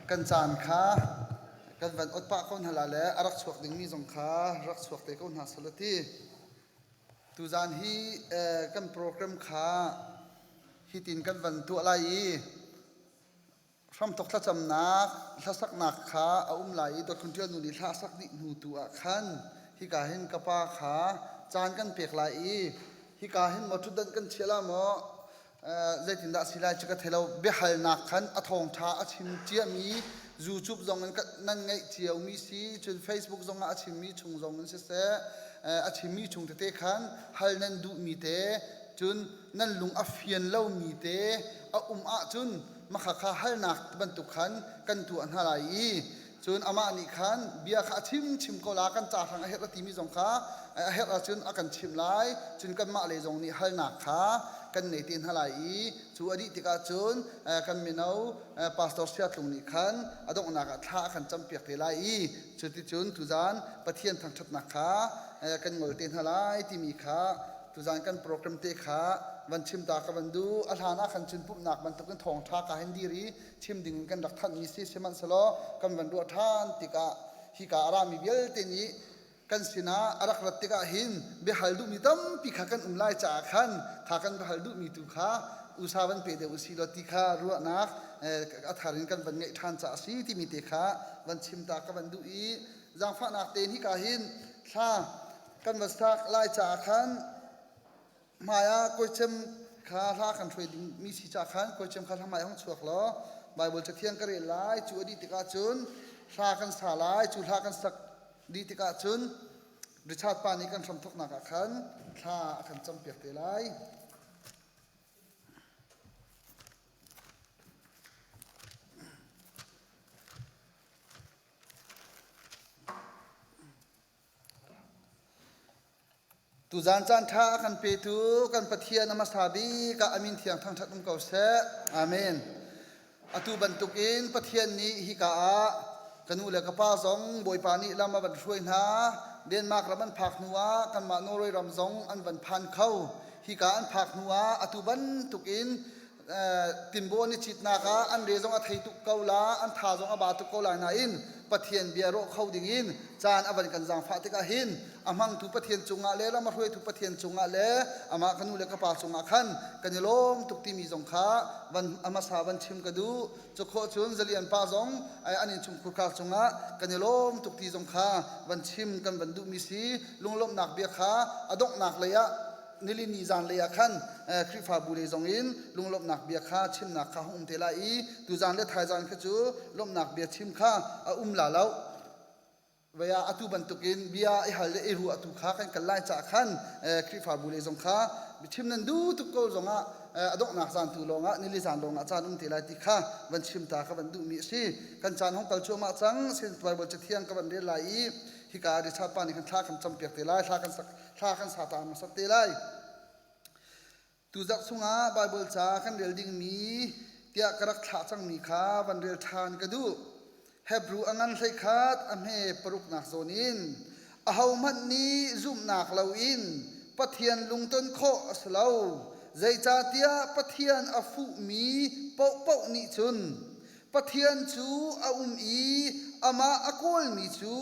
Kan caan kha kan van ot pah ko hna la le a rak chuak dingmi zong kha rak chuak te ko hna sal ti. Tuzaan hi kan program kha hitin kan van tuah lai i Hramthok thlacamnak hlasaknak kha a um lai i Dawt Khun Ṭial nu nih hla a sak dih hnu tu ah khan hika hin ka pa kha caan kan pek lai i hika hin maw ṭhutdanh kan chiah la maw zeitindah a si lai cu ka thei lo biahalnak khan a thawngṭha a chim ciami YouTube zong in nan ngeih ciomi si cun Facebook zong ah a chimmi chung zong in siseh a chimmi chung tete khan hal nan duhmi te cun nan lung a fian lomi te a um ahcun makha kha halnak bantuk khan kan tuah hna lai i cun amah nih khan bia kha a chim chim ko la kan ca hrang a herh a timi zong kha a herh ahcun a kan chimh lai cun kanmah lei zong nih halnak kha kan nei te hna lai i cu a dih tikah cun kan mino pastor Siatlung nih khan a donghnak ah thla a kan campiak te lai i cuticun tuzan Pathian thangṭhatnak kha kan ngol te hna lai timi kha Tuzan kan program te kha van chim ta ka van duh. A hlan ah khan cun pumhnak bantukin thawngṭha ka hin dir i chim ding in kan rak thanhmi si sihmanhsehlaw kan van ruah ṭhan tikah hika a rami vialte nih kan sinah a rak rat tikah hin biahal duhmi tampi kha kan um lai caah khan kha kan biahal duhmi tu kha usa van pe deuh usih law ti kha ruahnak a thar in kan van ngeih ṭhan caah a si timi te kha van chim ta ka van duh i zaangfahnak tein hika hin thla Kan va sak lai caah khan hmai ah kawicem kha hla kan hruai dingmi si caah khan kawicem kha hla hmai hong chuak law Baibal cathiang ka rel lai cu a dih tikah cun hla kan sa lai cu hla kan sak dih tikah cun Richard pa nih kan hramthawknak ah khan thla a kan campiak te lai. Tuzaan caanṭha a kan petu kan Pathian a hmasa bik ah a min thiang thangṭhat um ko seh. Amen. Atu bantukin Pathian nih hika ah ka nu le ka pa zong Bawipa nih lam a van hruai hna. Denmark ram an phak hnu ah kanmah Norway ram zong an van phan kho. Hika an phak hnu ah atu bantukin tinbaw ni citnak ah an re zong a thei tuk ko la an tha zong a ba tuk ko lai nain Pathian bia rawh kho ding in caan a van kan zaangfah tikah hin a hmangtu Pathian cungah le ram a hruaitu Pathian cungah le amah ka nu le ka pa cungah khan kan i lawm tuk timi zong kha van a hmasa van chim ka duh cu khawh cun zalian pa zong an innchungkhur khar cungah kan i lawm tuk ti zong kha van chim kan van duhmi si lunglawmhnak bia kha a donghnak lei ah nilini zanlei ah khan Khrihfabu lei zong in lunglawmhnak bia kha chimnak kha hung um te lai i tuzan le thaizan kha cu lawmhnak bia chim kha a um la lo vaya atu bantukin bia i hal le i ruah tu kha kan kal lai caah khan Khrihfabu lei zong kha chim nan duh tuk ko zongah a donghnak zan tu lawngah nili zan lawngah caan um te lai ti kha van chim ta ka van duhmi a si kan caan hong kal cuahmah cang sin Bible cathiang ka van rel lai i hika Richard pa nih khan thla kan campiak te lai thla kan sak thla kan sa ta hmasat te lai. Tuzarh chungah Baibal ca kan rel dingmi tiah ka rak thlah cangmi kha van rel ṭhan ka duh. Hebru a ngan hleikhat a hme paruknak zawn in ahohmanh nih zumhnak loin Pathian lungton khawh a si lo. Zeicahtiah Pathian a fuhmi paohpaoh nih cun Pathian cu a um i amah a kawlmi cu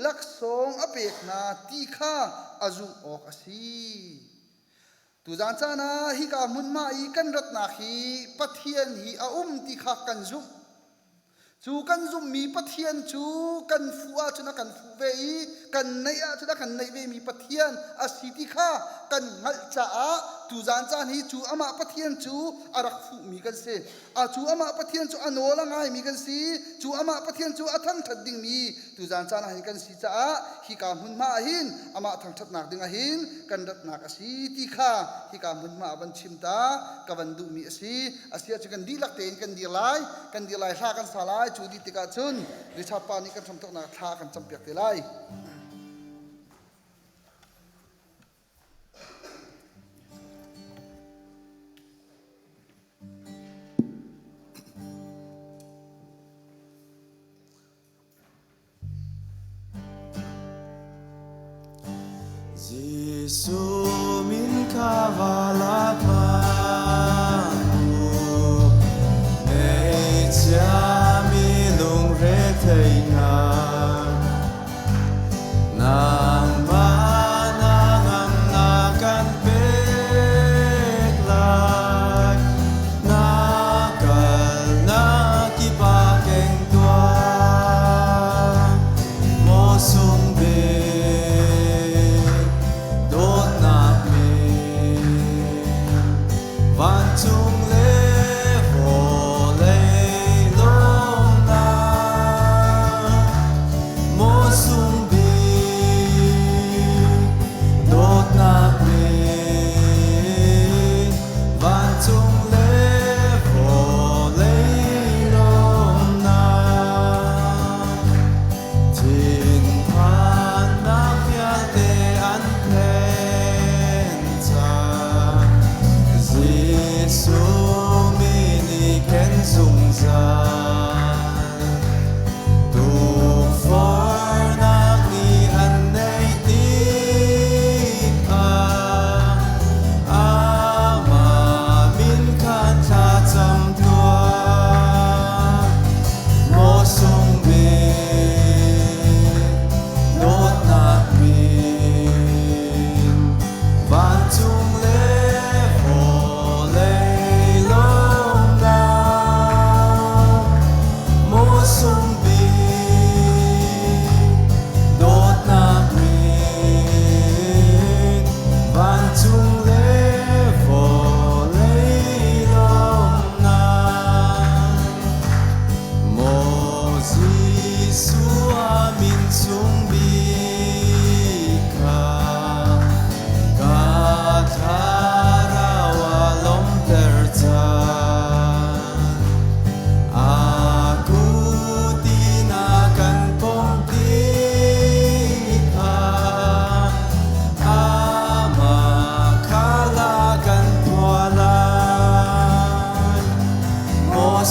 laksawng a pek hna ti kha a zumh awk a si. Tuzaan caan ah hika hmunhma i kan ratnak hi Pathian hi a um ti kha kan zumh. Cu kan zumhmi Pathian cu kan fuh ahcun a kan fuh ve i kan neih ahcun a kan neih vemi Pathian a si ti kha kan hngalh caah tuzaan caan hi cu amah Pathian cu a rak fuhmi kan si. A cu amah Pathian cu a nawl a ngaimi kan si. Cu amah Pathian cu a thangṭhat dingmi tuzaan caan ah hin kan si caah hika hmunhma ah hin amah thangṭhatnak ding ah hin kan ratnak a si ti kha hika hmunhma ah van chim ta ka van duhmi a si. A si ahcun kan dihlak tein kan dir lai, kan dir lai hla kan sa lai. Cu dih tikah cun Richard pa nih kan hramthawknak thla kan campiak te lai. Jesuh min kha va la hmang u.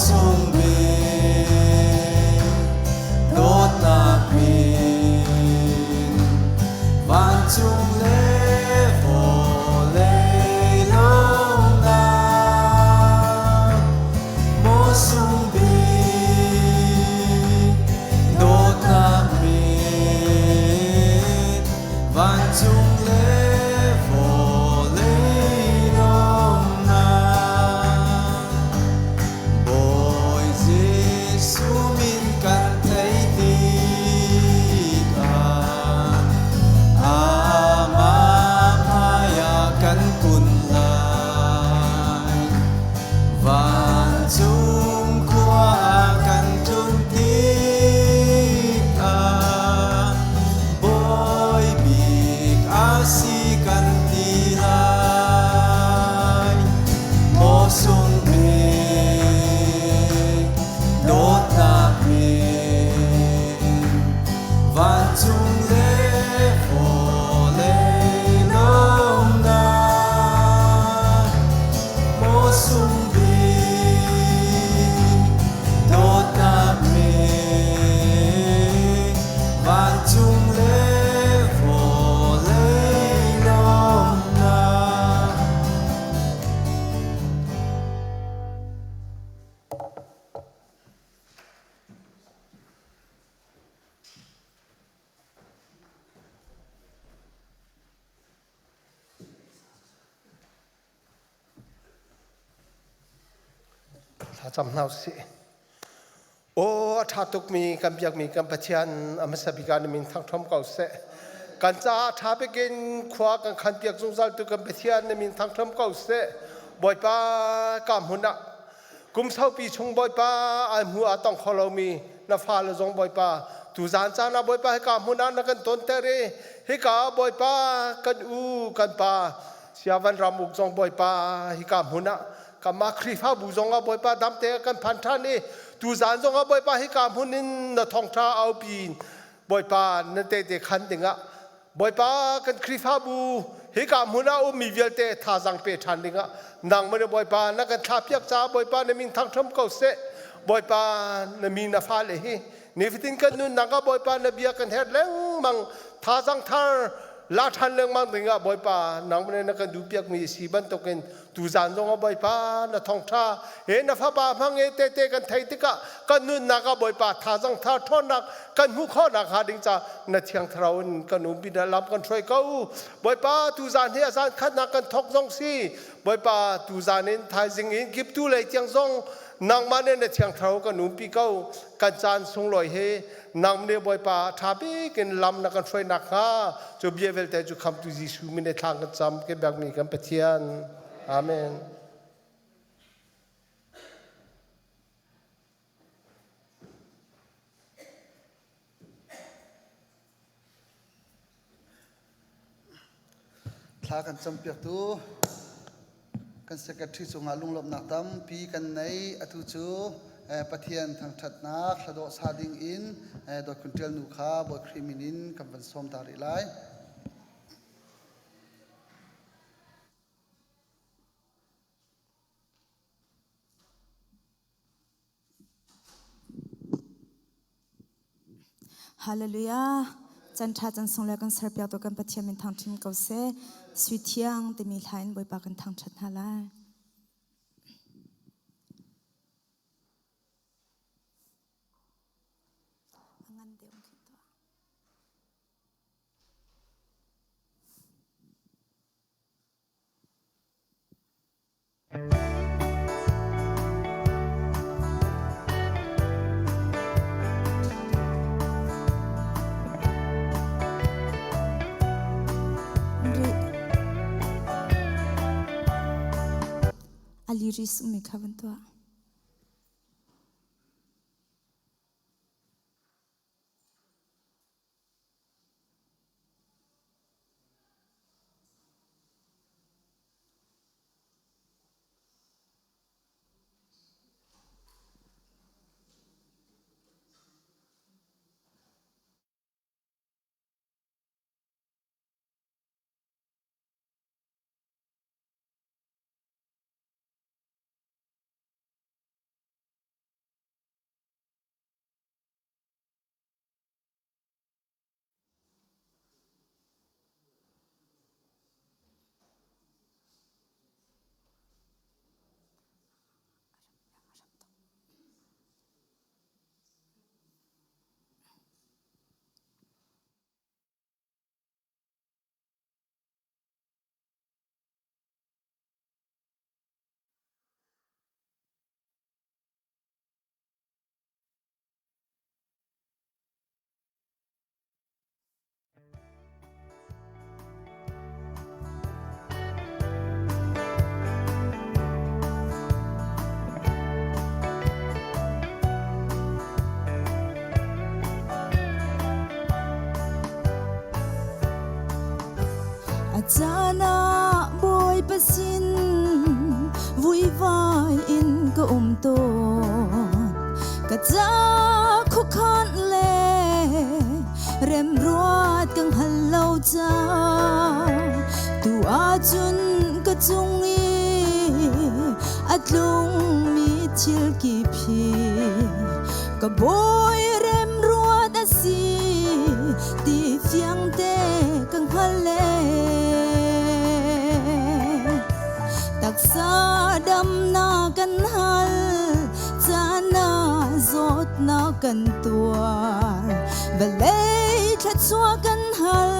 sung bik dawtnak min vancung le vawlei lawmnak maw sung bik dawtnak min vancung le vawlei lawmnak Bawi Jesuh min kan theih tikah Amah hmaiah kan kun lai. Vancung khua ah kan tlun tikah Bawi bik a si kan ti lai. Maw sung bik dawtnak min vancung le vawlei lawmnak maw sung bik dawtnak min vancung le vawlei lawmnak. Thlacam hna usih. Aw a ṭha tukmi kan biakmi kan Pathian a hmasa bik ah na min thangṭhom ko seh. Kan caah ṭha bik in khua kan khanpiak zungzal tu kan Pathian na min thangṭhom ko seh. Bawipa ka hmun ah kum saupi chung Bawipa ai hmu aa tong kho lomi na fale zong Bawipa tuzaan caan ah Bawipa hika hmun ah na kan tonter i hika Bawipa kan u kan pa Siavan ram uk zong Bawipa hika hmun ah kanmah Khrihfabu zong ah Bawipa damte kan phan ṭhan i tuzaan zong ah Bawipa hika hmun in na thawngṭha aupi Bawipa na tehte khan dingah Bawipa kan Khrihfabu hika hmun ah ummi vialte thazaang pe ṭhan dingah nangmah nih Bawipa na kan thlahpiak caah Bawipa na min thangṭham ko seh. Bawipa na mi na fale hi nifatin kan nunnak ah Bawipa na bia kan herh lengmang thazaang thar la ṭhan lengmang dingah Bawipa nangmah nih na kan duhpiakmi a si bantukin tuzaan zong ah Bawipa na thawngṭha he na fapa hmang he tehte kan theih tikah kan nunnak ah Bawipa thazaang thar ṭhawnnak kan hmuh khawhnak hnga ding ca na thiang thlarau in kan um pinah lam kan hruai ko. Bawipa tuzaan hi a zan khatnak kan thawk zong si. Bawipa tuzaan in thaizing in kiptu lei tiang zong nangmah nih na thiang thlarau kan umpi ko. Kan caan sunglawi he nang nih Bawipa ṭha bik in lam na kan hruai nakhnga cu bia vialte cu khamtu Jesuh min i thla kan cam ke biakmi kan Pathian. Amen. Thla kan campiaktu kan secretary cungah lunglawmhnak tampi kan nei. Atu cu Pathian thangṭhatnak hladawh sa ding in Dawt Khun Ṭial nu kha Bawi Khrih min in kan van sawm ta rih lai. Hallelujah. Can ṭha can sung le kan serpiak tu kan Pathian min thangṭhin ko seh. Sui thiang timi hla in Bawipa kan thangṭhat hna lai. A ngan deuh khi tuah. A lyrics ummi kha van tuah. caan ah Bawipa sin vuivai in ka um tawn. Ka ca khuakhan le remruat ka hngal lo ca tu ahcun ka cung i a tlungmi thil kip hi ka bawi remruat a si ti fiang te ka hngal e. Taksa damnak kan hal, caan ah zawtnak kan tuar. Vawlei thluachuah kan hal,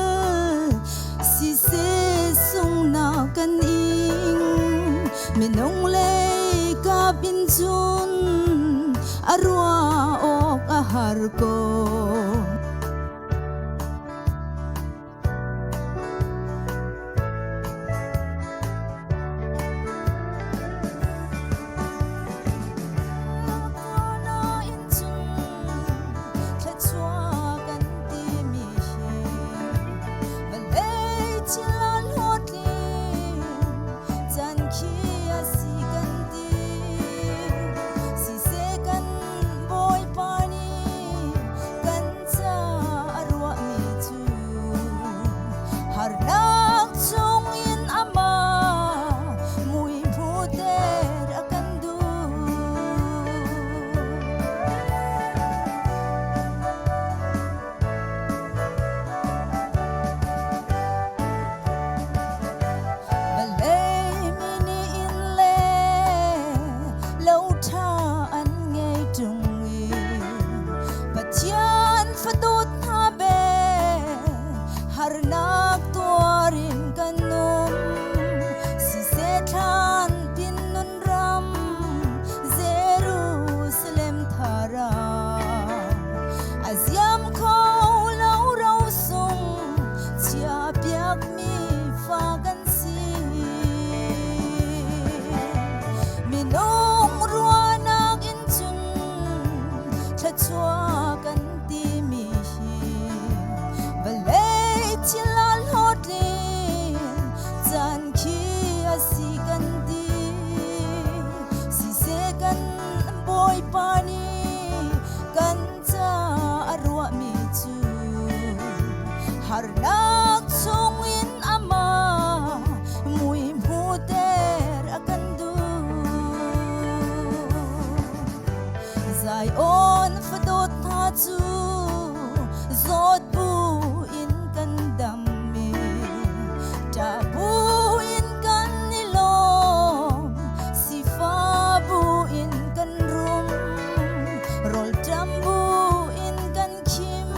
siseh sunghnak kan ing. Minung lei kap in cun a ruah awk a har ko. Bawipa nih kan ca a ruahmi cu harnak chungin amah mui hmuhter a kan duh. Vawlei mi nih inn le lo ṭha an ngei ṭung i Pathian fadawt hna bel harnak tuar in kan um. Siseh thlan pin nun ram Jerusalem thar ah a ziam kho lo rosung chiahpiakmi fa kan si. Minung ruahnak in cun thluachuah kan timi hi vawlei thil ah hlawhtlin caan khi a si kan ti. Siseh kan Bawipa nih kan ca a ruahmi cu harnak chungin amah mui hmuhter a kan duh. Zion fadawt hna cu zawt bu in kan dam i ṭah bu in kan i lawm, sifa bu in kan rum, rawlṭam bu in kan khim,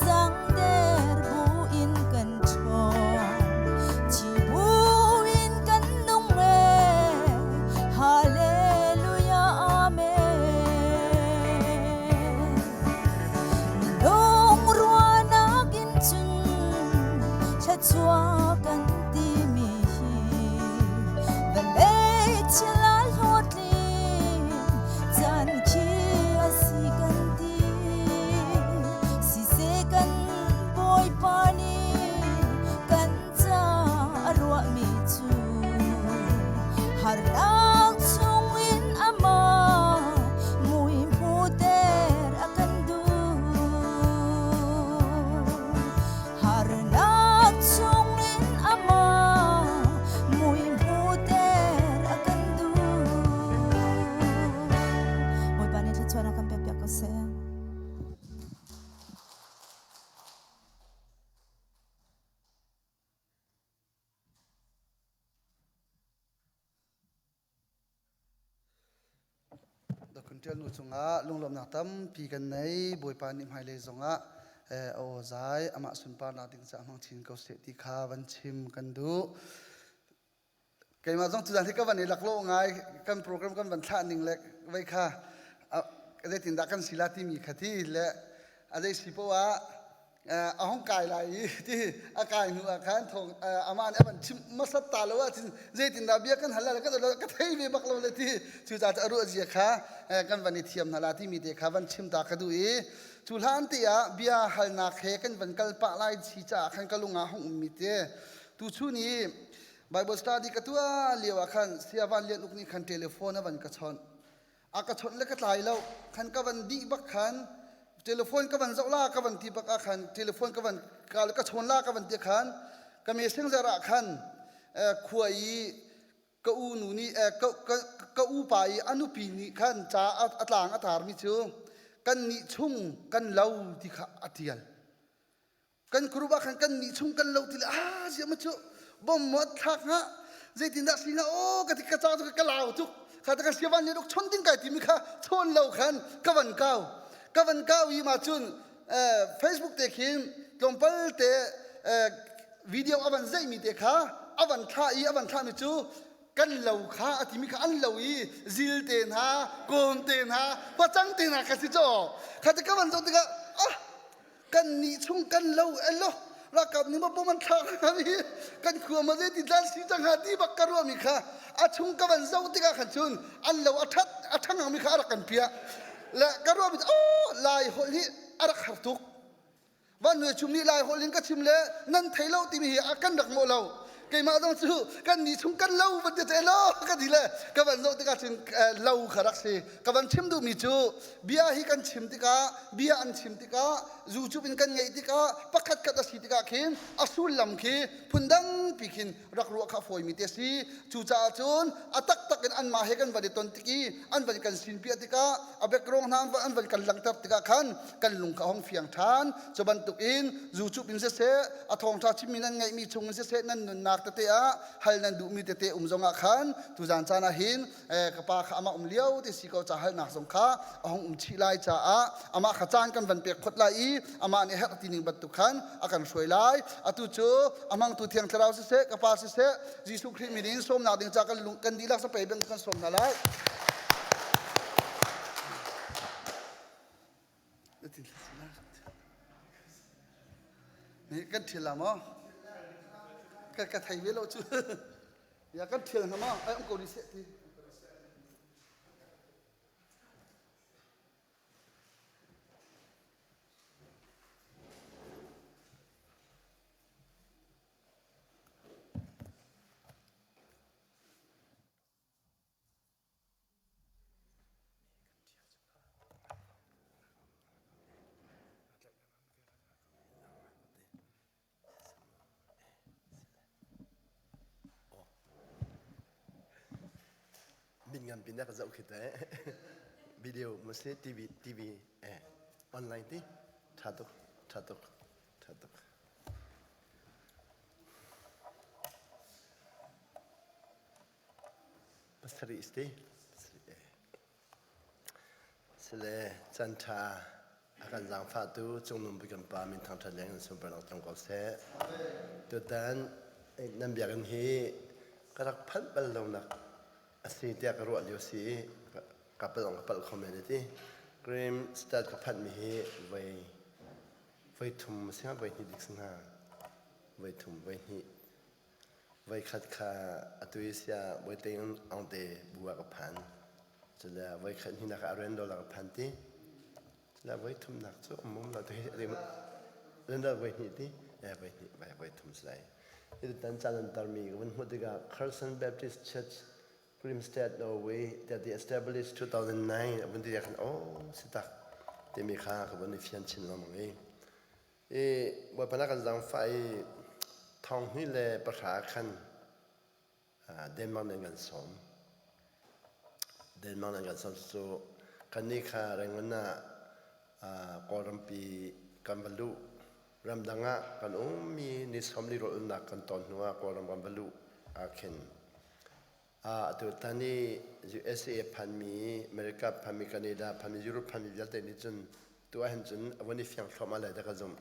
zangder bu in kan ṭhawng, thi bu in kan nung e. Hallelujah, Amen. Minung ruahnak in cun thluachuah kan timi hi vawlei thil ah hlawhtlin caan khi a si kan ti. Siseh kan Bawipa nih kan ca a ruahmi cu harnak chungin amah mui hmuhter a kan duh. Harnak chungin amah mui hmuhter a kan duh. Bawipa nih thluachuah a kan pekpiak ko seh. Dakhun ṭial nu cungah lunglawmhnak tampi kan nei. Bawipa nih hmailei zongah a aw zai amah sunparnak ding caah hmang chin ko seh ti kha van chim kan duh. Keimah zong tuzan hi ka van i laklawh ngai kan program kan van thlah ning le vei kha zeitindah kan si la timi kha ti le a zei si poah ah a hong kai lai i ti a kai hnu ah khan thong amah nih a van chim hmasat ta lo ahcun zeitindah bia kan hal lai ka ka thei ve bak lo le ti cucaah a ruah zia kha kan van i thiam hna la timi te kha van chim ta ka duh i cu hlan te ah bia halnak he kan van kal pah lai si caah khan ka lung ah hong ummi te. Tuchun i Bible study ka tuah lio ah khan Saya Van Lian Uk nih khan telephone a van ka chawnh. A ka chawnh le ka tlai lo. Khan ka van dih bak khan telephone ka van zoh la ka van ti bak ah khan telephone ka van ka ka chawn la ka van ti khan ka messenger ah khan khua i ka u nu nih ka u pa i a nupi nih khan ca a tlang a tarmi cu kan nih chung kan lo ti kha a tial. Kan group ah khan kan nih chung kan lo ti le ah ziah ma cu bom maw thlak hnga zeitindah si hnga aw ka ti ka ca cu ka lau tuk kha ta ka siavan nih ruk chon ding kai timi kha chawn lo khan ka van kau ka van kau i ma cun Facebook te khin tlawmpal te video a van zeimi te kha a van thlah i a van thlahmi cu kan lo kha a timi kha an lo i zil te hna kawm te hna pacang te hna kha si caw kha te ka van zoh tikah ah Kan nih chung kan lo elo ralkap nih maw bom an thlak hi kan khua ma zeiti tlan si cang hnga ti bak ka ruahmi kha a chung ka van zoh tikah khan cun an lo a that a thang mi kha a rak kan piah le ka ruahmi oh lai holh hi a rak har tuk van nuai chum nih lai holh in ka chim le nan thei lo timi hi a kan rak mawh lo keimah zong cu kan nih chung kan lo van ti lo ka ti le ka van zoh tikah cun lo kha rak si ka van chim duhmi cu bia hi kan chim tikah bia an chim tikah YouTube in kan ngeih tikah pakhat khat a si tikah khin a sullam khi phundang pi khin rak ruah kha fawimi te si cucaah cun a taktak in anmah he kan van i ton tik i an van kan sin piah tikah a background hna an van kan langhter tikah khan kan lung kha hong fiang ṭhan cu bantuk in YouTube in siseh a thawngṭha chimmi nan ngeihmi chung in siseh nan nunnak tete ah hal nan duhmi tete um zongah khan tuzan caan ah hin ka pa kha amah um lio ti si ko ca halnak zong kha a hung um chih lai caah amah kha caan kan van pek phot lai i amah nih herh ti ning bantuk khan a kan hruai lai. Atu cu a hmangtu Thiang Thlarau siseh ka pa siseh Jesuh Khrih min in sawmnak ding ca kan lung kan dihlak sapei bang kan sawm hna lai. Kan thil la maw? Ka ka thei ve lo cu. Ya kan thil hna maw? Ai um ko ni seh ti. Min ngan pin ka zoh khi te video mostly TV TV eh online ti tha tuk tha tuk tha tuk Pasarih si. Sile chan ṭha a kan zaangfahtu cungnung bik kan Pa min thangṭhat leng in sunparnak tlung ko seh. Tutan nan biakinn hi ka rak phanh bal lonak a si tiah ka ruah lio si i ka palh ka palh kho men ti. Grim stat ka phanhmi hi voi voi thum a si hnga voi hnih dik si hnga voi thum voi hnih Voikhat kha atu i sia Bawite Aung te bu ah ka phan. Cule voikhat hnihnak ah Randall ah ka phan ti. Cule voithumnak cu um um lo ti Randall voi hnih ti. Eh voi hnih vai voi thum si lai. Hi tan caan an tarmi ka vun hmuh tikah Carson Baptist Church Grimstad Norway that they established 2009 a vun ti khan oh si tak timi kha ka vun i fian chin lengmang i I Bawipa na kan zaangfah i 2010 khan Denmark nih an kan sawm. Denmark nih an kan sawm cu kannih kha Rangoon ah Kawlrampi kan va luh. Ramdang ah kan ummi ni 40 rawl ulnak kan ton hnu ah Kawlram kan va luh ah khin Atu tan i USA phanmi, America phanmi, Canada phanmi, Europe phanmi vialte nih cun tu ahhin cun a vun i fiang thluahmah lai dah ka zumh.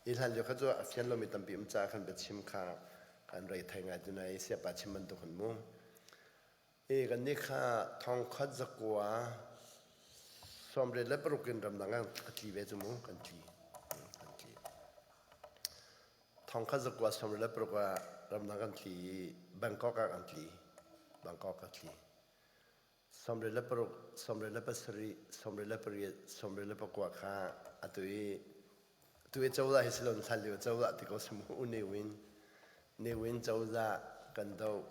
Hi hlan lio kha cu a fian lomi tampi um caah khan biachim kha kan rei thai ngai tu nai siapa chim bantuk hin mu. I kannih kha thongkhat zakua 86 in ramdang ah ka tli ve cu mu kan tli. Kan tli. 1996 ah ramdang kan tli i Bangkok ah kan tli. Bangkok ka tli. 96, 97, 98, 99 kha atu i tu i cozah hi silon hlan lio cozah ti ko simu une win. Ne Win cozah kan doh.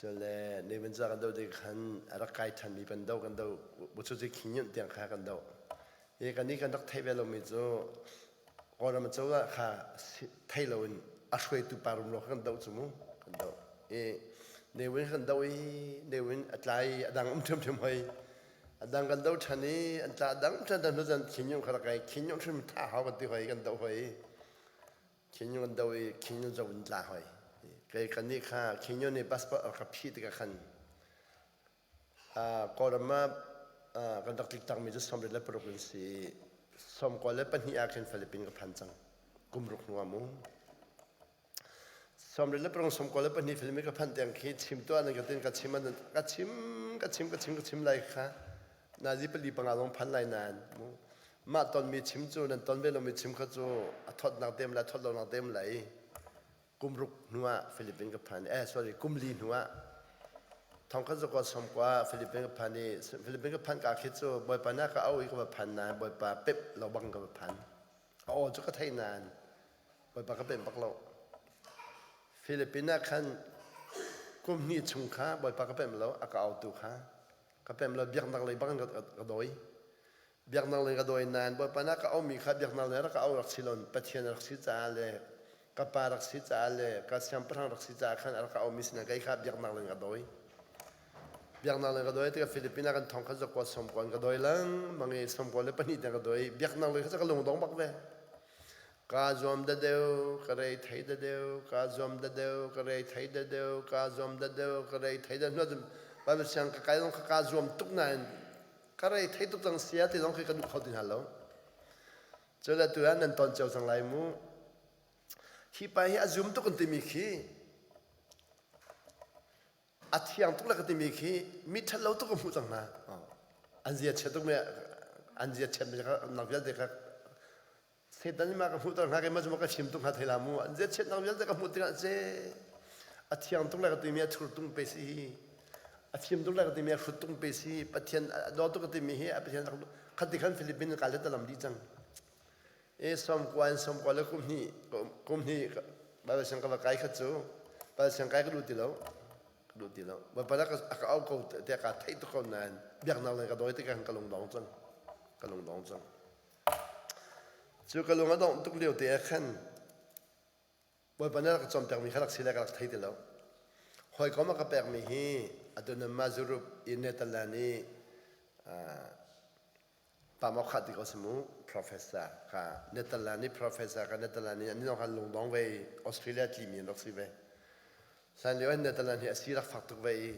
Cule Ne Win cozah kan doh tik khan a rak kai ṭhanmi kan doh kan doh. Buchuci Khin Nyunt tiang kha kan doh. Hi kan nih kan rak theih ve lomi cu Kawlram cozah kha thei loin a hruaitu pa rumro kha kan doh cu mu kan doh. I Ne Win kan doh i Ne Win a tla i a dang um ṭhiamṭhiam hoi. A dang kan doh ṭhan i an tla a dang ṭhan hnu cun Khin Nyunt kha rak kai Khin Nyunt hrim tha hau kan ti hoi kan doh hoi. Khin Nyunt kan doh i Khin Nyunt zong in tla hoi. Kei kan nih kha Khin Nyunt nih passport a ka phih tikah khan Kawlram ah kan rak tlik takmi cu 36 in si i 92 ah khin Philippines ka phan cang. Kum ruk hnu ah mu. 36 92 Philippines ka phanh tiang khi chim tuah nan ka tin ka chim ka chim ka chim ka chim ka chim lai kha nazi pali panga lawng phan lai nain mu mah tonmi chim cu nan ton ve lomi chim kha cu a thawtnak tem lai thawt lonak tem lai kum ruk hnu ah Philippines ka phan eh sorry kum li hnu ah thongkhat zakua sawmkua Philippines ka phan i Philippines ka phan ka khi cu Bawipa na ka au i ka va phan nain Bawipa pep lo bang ka va phan a aw cu ka thei nain Bawipa ka pem bak lo Philippines ah khan kum hnih chung kha Bawipa ka pem lo a ka autu kha ka pem lo biaknak lei bang ka dawi Biaknak lei ka dawi nain Bawipa na ka aumi kha biaknak lei rak ka au rak si lo Pathian rak si caah le ka pa rak si caah le ka siangpahrang rak si caah khan a rak ka aumi sinah kei kha biaknak lei ka dawi. Biaknak lei ka dawi tikah Philippines ah kan thong kha zakua sawmkua in ka dawi lengmang i sawmkua le pahnih tiang ka dawi. Biaknak lei kha ka lungdong bak ve. Ka zuam da deuh, ka rei thei da deuh, ka zuam da deuh, ka rei thei da deuh, ka zuam da deuh, ka rei thei da hnu cun Bible siang ka kai zong kha ka zuam tuk nain ka rei thei tuk cang sia ti zong khi ka duh kho ti hna lo. Cu le tu ah nan ton cio cang lai mu. Hi pa hi a zum tuk an timi khi a thiang tuk le ka timi khi mi ṭhat lo tuk ka hmuh cang hna. An zia chiat tuk mi an zia chiat mi nak vialte kha Satan nih ma ka hmuhter hnga keimah cu ma ka chim tuk hnga thei la mu an ziachiatnak vialte ka hmuh tikah ce a thiang tuk le ka timi a thur tung pe si hi a fim tuk le ka timi a hrut tung pe si Pathian a daw tuk ka timi hi a Pathian khat ti khan Philippines ka let lam di cang e som kwa in som kwa le kum hnih kum hnih Bible siang ka va kai khat cu Bible siang kai ka duh ti lo ka duh ti lo Bawipa a ka au ko te ka theih tuk ko nain biaknak le ka dawi tikah ka lungdong cang ka lungdong cang Cu ka lung a dongh tuk lio te ah khan Bawipa nih a rak ka cawnpiakmi kha rak si le ka rak thei ti lo. Hawikom a ka pekmi hi atu nan mah Europe i Netherlands i Pamokha ti ko si mu professor ka Netherlands i professor ka Netherlands i an zong khan lungdong ve i Australia tlimi an rak si ve. Hlan lio in Netherlands hi a si rak fak tuk ve i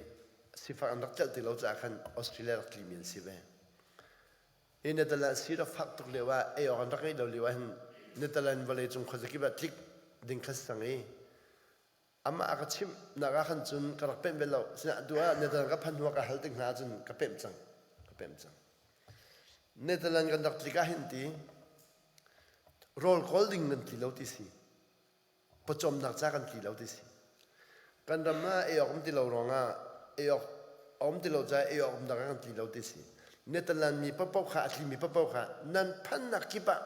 sifak an rak celh ti lo caah khan Australia rak tlimi an si ve. Hi Netherlands si rak fak tuk lio ah ei awk an rak ngeih lo lio ah hin Netherlands vawleicung khuazakip ah tlik ding kha si cang i amah a ka chimh nak ah khan cun ka rak pemh ve lo. Sinah tu ah Netherlands ka phanh hnu ah ka hal tik hna ahcun ka pemh cang. Ka pemh cang. Netherlands kan rak tlik ah hin ti rawl kawl ding nan tli lo ti si. Pawcawmnak ca kan tli lo ti si. Kan ram ah ei awk um ti lo ruangah ei awk a um ti lo caah ei awk um dang ah kan tli lo ti si. Netherlands mi paohpaoh kha a tlimi paohpaoh kha nan phannak kip ah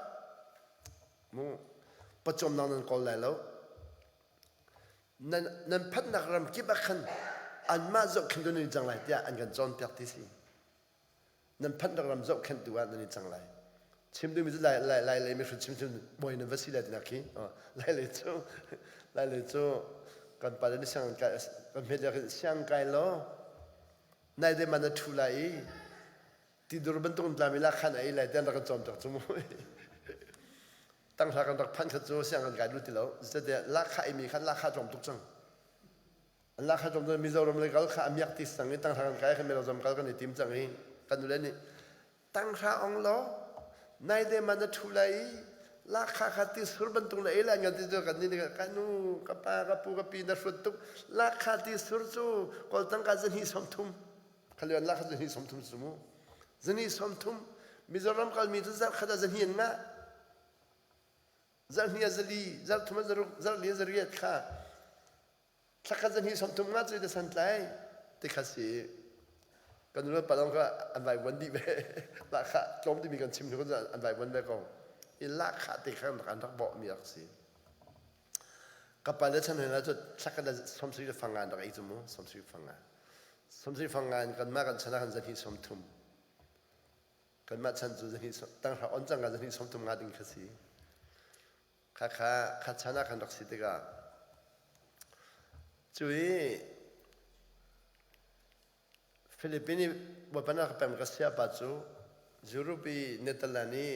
mu pawcawmnak nan kawl lai lo. Nan nan phannak ram kip ah khan anmah zohkhentu nan i cang lai tiah an kan cawnpiak ti si. Nan phanh rak ram zohkhenhtu ah nan i cang lai. Chim duhmi cu lai lai lai lei mihrut chim chim bawi nan va si lai tinak khi. Lai lei cu lai lei cu kan pa le nih siang kai kan hmet lio khin siang kai law nai de man na ṭhu lai i tidur bantuk in tlami la khan ei lai tiah an rak kan cawnpiak cu mu. Tanghra kan rak phanh kha cu siang kan kai duh ti lo. Zeicahtiah lahkhah eimi khan lahkhah tlawm tuk cang. An lak kha tlawm Mizoram le kal kha a miak ti sang i tanghra kan kai kha Mizoram kal kan i tim cang i kan nule nih tanghra ong law nai de man na ṭhu lai i lakha kha ti sur bantuk na ei lai ngan ti cu kan nih ka nu ka pa ka pu ka pi na hrut tuk lakha ti sur cu kawl tangka zahnih 30 kha lakha zahnih 30 su mu zahnih 30 Mizoram kalmi cu zarh khat ah zahnih an ngah zarh hnih ah zali zarh thum ah zaruk zarh li ah zariat kha Thlakhat zahnih 30 nga cu da santlai ti kha si. Kan nu le pa zong kha an vaivuan dih ve. Lahkhah tlawm timi kan chim hnu an vaivuan ve ko. I lahkhah te kha an rak bawhmi rak si. Ka pa le chan hna cu thlakhat le 70 le fanga an rak ei cu mu 70 fanga. 70 fanga in kanmah kan chan ah khan zahnih 30. Kanmah chan cu zahnih tanghra on cang ka zahnih 30 nga ding kha si. Kha kha kha chan ah khan rak si tikah cu i Philippine i Bawipa nih a ka pekmi ka sayapa cu Europe i Netherlands i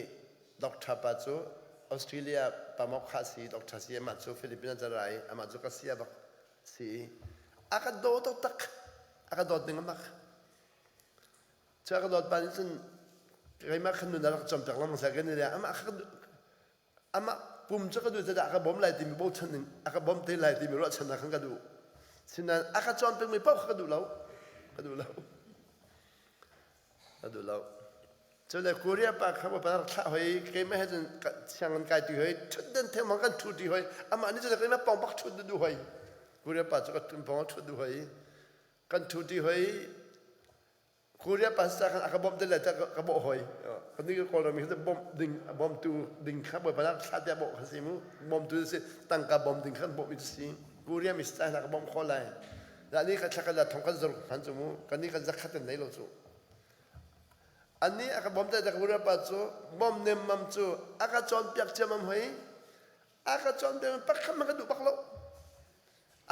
doctor pa cu Australia pa maw kha a si doctor si amah cu Philippine ah ra i amah cu ka saya bak si i a ka daw taktak a ka dawt ning a mak cu a ka dawt pa nih cun keimah khan nun a rak cawnpiak lengmang seh kan i amah kha Amah pum cu ka duh caah a ka bawm lai timi bochan in a ka bawm te lai timi ruahchannak khan ka duh. Sinain a ka cawnpiakmi paoh kha ka duh lo. Ka duh lo. Ka duh lo. Cule Korea pa kha bawipa rak thlah hoi keimah he cun sianginn kai ti hoi ṭhutden thengmang kan ṭhu ti hoi amah nih cun keimah pawng bak ṭhut duh hoi Korea pa cu ka pawng ṭhut duh hoi kan ṭhu ti hoi Korea pastor khan a ka bawmh te le ka bawh hoi. Kan ni Kawlram hi bawmh ding bawmtu ding kha bawipa nak thla tiah bawh kha si mu. Bawmtu si tangka bawm ding khan bawmh si. Korea mi style ka bawmh kho lai. La ni ka thla kan la thong kan zor hman cu mu. Kan ni kan zakhat kan nei lo cu. Ani a ka bawm te ka Korea pa cu bawm nem mam cu a ka cawnpiak ciamam hoi. A ka cawnpiak pakhat man ka duh bak lo.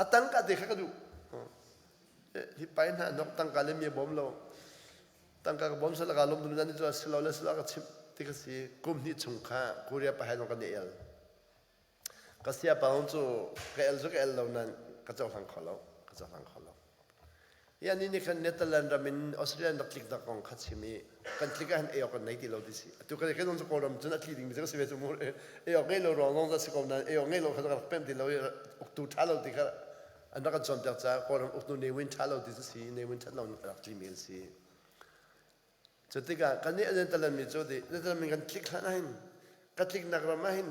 A tangka te kha ka duh. Hi pai hna nok tangka le mi bawm lo. Tangka ka bawm sala ka lom dum zan cu silo le silo ka chim ti ka si kum hnih chung kha Korea pa hai zong kan i el. Ka sia pa cu ka el cu ka el lo nan ka cohlang kho lo. Ka cohlang kho lo. Hi ani nih khan Netherlands ram in Australia rak tlik dak kong kha chim i kan tlik ah hin ei awk kan nei ti lo ti si. Atu kan kan cu Kawlram cun a tli ding mi cu ka si ve cu mu ei awk ngei lo ruang zong za si ko nain ei awk ngei lo kha rak pemh ti lo i uktu ṭha lo ti kha an rak kan cawnpiak caah Kawlram uktu Ne Win ṭha lo ti cu si Ne Win ṭhat lo rak tli mi an si. Cu tikah kan nih Netherlands mi cu ti Netherlands mi kan tlik hlan ah hin ka tliknak ram ah hin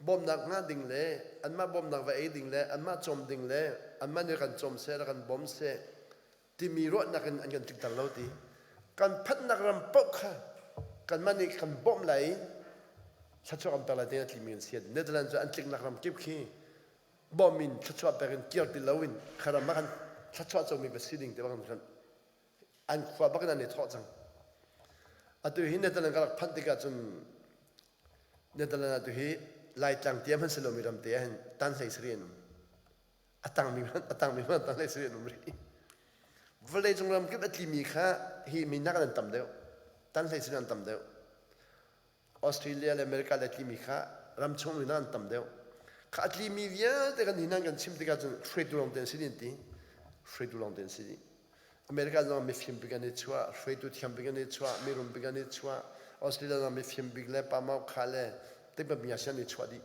bawmhnak ngah ding le anmah bawmhnak va ei ding le anmah cawm ding le anmah nih kan cawm seh kan bawm seh timi ruahnak in an kan tlikter lo ti kan phanhnak ram paoh kha kanmah nih kan bawmh lai i thluachuah kan pek lai tiin a tlimi an si. Netherlands cu an tliknak ram kip khi bawm in thluachuah pek in kir ti loin kha ram ah kan thluachuah comi va si ding ti bang kan an khua bak in an i thawh cang. Atu hi Netherlands ka rak phanh tikah cun Netherlands atu hi Laitlang tiam han si lomi ram te ah hin tan hlei sarih an um. A tangmi hmanh a tangmi hmanh tan hlei sarih an um rih. Vawlei cung ram kip a tlimi kha hi minak an tam deuh. Tan hlei sarih an tam deuh. Australia le America le tlimi kha ram chung mi an tam deuh. Kha a tlimi vialte kan hinan kan chim tikah cun hruaitu lawng te an si din ti. Hruaitu lawng te an si dih. America zong mifim bik an i chuah, hruaitu thiam bik an i chuah, mirum bik an i chuah. Australia zong mifim bik le pamau kha le tikpa sian i chuah dih.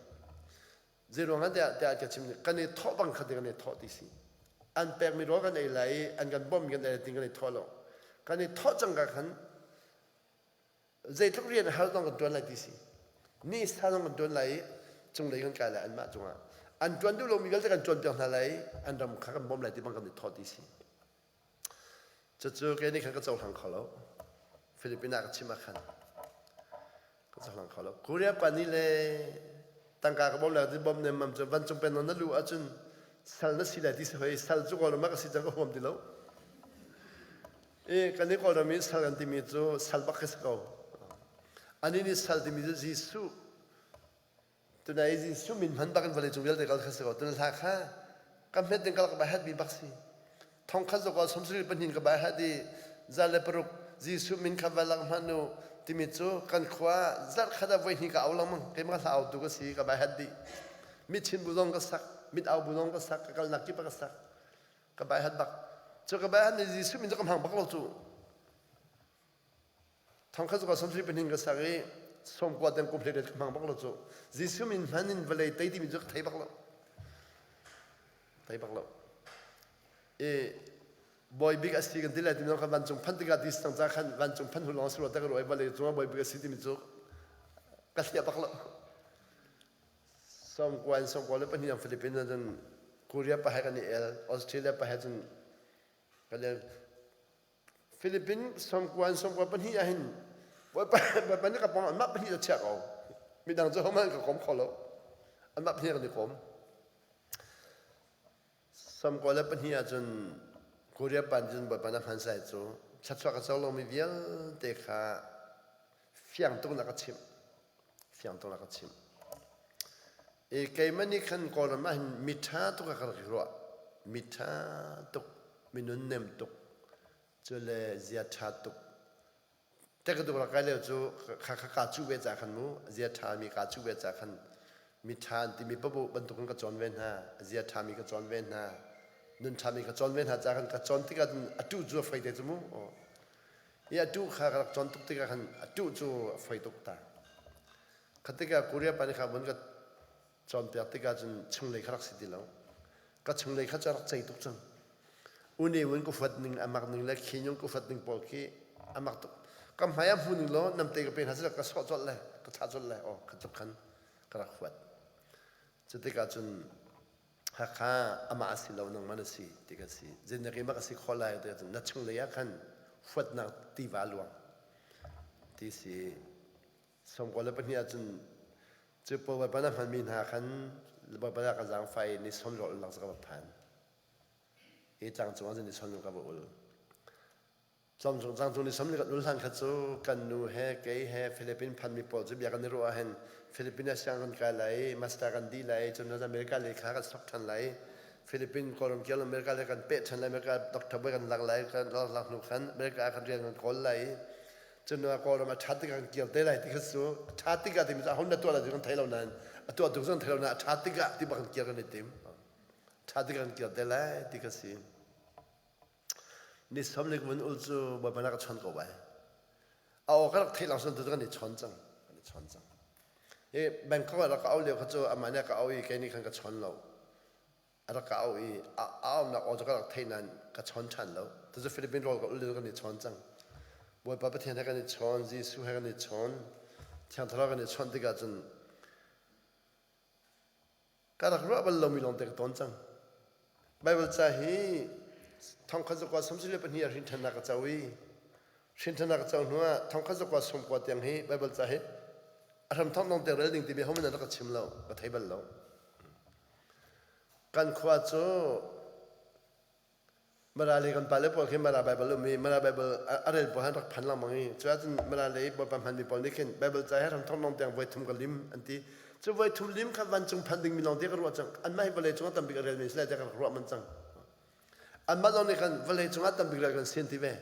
Zeiruang ah tiah tiah ka chim kan i thawh bang kha ti kan i thawh ti si. An pekmi rawl kan ei lai i an kan bawmh kan ei lai ti kan i thawh lo. Kan i thawh cang ka khan zeitluk rian har zong kan ṭuan lai ti si ni sa zong kan ṭuan lai i cunglei kan kai lai anmah cungah an ṭuan duh lomi vialte kan ṭuan piak hna lai i an ram kha kan bawm lai ti bang kan i thawh ti si cucu kei nih khan ka cohlang kho lo Philippines ah ka chim ah khan ka cohlang kho lo Korea pa nih le tangka ka bawm lai ti bawm nem mam cu vancung pen na lu ahcun sal na si lai ti si hoi sal cu kawlram ah ka si cang ka huam ti lo I kan i Kawlram i sal kan timi cu sal bak khi si ko. Anih nih sal timi cu Jesuh tunai Jesuh min hman bak in vawlei cung vialte kal kha si ko. Tuna hla kha ka hmet ding kal ka bai hat mi bak si. Thong khat zok 72 ka bai hat i za le paruk Jesuh min kha va lang hman u timi cu kan khua zarh khat ah voi hnih ka au lengmang keimah hla au tu ka si ka bai hat dih. Mit chin bu zong ka sak, mit au bu zong ka sak, ka kalnak kip ah ka sak. Ka bai hat bak. Cu ka bai hat nih Jesuh min cu ka hmang bak lo cu. Thongkhat cu ka 70 pahnih ka sak i 90 tiang kum hlei ka hmang bak lo cu. Jesuh min hman in vawlei tei timi cu ka thei bak lo. Thei bak lo. I bawi bik a si kan ti lai timi khan vancung phan tikah ti sang ca khan vancung phan hulong si lo ta ka ruai vawlei cungah bawi bik a si timi cu ka hliah bak lo. 90 in 92 ang Philippines ah cun Korea pa he kan i el, Australia pa he cun kan el. Philippines 90 in 92 ah hin Bawipa nih ka pawng anmah pahnih a chiah ko. Midang cu hohmanh ka kom kho lo. Anmah pahnih kan i kom. Samkua le pahnih ahcun Korea pan cun Bawipa na hman sai cu thluachuah ka co lomi vialte kha fiang tuk na ka chimh. Fiang tuk na ka chimh. I keimah nih khan Kawlram ah hin miṭha tuk ah ka rak i ruah. Miṭha tuk, minun nem tuk, cu le zia ṭha tuk. Tekaduk rak kai lio cu kha kha kaa cuh ve ca khan mu zia ṭhami kaa cuh ve ca khan mi ṭha an timi paoh bantukin ka cawn ve hna zia ṭhami ka cawn ve hna nun ṭhami ka cawn ve hna ca khan ka cawn tikah cun a tuh cu a fei te cu mu i a tuh kha ka rak cawn tuk tikah khan a tuh cu a fei tuk ta kha tikah Korea pa nih kha vun ka cawnpiak tikah cun chunglei kha rak si ti lo ka chunglei kha cu a rak cei tuk cang une un ka huat ning a mak ning le khinyung ka huat ning pawl khi a mak tuk ka hmai ah hmu ning law namte ka pe hna sila ka sawh colh le ka thlah colh le aw kha tluk khan ka rak huat cu tikah cun Hakha amah a si lo nangmah na si ti ka si zeinak i mak a si khawh lai ti cun na chunglei ah khan huatnak tiva luang ti si 92 ahcun cu Bawipa na hmanmi hna khan Bawipa ka zaangfah i ni sawm rawl ulnak cu ka va phan. Hi tlang cungah cun ni sawm ka va ul. Tlangcung tlangcung ni sawm ni kan ul hlan kha cu kan nu he kei he Philippine phanmi pawl cu bia kan i ruah ahhin Philippine ah siang kan kai lai, master kan dih lai, cun America lei kha kan sok ṭhan lai. Philippine Kawlram kial America lei kan peh ṭhan lai, America doctor bawi kan lak lai, kan lak hnu khan America ah kan rian kan kawl lai. Cun Kawlram a ṭhat tikah kan kir te lai ti kha cu a ṭhat tikah timi cu ahon na tuah lai ti kan thei lo nain a tuah tuk zong thei lo nain a ṭhat tikah ti bak kan kir kan i tim. Ṭhat tikah kan kir te lai ti kha si. Ni samlik vun ul cu Bawipa na ka chon ko bai. A aw ka rak theih lang sun tu kan i chon cang. Kan i chon cang. Hi Bangkok ah rak ka au lio kha cu amah nih a ka au i kei nih khan ka chon lo. A rak ka au i a aunak aw cu ka rak theih nain ka chawn ṭhan lo. Tucu Philippine rawl ka ul kan i chawn cang. Bawipa Pathian he kan i chawn, Jesuh he kan i chawn, Thiang Thlarau kan i chawnh tikah cun ka rak ruah bal lomi lawngte ka tawn cang. Baibal ca hi thongkhat zakua 32 ah hrinṭhannak ka co i hrinṭhannak ka co hnuah thongkhat zakua 90 tiang hi Baibal ca hi a hramthawk lawngte rel ding timi hohmanh an rak ka chim lo, ka thei bal lo. Kan khua cu Mara le kan pale pawl khi Mara Bible um i Mara Bible a rel pawl han rak phan lengmang i cu ahcun Mara lei Bawipa hmanmi pawl nih khin Bible ca he ramthong lawng tiang voi thum ka lim an ti. Cu voi thum lim kha vancung phan dingmi lawng te ka ruah cang. Anmah hi vawlei cungah tambik a relmi si lai tiah ka rak ruah man cang. Anmah lawng nih khan vawlei cungah tambik rel kan sian ti ve.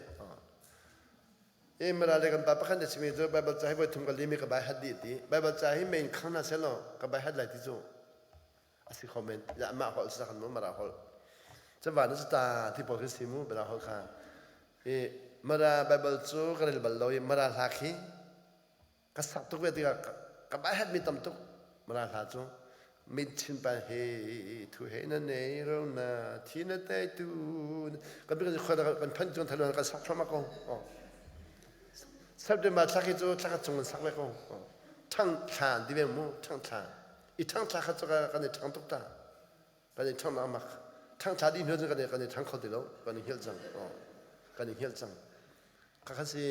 E Mara le kan pa pakhat na chimi cu Bible ca hi voi thum ka lim i ka bai hat dih ti. Bible ca hi main khang hna selaw ka bai hat lai ti cu. A si kho men. Ya mah holh sa kan mu Mara holh. Cu va na ta ti pawl khi si mu Mara holh kha. I Mara Bible cu ka rel bal lo i Mara hla khi ka sak tuk ve tikah ka bai hat mi tam tuk Mara hla cu. Mit chin pa he thu he na nei ro na thi na te tu kan bi kan kan phan chung thalu kan sak thama ko September thla khi cu thla khat chung kan sak ve ko thang thla ti ve mu thang thla i thang thla kha cu kan i thang tuk ta kan i thang nak mak thang thla dih hnu cun kan i kan i thang kho ti lo kan i hngilh cang kan i hngilh cang kha kha si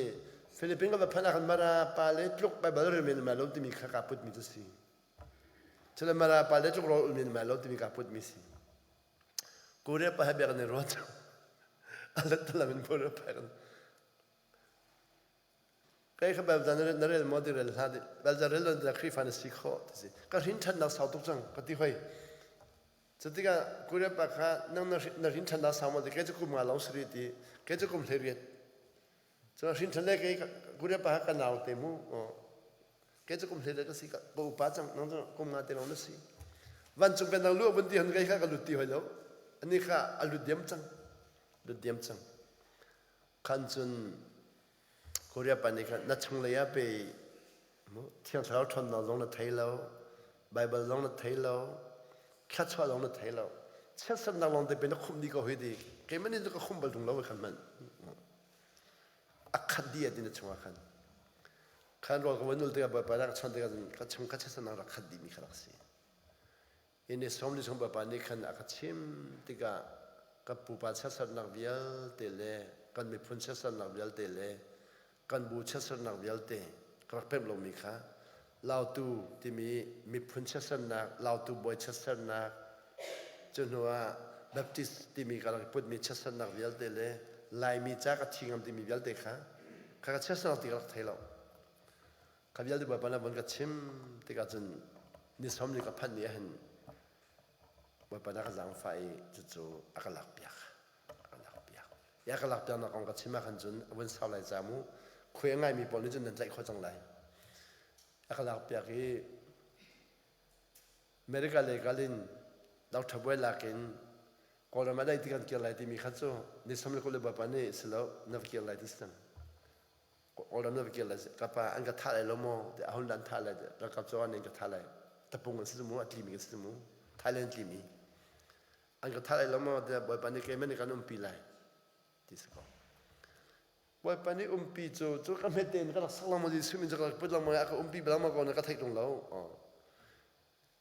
Philippines ka va phanh ah khan mara pa le tluk Bible rel men ma lo timi kha ka put mi cu si Cule mara pa le tluk rawl ulmi na mai lo timi kaa putmi si. Korea pa he bia kan i ruat. A let talam in Korea pa kan Kai kha Bible na rel maw ti rel hlah di. Bible rel lo ti Khrihfa na si khawh ti si. Ka hrin ṭhannak sau tuk cang ka ti hoi. Cutikah Korea pa kha nang na hrin ṭhannak sau maw ti kei cu kum nga lawng si rih ti. Kei cu kum 18. Cun hrin ṭhan le kei Korea pa kha ka nau te mu. Kei cu kum hlei ka si ka upa cang nang cu kum nga te lawng na si. Vancung pennak lu vun ti hon kei kha ka lut ti hoi lo. Ani kha a lut diam cang. Lut diam cang. Khan cun Korea pa nih khan na chunglei ah pe Thiang Thlarau ṭhawnnak zong na thei lo, Baibal zong na thei lo, thluachuah zong na thei lo. Chiatsernak lawng te pe na khumh dih ko hoi ti. Keimah nih cu ka khumh bal ṭung lo khan hmanh. A khat dih ah ti na chungah khan. Khan rawl ka van ul tikah Bawipa nih a ka chawnh tikah cun ka chung ka chiatsernak rak khat dihmi kha rak si. Hi ni sawm li chung Bawipa nih khan a ka chim tikah ka pupa chiatsernak vialte le kan miphun chiatsernak vialte le kan bu chiatsernak vialte ka rak pemh lomi kha Lautu timi miphun chiatsernak, Lautu bawi chiatsernak, cu hnu ah Baptist timi ka rak putmi chiatsernak vialte le Laimi ca ka thi ngam timi vialte kha kha ka chiatsernak ti ka rak thei lo. Kha vialte Bawipa nih von ka chim tikah cun ni som ni ka phanh ni ahhin Bawipa nih a ka zaangfah i cucu a ka lakpiak. A ka lakpiak. I a ka lakpiaknak kong ka chim ahkhan cun a vun sau lai ca mu khuai a ngaimi pawl nih cun nan tlaih khawh cang lai. A ka lakpiak i America lei kal in Dr. Buai lak in Kawlram ah dai ti kan kir lai timi kha cu ni som le kul le Bawipa nih si lo na va kir lai ti si cang. Kawlram na va kir lai ka pa an ka thah lai lo maw ti ahun an thah lai ralkap cu an ka thah lai tapung an si mu a tlimi kan si mu Thailand tlimi an ka thah lai lo maw tiah Bawipa nih keimah nih kan umpi lai ti si ko. Bawipa nih umpi cu cu ka hmet tein ka rak sak lengmang Jesuh min cu ka rak put lengmang i a ka umpi lengmang ko na ka theih tung lo.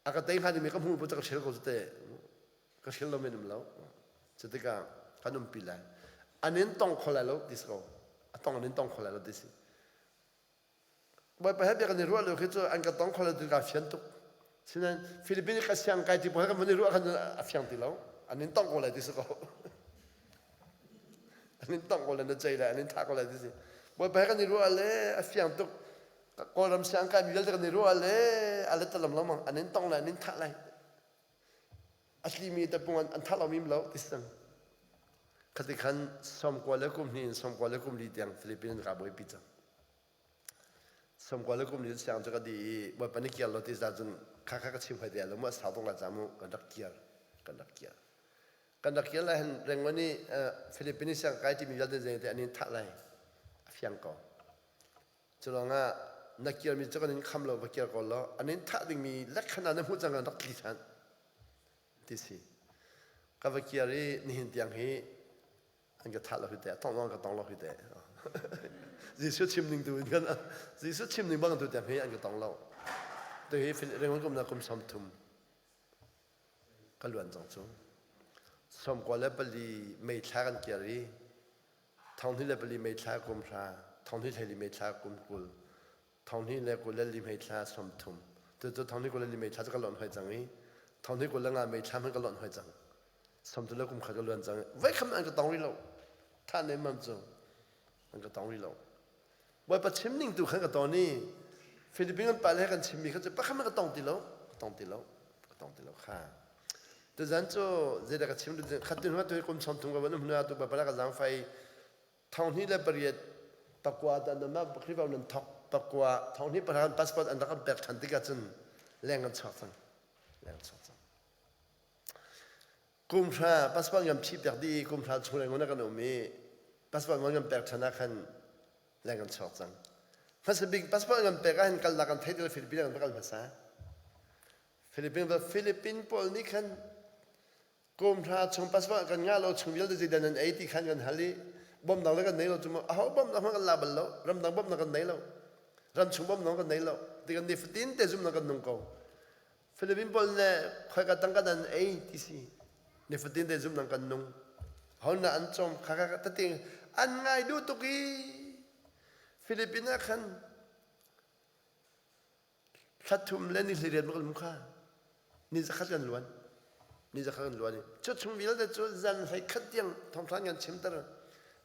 A ka tei hnga dingmi ka hmuh bu cu ka hril ko cu te. Ka hril lo men um lo. Cu tikah kan umpi lai. An in tong kho lai lo ti si ko. A tong an in tong kho lai lo ti si. Bawipa he bia kan i ruah lio khi cu an ka tong kho lo ti ka fian tuk. Sinain Philippines ka siang kai ti pawl kan van i ruah khan a fiang ti lo. An in tong ko lai ti si ko. An in tong ko lai na cei lai, an in thah ko lai ti si. Bawipa he kan i ruah le a fiang tuk. Kawlram siang kai mi vialte kan i ruah le a let lam lengmang an in tong lai, an in thah lai. A tlimi tapung an thah lo mi lo ti si. Khati khan 90 le kum hnih in 90 le kum li tiang Philippines ka buaipi cang. 90 le kum li siang cu ka di i Bawipa nih kir lo ti za cun kha kha ka chim hoi te lo mu a sau tuk la ca mu kan rak kir kan rak kir kan rak kir lai hin Rangoon i Philippines siang kai timi vialte zei te an in thah lai a fiang ko cu lawngah na kirmi cu kan in kham lo va kir ko law an in thah dingmi lekkhan ah na hmuh cang kan rak tli than ti si ka va kir i nihin tiang hi an ka thah lo hi te tong ka tong lo hi te Jesuh chim ning tu in kan Jesuh chim ning bang tu tiang hi an ka tong lo tu hi Rangoon kum na kum 30 ka luan cang cu 94 May thla kan kir i 2024 May thla kum hra 2024 May thla kum 20 Thonghnih le 24 mei thla 30. Tucu thonghnih 24 mei thla cu ka lonh hoi cang i thonghnih 25 mei thla hmanh ka lonh hoi cang. 30 le kum khat ka luan cang. Voi kham an ka tong rih lo. Tha ne mam cu an ka tong rih lo. Bawipa chim ning tu khan ka ton i Philippine kan pa le kan chimmi kha cu pakhat ka tong ti lo. Ka tong ti lo. Ka tong ti lo kha. Tuzan cu zeidah ka chim khat tu hnu tu kum 30 ka van um hnu tu bawipa ka zaangfai 2008 pakua dan na Khrihfa nan thok pakua thonghnih pahra passport an rak an pek ṭhan tikah cun leng an chuak cang leng chuak cang kum hra passport ngam phih pek dih kum hra chung leng kan um i passport ngam pek ṭhan ah khan leng an chuak cang hmasa bik passport ngam pek ah hin kalnak kan thei til Philippines kan kal hmasa Philippines Philippine pawl nih khan Kum hra chung passport kan ngah lo chung vialte zeidah nan ei ti khan kan hal i bawmhnak le kan nei lo cu aho bawmhnak hmanh kan la bal lo ramdang bawmhnak kan nei lo ramchung bawmhnak kan nei lo ti kan nifatin te zumnak kan nung ko Philippine pawl le khoika tangka nan ei ti si nifatin te zumnak kan nung hon na an cawm kha kha tete an ngai duh tuk i Philippine ah khan Thla thum le ni 18 kan um kha. Ni zakhat kan luan. Ni zakhat kan luan i cu chung vialte cu zan hlei khat tiang thawngṭha kan chimter.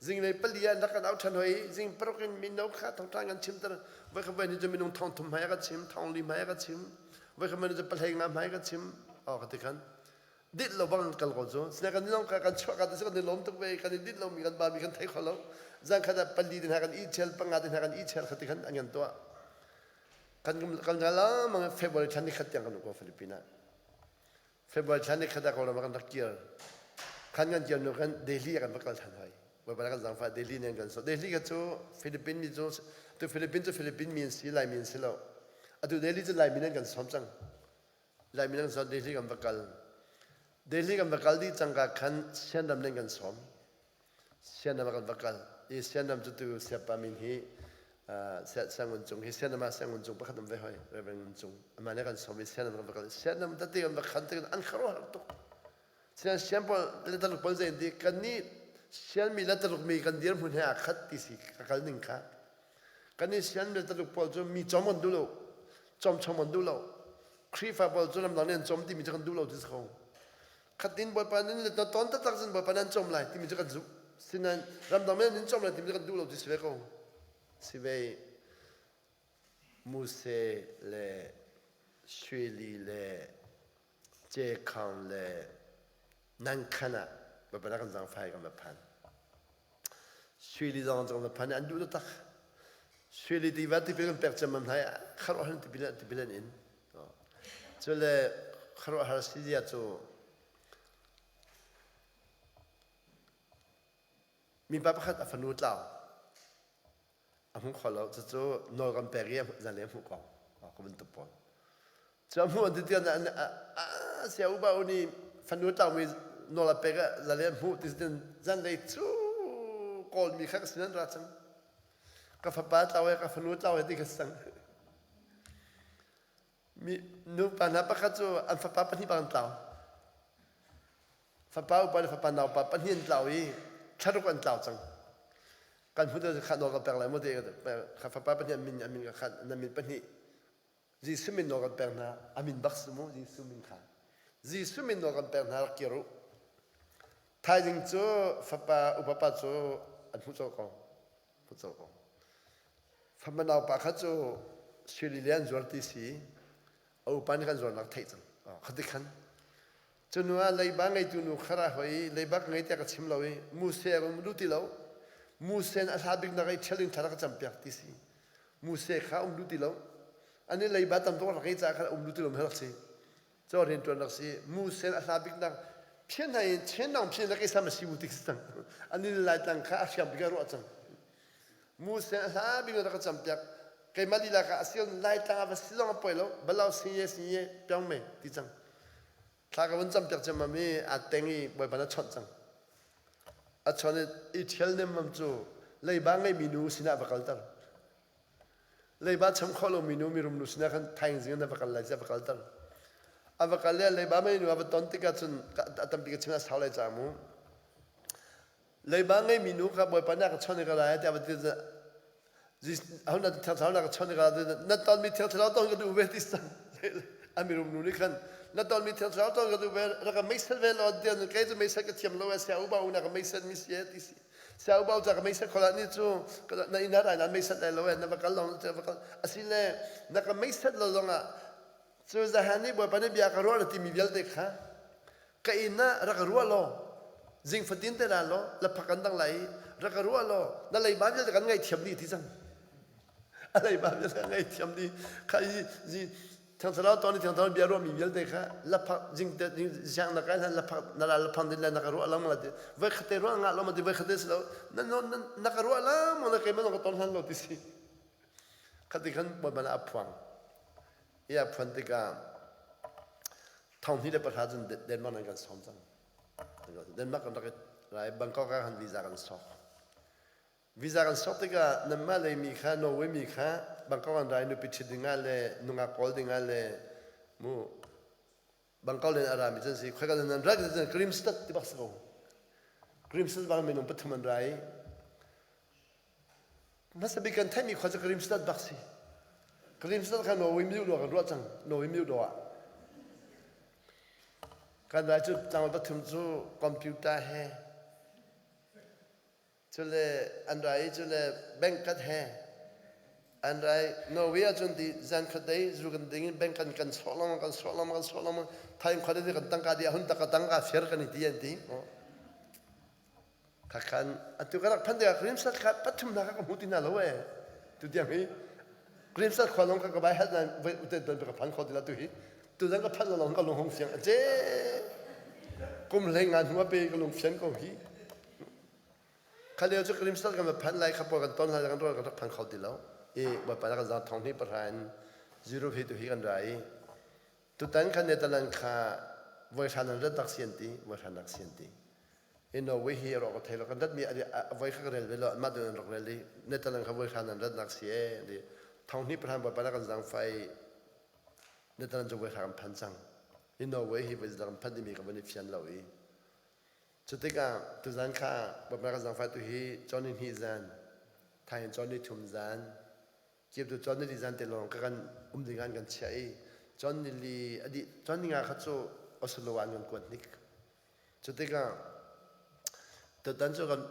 Zinglei pali ah rak kan au ṭhan hoi i zing paruk in mino kha thawngṭha kan chimter. Voikhat voi ni cu minung thong thum hmai a ka chim, thong li hmai a ka chim. Voikhat voi ni cu pahlei nga hmai a ka chim. Aw ka ti khan. Dit lo bang kal ko cu. Sina kan long kha kan chuah ka ti kan i lawm tuk ve kan i dit lomi kan ba mi kan thei kho lo. Zan khat ah pali te hna kan i chel panga te hna kan i chel kha ti khan an kan tuah. Kan kan lengmang February thla ni khat tiang kan um ko Philippines ah. February thla ni khat ah Kawlram ah kan rak kir. Khan kan kir nu kan Delhi ah kan va kal than hoi. Bawipa kan zaangfah Delhi nih an kan sawh. Delhi kha cu Philippine mi cu tu Philippine cu Philippine mi an si Laimi an si lo. Atu Delhi cu Laimi an kan sawm cang. Laimi an sawm Delhi kan va kal. Delhi kan va kal dih cangka khan Sianram nih an kan sawm. Sianram ah kan va kal i Sianram cu tu Siapa min hi Siangun Cung hi Sianram ah Siangun Cung pakhat um ve hoi Reverend Ngun Cung amah nih kan sawm i Sianram kan va kal Sianram tete kan va khan tik an khuaruahhar tuk Sian sian pawl le taluk pawl zei ti kan nih sian mi le taluk mi kan dirhmun he aa khat ti si ka kal ning kha kan nih sian mi le taluk pawl cu mi cawm kan duh lo cawm chom kan duh lo Khrihfa pawl cu ramdang nih an cawm timi cu kan duh lo ti si ko. Khatin Bawipa nin le na ton taktak cun Bawipa nan cawm lai timi cu kan zumh. Sinain ramdang men nin cawm lai timi cu kan duh lo ti si ve ko. Si ve Muse le Shuili le Cekhang le Nankhan ah Bawipa na kan zaangfai kan va phan. Shuili zong kan va phan i an duh taktak. Shuili tiva tipil kan pek ciammam hna i kharuahhar tipil tipil an in. Cule khuaruahhar si zia cu mipa pakhat a fanu tlau a hmu kho lo cucu nawl kan pek i zanlei a hmuh ko ka bantuk pawl cu a hmuh an ti tiah sia upa u nih fanu tlaumi nawl a pek ah zanlei a hmuh ti zanlei cu kawlmi kha ka sin an ra cang ka fapa tlau he ka fanu tlau he ti ka sang mi nupa hna pakhat cu an fapa pahnih bang an tlau fapa upa le fapa naupa pahnih an tlau i thlaruk an tlau cang kan hmu deuh kha nawl ka pek lai mu te ka fapa pahnih an min an min ka khat na min pahnih Jesuh min nawl kan pek hna a min bak si mu Jesuh min kha Jesuh min nawl kan pek hna rak kir u thaizing cu fapa upa pa cu an hmuh colh ko hmuh colh ko fapa naupa kha cu sui le an zuar ti si a upa nih kan zuarnak theih cang khati khan cu nu ah leiba ngeitu nu kha ra hoi leiba ka ngei tiah ka chim lo i muse a um duh ti lo muse a hla bik nak i ṭhial in thla ka campiak ti si muse kha um duh ti lo ani leiba tam tuk rak ngei caah khan um duh ti lo rak si cho rian ṭuan rak si muse a hla bik nak phian hai in chen nang phian nak isam si mu tik si cang ani lai tlang kha a hriam bik a ruah cang muse a hla bik rak ka campiak keimah lila ka asil lai tlang a va si zong a poi lo balau si ye si ye piang me ti cang thla ka vun campiak ciammam i aa teng i bawipa na chawnh cang a chawnh i i ṭhial nemmam cu leiba ngeimi nu sinah va kalter leiba cham khawh lomi nu mirum nu sinah khan thaizing in va kal lai a va kalter a va kal le leiba mei nu a va ton tikah cun a tampi ka chim a sau lai ca mu leiba ngeimi nu kha bawipa nih a ka chawnh i ka lai tiah va ti aho na thiang thlarau na ka chawnh i ka lai na tonmi thiang thlarau ton ka duh ve ti sang a mirum nu nih khan na tonmi thiang thlarau ton ka duh ve rak ka meisel ve law tiah kei cu meisel ka thiam lo sia uba u na ka meisel mi si ti si sia uba ca ka meisel khola ni cu na inn rai na meisel lai lo na va kal long va kal asile na ka meisel lo zong ah cu zahan nih bawipa nih bia ka ruah na timi vialte kha ka inn ah rak ruah law zing fatin te la law laphak kan dang lai i rak ruah law na leiba vialte kan ngaihthiam dih ti cang a leiba vialte kan ngaihthiam dih kha i zi thiangthlarau ton i thiangthlarau bia ruahmi vialte kha laphak jing te siang na kai hlan laphak na la laphang din le na ka ruah lam la ti voi khate ruah ngah lo ma ti voi khate si lo na na ka ruah lam na keimah ka ton hlan lo ti si khati khan bawipa a phuang i a phuan tikah 2010 cun Denmark nan kan sawm cang. Denmark kan rak i Bangkok ah khan visa kan sok. Visa kan sok tikah nanmah lei mi kha Norway mi kha Bangkok an ra i nupi ṭhit dingah le nungak kawl dingah le mu Bangkok len a rami cun si khoika nan rak cun Grimstad ti bak si ko. Grimstad bang minung pathum an ra i Hmasa bik kan theihmi khua cu Grimstad bak si. Grimstad kha Norway mi dawh kan ruah cang. Norway mi dawh ah. Kan rai cu tlangval pathum cu computer he cule an rai i cule bank kat he an rai Norway ahcun ti zan khat dei zu kan ding in bank kan kan sawh lengmang kan sawh lengmang kan sawh lengmang thaing khua te kan tangka di ahun tak tangka fir kan i ti an ti. Khakhan atu ka rak phan tikah Grimsat kha pathum hna kha ka hmu ti hna lo ee. Tu tiang hi Grimsat khua lawng kha ka bai hat nain voi uten ton ka phan kho ti la tu hi. Tu zang ka phan lo lawng ka lung hong fiang ace. Kum hlei nga hnu a pe ka lung fian ko hi. Kha lio cu Grimsat kan va phan lai kha pawl kan ton hna kan rual kan rak phan kho ti lo. I bawipa na kan zang thong hnih pahra in zero hi tu hi kan ra i Tutan kha Netherlands kha voi hran an rat rak si an ti, voi hran rak si an ti. I Norway hi a rawk a thei lo kan ratmi a voi kha ka rel ve lo anmah tu an rak rel i Netherlands kha voi hran an ratnak si ee ti. Thong hnih pahran bawipa na kan zaangfai Netherlands cu voi hra kan phan cang. I Norway hi voi kan phan timi ka van i fian lo i. Cutikah tuzan kha bawipa na kan zaangfai tu hi cawn ni hnih zan, thain cawn ni thum zan, Kip tu cawn nili zan te lawng ka kan um ding an kan chiah i cawn nili a dih cawn ninga kha cu Oslo ah an kan kuat hnik. Cu tikah tutan cu kan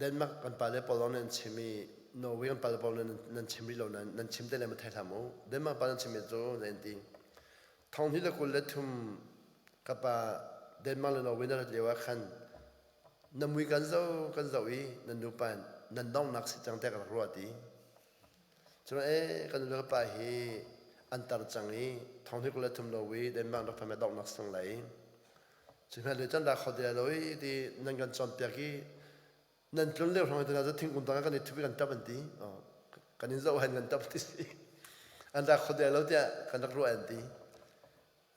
Denmark kan pale pawl zong nih an chim i Norway kan pale pawl nih nan chim rih lo nain nan chim te le ma thei hlah mu. Denmark pa nan chimmi cu zei an ti? Thong hnih le 23 ka pa Denmark le Norway na rat lio ah khan na mui kan zoh kan zoh i nan nupa nan donghnak si cang tiah ka rak ruah ti. Cun ee kan nu le ka pa hi an tar cang i thong hnih 23 Norway Denmark rak pham donghnak si cang lai. Cu hna le can ra kho ti lai lo i ti nan kan cawnpiak i nan tlun lio hrawng hi cu thingkung tangah kan i thup i kan tap an ti. Kan in zoh hen kan tap ti si. An ra kho ti lai lo tiah kan rak ruah an ti.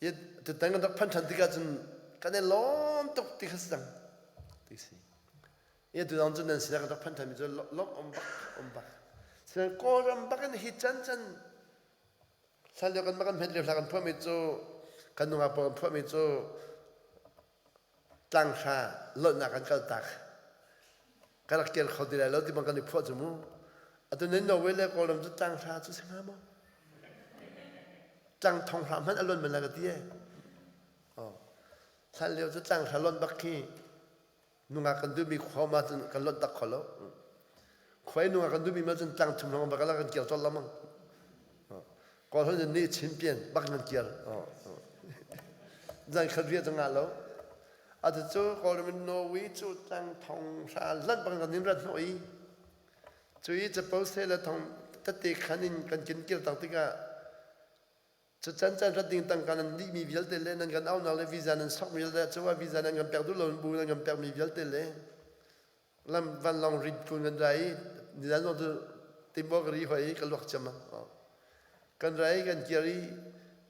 I tutan kan rak phan ṭhan tikah cun kan i lawm tuk ti kha si cang ti si. I tu zong cu nan sinah kan rak phan ṭhanmi cu lawmh um bak um bak. Sinain Kawlram bak in hi can can hlan lio kan kan hmet lio hla kan phuahmi cu kan nungak pawl kan phuahmi cu tlanghra lawlhnak kan kal tak. Kan rak kel kho ti lai lo ti bang kan i phuah cu mu. Atu nan Norway le Kawlram cu tlanghra cu si hnga maw? Tlang thong hra hmanh a luan men lai ka ti e. Oh. Hlan lio cu tlanghra lonh bak khi nungak kan duhmi khua ma cun kan lonh tak kho lo. Khuai nungak kan duhmi ma cun tlang thum lawng bak kan kiar colh lamang. Kawl hon ni chin pian bak nan kiar. Zan khat ria cu nga lo. Atu cu Kawlram in Norway cu tlang thong hra lanh bang kan in rat hnawh i Cu i capo seh le thong tete khan in kan kin kir tak tikah cu can can rat ding tangka nan dihmi vialte le nan kan aunak le visa nan sokmi vialte cu ah visa nan kan pek duh lo bu nan kan pekmi vialte le lam vanlawng rit kun kan ra i nizan zong cu timbo ka ri hoi i ka luak ciam kan ra i kan kir i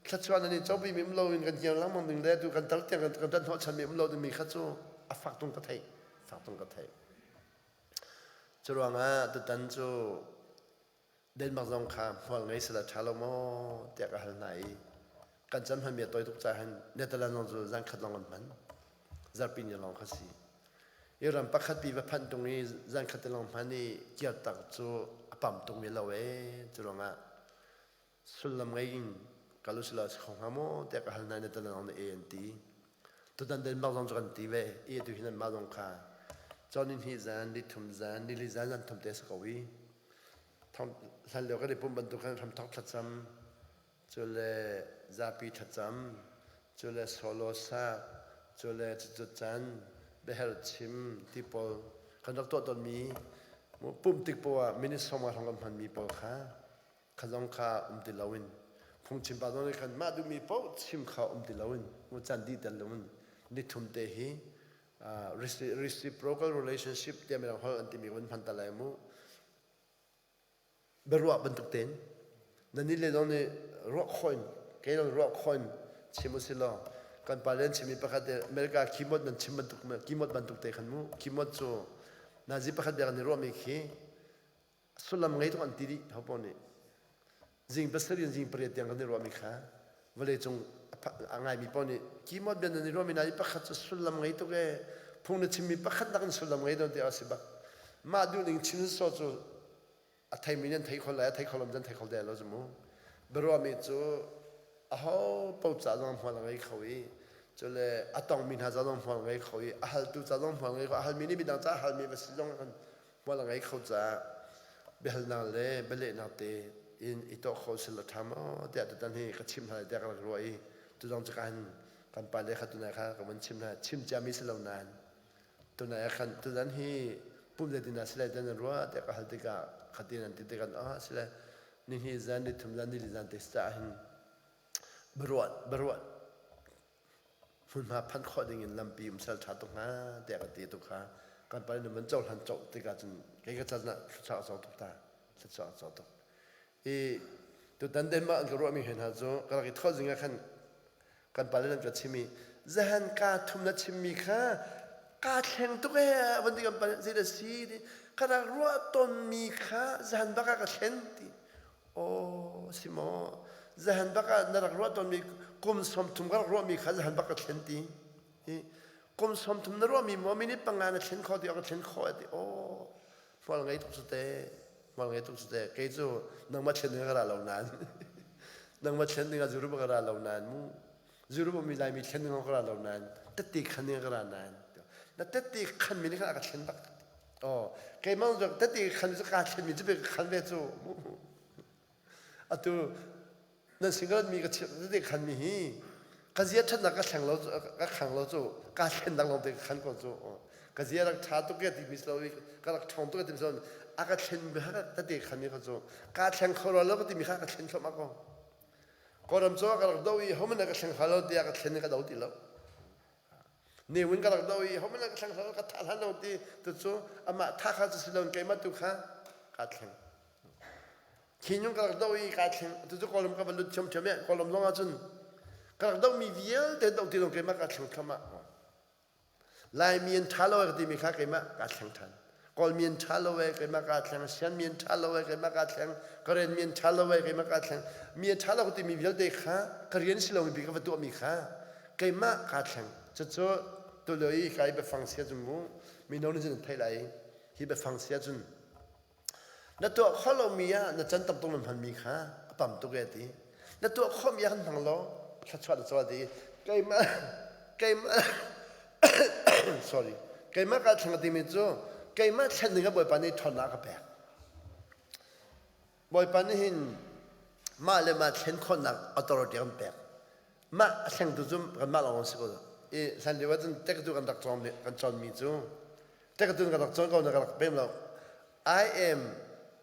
thluachuah nan i copi mi um lo in kan kir lengmang ding le tu kan tar tiang kan rat hnawh chan mi um lo dingmi kha cu a fak tung ka theih fak tung ka theih. Curuangah tutan cu Denmark zong kha hmual ngei sila ṭha lo maw tiah ka hal hna i kan chan hmanmi a tawi tuk caah hin Netherlands zong cu zan khat lawng an hman. Zarhpi ni lawng kha si. I ram pakhat pi va phanh tung i zan khat te lawng hman i kirtak cu a pam tungmi lo ee. Curuangah sullam ngei in kal usila si kho hnga maw tiah ka hal hna na talang na e an ti tutan Denmark zong cu kan ti ve i atu hin anmah zong kha cawn ni hnih zan ni thum zan ni li zan zan thum te si ko i thong hlan lio kan i pum bantuk khan hramthok thlacam cu le zapi thlacam cu le solo sak cu le cucu can biaher chim ti pawl kan rak tuah tawnmi pumh tik poah ah minute sawm hrawng kan hmanmi pawl kha kha zong kha um ti loin phungchim pa zong nih khan mah duhmi paoh chim kha um ti loin mu can dih tel loin nithum te hi reciprocal relationship tiah mirang holh an timi kan hman ta lai mu biaruah bantuk tein na ni le zong nih ruah khawh in kei zong ruah khawh in chim u si law kan pa len chimmi pakhat te America keyboard nan chim bantuk keyboard bantuk te khan mu keyboard cu nazi pakhat bia kan i ruahmi khi sullam ngei tuk an ti dih hopaoh nih zing pasarih in zing pariat tiang kan i ruahmi kha vawleicung a ngaimi paoh nih keyboard bia nan i ruahmi hna i pakhat cu sullam ngei tuk ee phung na chimmi pakhat nak in sullam ngei don ti a si bak mah duhning chim sawh cu a theimi nih an thei kho lai a thei kho lo an thei kho de lo cu mu biaruahmi cu aho paoh ca zong hmual a ngei kho i cule a tongmi hna ca zong hmual ngei kho i a haltu ca zong hmual ngei kho a halmi nih midang ca a halmi va si zong kan hmual a ngei kho caah biahalnak le bialehnak te in i tuah kho sila ṭha maw tiah tutan hi ka chim hna tiah ka rak ruah i tuzong cu ka han kan pale kha tunai kha ka van chim hna chim ciami si lo nain tunai ah khan tutan hi pum le dina sile tiah nan ruah tiah ka hal tikah khatin an ti tikah ah sile ni hi zan ni thum zan ni li zan te caah hin biaruah biaruah hmunhma phanh khawh ding in lampi um sal ṭha tuk hnga tiah ka ti tuk kha kan pa nih man cohlan coh tikah cun kei ka can ah thluachuah a co tuk ta thluachuah a co tuk i tutan Denmark an ka ruahmi he hna cu ka rak i thawh zing ah khan kan pa le nan ka chim i zahan ka thum na chimmi kha kaa thleng tuk ee van ti kan pa zei dah si ti ka rak ruah tawnmi kha zahan bak ah ka thlen ti Aw si maw zahan bak ah na rak ruah tawnmi kum 30 ka rak ruahmi kha zahan bak ka thlen ti. Hi kum 30 na ruahmi maw minute panga na thlen kho ti ka thlen kho ti aw hmual ngei tuk su te hmual ngei tuk su te kei cu nangmah thlen ding ka ra lo nain nangmah thlen ding ah zu ka ra lo nain mu. Zuru mi Laimi thlen ding ka ra lo nain tette khan ding ka ra nain na tette khan mi nih khan a ka thlen bak. Oh, keimah zong tette khan cu ka thlen mi cu ka khan ve cu. Atu nan single mi ka tette khan mi hi ka zia ṭhatnak ka thleng lo ka khang lo cu ka thlen dang lawng te ka khan ko cu. Ka zia rak ṭha tuk ke ti mi si lo i ka rak ṭhawng tuk ke ti mi si lo a ka thlen mi kha tette khan mi kha cu ka thleng kho lo lo ka ti mi kha ka thlen thluahmah ko. Kawlram cu ka rak doh i hohmanh ka thleng hlah lo tiah ka thlen i ka do ti lo. Ne Win ka rak doh i hohmanh ka thleng hlah lo, ka thah hlah lo ti tu cu amah tha kha cu si lo keimah tu kha kaa thleng. Khi nyung ka rak doh i kaa thleng. Tu cu Kawlram ka va lut ṭhiamṭhiam i Kawlram zong ah cun ka rak dohmi vialte doh ti lo keimah kaa thleng thluahmah. Laimi an ṭha lo e ka timi kha keimah kaa thleng ṭhan. Kawlmi an ṭha lo e keimah kaa thleng. Sianmi an ṭha lo e keimah kaa thleng. Karenmi an ṭha lo e keimah kaa thleng. Mi a ṭha lo ka timi vialte kha ka rian si lomi bik ka va tuahmi kha keimah kaa thleng. Cucu tulio i kai biafang sia cun mu mino nih cun an theih lai i hi biafang sia cun Na tuah khawh lomi ah na can tam tuk na hmanmi kha a pam tuk e ti. Na tuah khawhmi ah kan hmang law thluachuah na caw ti. Keimah keimah sorry keimah ka thleng timi cu keimah thlen ding ah Bawipa nih ṭhawnnak a ka pek. Bawipa nih hin mah le mah thlen khawhnak authority a kan pek. Mah a thlengtu cu kanmah lawng si ko. I hlan lio ah cun tektu kan rak cawm kan cawnmi cu tektu kan rak cawn ko na ka rak pem lo. I am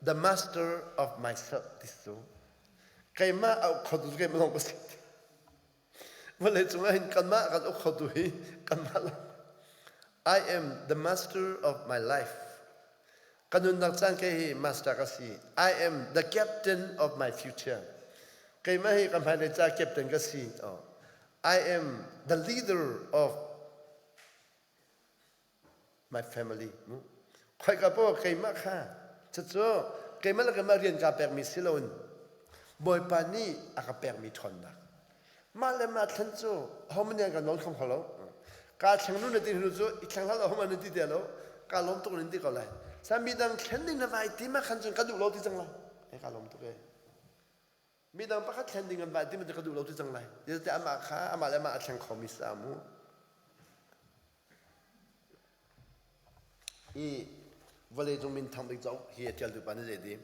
the master of myself ti cu keimah a uk khotu cu keimah lawng ka si. Vawlei cung ah hin kanmah kan uk khotu hi kanmah lawng. I am the master of my life. Ka nunnak caan ke hi master ka si. I am the captain of my future. Keimah hi ka hmailei ca captain ka si. Oh. I am the leader of my family. Khoika paoh keimah kha cucu keimah le keimah rian kaa pekmi si loin Bawipa nih a ka pekmi ṭhawnnak. Mah le mah thlen cu ahohmanh nih an kan nawl kho lo. Kaa thleng nu na ti hnu cu i thleng hlah lo ahohmanh na ti te lo. Kaa lawm tuk nan ti ko lai. Sa midang thlen ding na vai ti ma khan cun ka duh lo ti cang lai. Ai kaa lawm tuk e. Midang pakhat thlen ding an vai ti ma ka duh lo ti cang lai. Zeicahtiah amah kha amah le amah a thleng khomi sa mu. I vawlei cung minthang bik cauk hi a ṭialtu pa nih zei ti?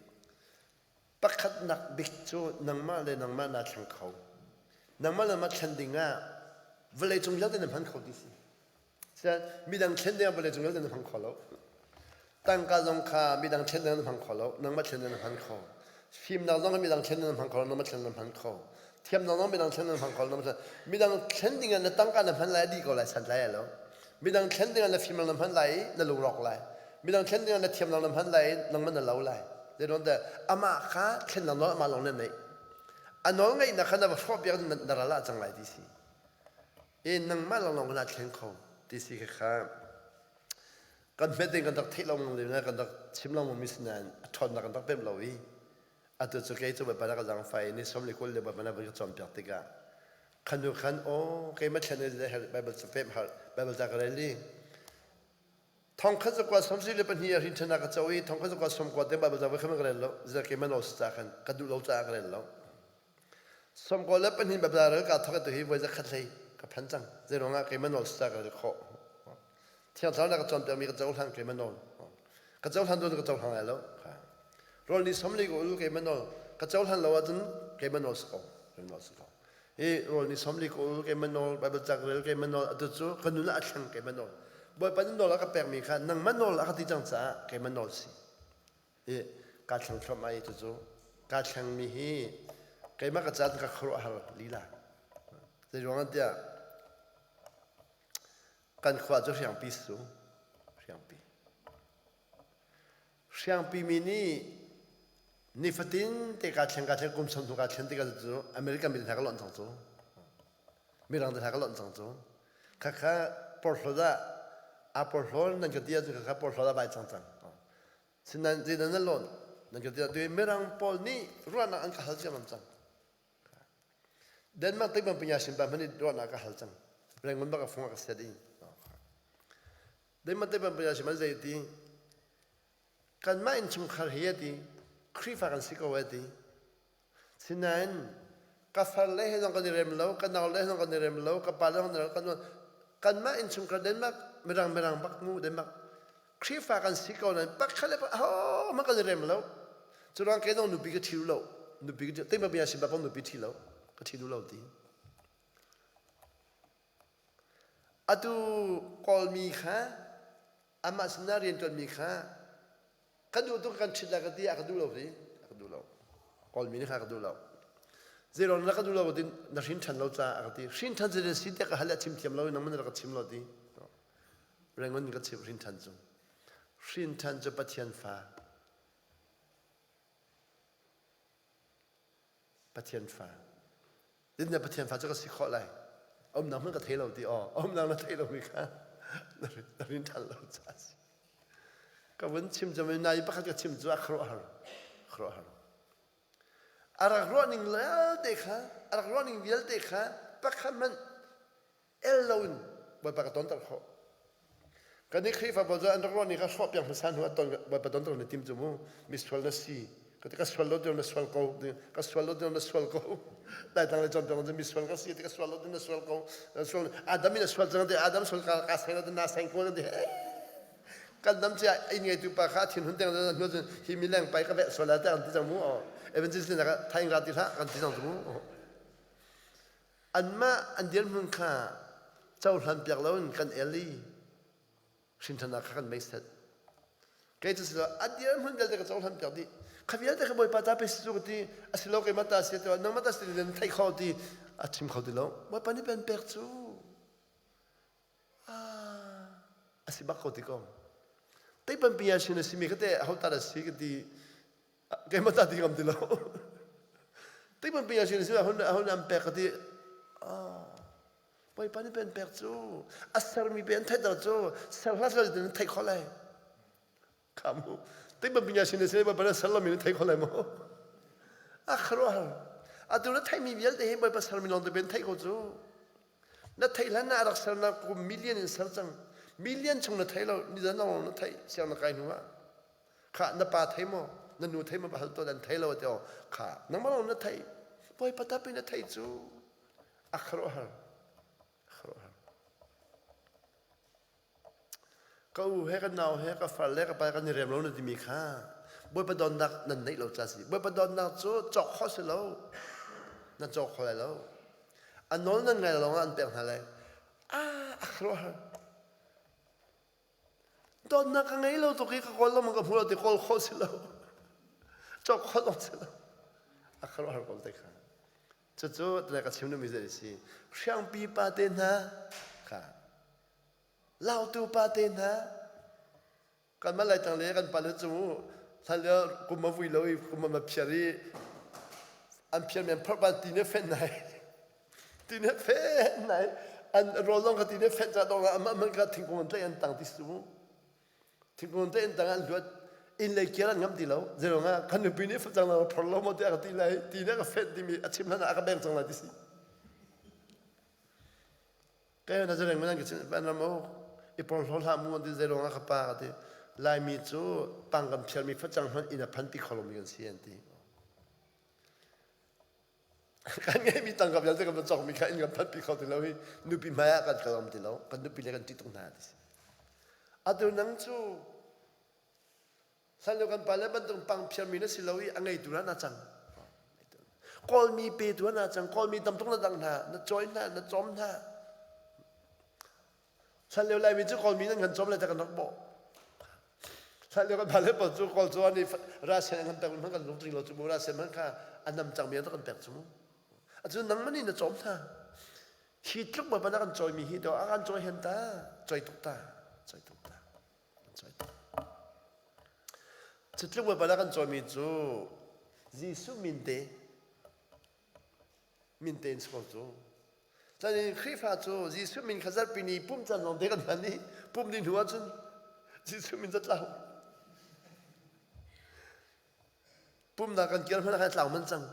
Pakhatnak bik cu nangmah le nangmah naa thleng kho. Nangmah le nangmah thlen ding ah vawleicung vialte na hman kho ti si. Sian midang thlen ding ah vawleicung vialte na hmang kho lo. Tangka zong kha midang thlen ding ah na hmang kho lo, nangmah thlen ding na hman kho. Fimnak zong kha midang thlen ding na hmang kho lo, nangmah thlen na hman kho. Thiamnak zong midang thlen ding na hmang kho lo, nangmah thlen. Midang thlen ding ah na tangka na hman lai a dih ko lai, santlai ai lo. Midang thlen ding ah na fimnak na hman lai i na lungrawk lai. Midang thlen ding ah na thiamnak na hman lai i nangmah na lo lai. Zeiruang amah kha thlennak nawl amah lawng nih a neih. A nawl ngeihnak kha na va hrawhpiak na ral ah cang lai ti si. E nangmah lawnglawng na thleng kho ti si kha kha kan hmet ding kan rak theih lo le kan rak chim lo mi sinain a ṭhawnnak kan rak pemh lo i atu cu kei cu Bawipa na ka zaangfai ni som le 20 le Bawipa na van ka cawnpiak tikah khan nu khan aw keimah thlen le Bible cu pemh har Bible ca ka rel i Thongkhat zakua 74 ah rinṭhanak ka co i thongkhat zakua 90 tiang Baibal ca voi khat ka rel lo. Zeicah keimah nawl si ca khan ka duh lo caah ka rel lo. 92 Baibal rel kaa thawk i tuhi voi zakhat hlei ka phan cang. Zei ruangah keimah nawl si ca ka rel khawh. Thiang Thlarau na ka cawnpiakmi ka cohlan keimah nawl. Ka cohlan doon ka cohlang lai lo. Rawl ni som li ka ul keimah nawl. Ka cohlan lo ahcun keimah nawl si ko. Keimah nawl si ko. Hi rawl ni som li ka ul keimah nawl Bible ca ka rel keimah nawl atu cu ka nun ah a thleng keimah nawl Bawipa nih nawl a ka pekmi kha nangmah nawl a ka ti cang caah keimah nawl si i kaa thleng thluahmah i cucu kaa thlengmi hi keimah ka caah ka khuaruahhar lila zei ruangah tiah kan khua cu hriangpi su hriangpi Hriangpimi nih nifatin te kaa thleng kaa thleng kum som hnu kaa thlen tikah cu America mi hna ka lonh cang cu. Mirang te hna ka lonh cang cu. Khakha porhlawt ah aa porhlaw nan ka ti ahcun khakha porhlawt ah vai cang cang. Sinain zeidah na lonh nan ka ti ahcun Mirang pawl nih ruahnak an ka hal ciammam cang. Denmark tikbang pinya sin pa hmanh nih ruahnak ka hal cang. Rangoon bak a fung a ka set i. Denmark tikbang pinya sin man zei ti Kanmah innchungkhar hi a ti, Khrihfa kan si ko a ti. Sinain Ka far le he zong kan i rem lo, ka nau le he zong kan i rem lo, ka pa le zong kan i rem lo. Kanmah innchungkhar Denmark mirang mirang bak mu Denmark. Khrihfa kan si ko nain pakhat le pakhat ahohmanh kan i rem lo. Cu ruang kei zong nupi ka ṭhi lo. Nupi ka ṭhi, bia sim bak nupi ṭhi lo. Ka ṭhi duh lo ti. Atu Kawlmi kha amah sinah rianṭuanmi kha ka duh tuk kan ṭhit lai ka ti a ka duh lo hi a ka duh lo. Kawlmi nih kha a ka duh lo. Zeiruang na ka duh lo ti na hrin ṭhan lo caah a ka ti. Hrin ṭhan cu si tiah ka hal i a chim thiam lo i nangmah na ka chim lo ti. Rangoon ka chim hrin ṭhan cu. Hrin ṭhan cu Pathian fa. Pathian fa. Din na Pathian fa cu ka si khawh lai. Umnak hmanh ka thei lo ti aw. Umnak na thei lomi kha na rin ṭhan lo ca si. Ka vun chim cu nai pakhat ka chim cu a khuaruahhar. Khuaruahhar. A rak ruah ning vialte kha, a rak ruah ning vialte kha pakhat hmanh el loin Bawipa ka tonter khawh. Kan i Khrihfa pawl cu an rak ruah ni kha hrawh piak hmasa hnu ah ton Bawipa tonter na tim cu mu misual na si ka ti ka sual lo tiang na sual ko ka sual lo tiang na sual ko laitlang le cawnpiak cu misual ka si ti ka sual lo tiang na sual ko sual Adam in a sual cang ti Adam sual ka ka seng lo na seng ko ti kan dam cia inn ngeitu pa kha thin hun teng hnu cun hi mi leng pai ka veh sual la te an ti cang mu evangelist na ka thaing ra ti hlah kan ti cang cu mu Anmah an dirhmun kha cohlanpiak loin kan el i hrinṭhannak kha kan meiset. Kei cu silo a dirhmun vialte ka cohlanpiak dih. Kha vialte kha Bawipa ta pe si cu ka ti, a si lo keimah ta si ti nangmah ta si ti nan theih kho ti a chim kho ti lo. Bawipa nih pen pek cu a si bak ko ti ko. Teipan pi ah sin a simi kha te ho ta da si ka ti keimah ta ti ngam ti lo tikman pi sin sin ahun ahun an pek ka ti Bawipa nih pen pek cu a sermi pe an theihter cu ser hlah sel tin theih kho lai khamu tikman pi sin sin Bawipa nih ser lomi thei kho lai maw a kharuahar atu na theihmi vialte hi Bawipa sermi lawng te pen theih ko cu na theih hlan ah a rak sernak kum million in ser cang million chung na thei lo ni zan lawng na theih siang na kai hnu ah Khah na pa thei maw na nu thei maw hal tawn an thei lo ti aw kha nangmah lawng na thei Bawipa tapi na thei cu a khuaruahhar a khuaruahhar ka u he ka nau he ka far le ka pa kan i rem lo na timi kha Bawipa donnak nan neih lo ca si Bawipa donnak cu cawk khawh si lo nan cawk kho lai lo a nawl nan ngai lawng ah an pek hna lai ah a khuaruahhar Dawtnak ka ngei lo tuk i ka kawl lengmang ka hmu lo ti kawl khawh si lo. Cawk khawh zong si lo. A khuaruahhar ko te kha. Cucu tunai ka chim duhmi zei si. Hriangpi pa te hna kha lautu pa te hna kanmah Laitlang le kan pale cu hlan lio kum a vui lo i kum a phiar i an phiar mi an phorh ban ti ne fenh nai Ti nih fenh nai an rawl zong kha ti nih fenh ca dong ah amah hmanh kha thingkung an tlaih an tang ti su thingkung an tlaih an tang an luat inn lei kiar an ngam ti lo zeiruang ah kan nupi nih facang na phor lo maw tiah ka ti lai ti nih ka fenh timi a chim hlan ah a ka beng cang lai ti si kai na zareng man ka chim van ram o i porhlaw hlah mu an ti zeiruang ah ka pa ka ti laimi cu pang kan phiarmi facang hmanh inn a phan ti kho lomi kan si an ti Kan ngeihmi tangka vialte kan va cawkmi kha inn kan phanpi kho ti lo i nupi hmai ah kan kal ngam ti lo. Kan nupi le kan ṭih tuk hna ti si. Atu nang cu hlanlio kan pale bantuk pang phiarmi na si lo i a ngeitu na cang. Kawlmi petu na cang. Kawlmi tam tuk na dang hna, na cawi hna, na cawm hna. Hlanlio Laimi cu Kawlmi nan kan cawm le kan rak bawh. Hlanlio kan pale pawl cu Kawl cu an i rasen an kan pek hmanh kan lungtling lo cu mu rasen hmanh kha a nam cangmi an rak kan pek cu mu. Atu nangmah nih na cawm hna. Hi tluk bawipa na kan cawimi hi to a kan cawi hen ta, cawi tuk ta, cawi tuk ta, cawi tuk. Cu tluk bawipa na kan cawimi cu Jesuh min te min tein si ko cu. Cun Khrihfa cu Jesuh min kha zarhpi ni pumh caan lawng te kan hman i pumh ni hnu ahcun Jesuh min cu tlau. Pumnak kan kir hmanh ah khan tlau man cang.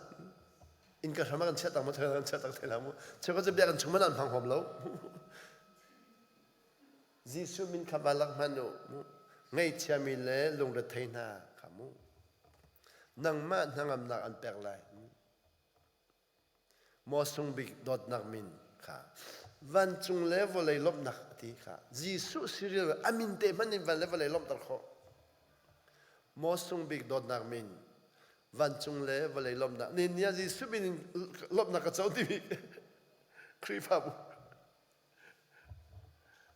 Inn ka hram ah kan chiah tak ma kan chiah tak thai la mu. Cheukhat cu biakinn chung hmanh an hmang huam lo. Jesuh min kha va lak hmanh u. Ngaihchiami le lungrethei hna kha mu. Nangmah hnangamnak an pek lai. Maw sung bik dawtnak min kha vancung le vawlei lawmhnak a ti kha Jesuh siril a min te hmanh in van le vawlei lawmhter khawh. Maw sung bik dawtnak min vancung le vawlei lawmhnak ni ni ah Jesuh min in lawmhnak ka co timi Khrihfabu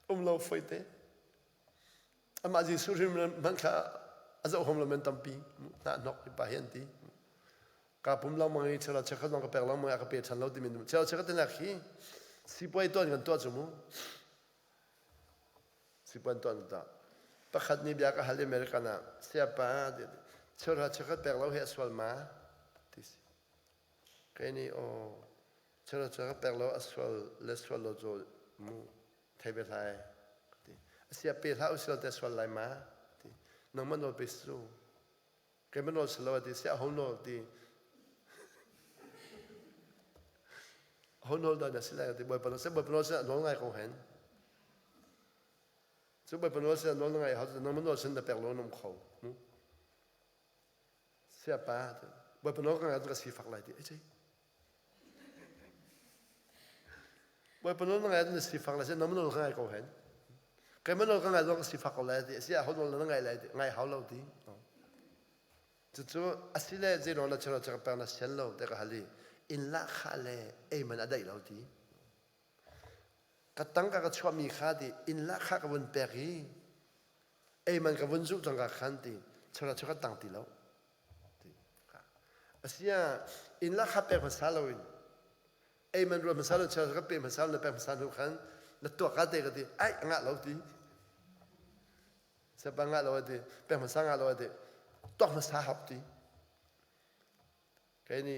um lo foi te. Amah Jesuh hrim hmanh kha a zohom lo men tampi hna hnok hi pa hi an ti. Ka pum lengmang i chela chekhat zong ka pek lengmang i a ka pe ṭhan lo timi chela chekhat tinak hi sipuai tuan kan tuah cu mu. Sipuan tuan kan tuah. Pakhat nih bia ka hal i American ah siapa chela chekhat pek lo hi a sual ma ti si. Kei nih aw chela chekhat pek lo a sual le sual lo cu mu thei ve hlai ti. Asia pe hlah usilo te sual lai ma ti. Nangmah nawl pe su. Keimah nawl si lo a ti siah ho nawl ti ho nawl dah na si lai ti bawipa nawl si bawipa nawl si nawl ngai ko hen cu bawipa nawl si nawl ngai hau nangmah nawl sin na pek lo num kho mu siapa bawipa nawl ka ngai ka sifak lai ti ai Bawipa nawl na ngai na sifak lai nang nawl ka ngai ko hen. Keimah nawl ka ngai zong ka sifak ko lai ti si ah ho nawl na ngai lai ti ngai hau lo ti. Cucu asile zei nawl na chero chak peng na sian lo te ka hali in la kha le ei man a daih lo ti. Ka tangka ka chuah mi kha ti in la kha ka vun pek i ei man ka vun zuh cang ka khan ti chero chak tang ti lo. Asia inn la kha pek hmasa loin ei man ruat hmasa lo chel ka pe hmasa na pek hmasa hnu khan na tuak ka te ka ti ai ngah lo ti sapa ngah lo ti pek hmasa ngah lo ti tuak hmasa hap ti kai ni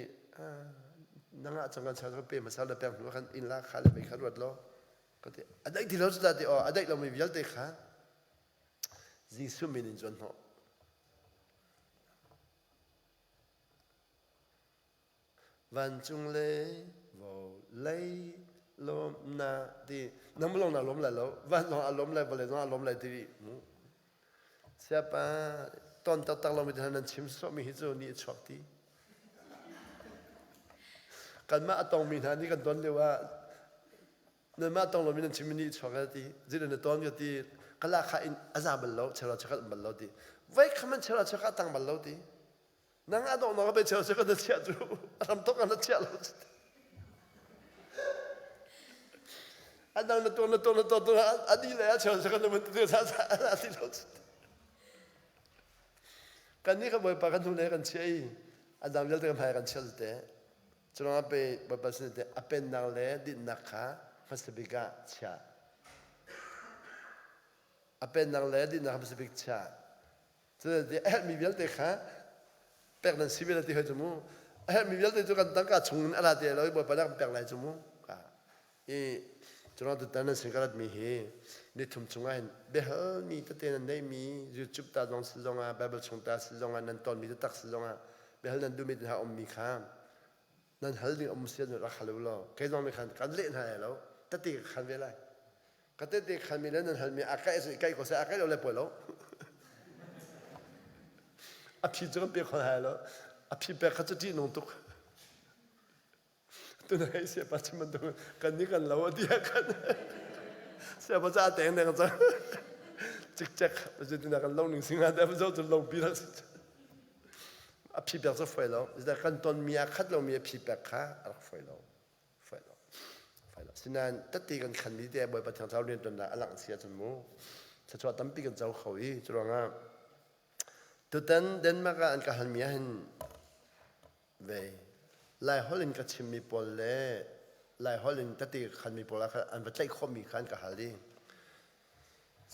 na ngah cang kan chel ka pe hmasa na pek hnu khan inn la kha le mei kha ruat lo ka ti a daih ti lo cu ta ti o a daih lo mi vialte kha Jesuh min in zuan hnawh. Vancung le vawlei lawmnak ti nang lawng na lawm lai lo van lawng a lawm lai vawlei zong a lawm lai ti mu siapa ton taktak lomi te nan chim sawhmi hi cu ni a chuak ti kanmah a tongmi hna nih kan ton lio ah nanmah tong lomi nan chimmi nih chuak ka ti zin na ton ka ti kala kha in aza bal lo chela chakhat bal lo ti voi khaman chela chakhat tang bal lo ti nang a dong ka pe chela chakhat na chia cu ram tok na chia lo adang na ton na ton na ton ton adi le a chela chakhat na mun ti sa sa ati lo kan ni ka bawipa kan hnu le kan chia i adang vialte kan hmai kan chial te Curuangah pei Bawipa sin a pennak le dinnak kha hmasa bik ah chia. A pennak le dinnak hmasa bik chia. Cuti a herhmi vialte kha pek nan si ve ti hoi cu mu. A herhmi vialte cu kan tangka chung in a ra te lo i Bawipa nih kan pek lai cu mu. I curuang tutan nan sin ka ratmi hi nithum chungah hin biahalmi tete nan neihmi YouTube ta zong si zongah Bible chung ta si zongah nan tonmi taktak si zongah biahal nan duhmi te hna ummi kha nan hal ding um si rak hal u law kei zong nih khan kan leh hna lai lo tete ka khan ve lai ka tete khanmi le nan halmi a kaih a kaih ko seh a kaih lo le poi lo a phi cu kan pe kho lai lo a phi pek kha cu ṭih nung tuk Tunai siapa chim bantuk kan nih kan lo a ti ah khan siapa ca teng deng cang cikcek zetina kan lo ning singa te zo cu lo pi rak si a phi pek cu foi lo zita kan ton mi a khat lo mi a phi pek kha a rak foi lo foi lo foi lo sinain tatti kan khan mi te bawipa thiang thlarau rian tuan a langh si ahcun mu thluachuah tampi kan co kho i curuangah tutan Denmark ah an ka halmi ah hin Vei. Laiholh in ka chimmi pawl le Laiholh in tete ka khanmi pawl ah khan an va tlaih khawhmi kha an ka hal i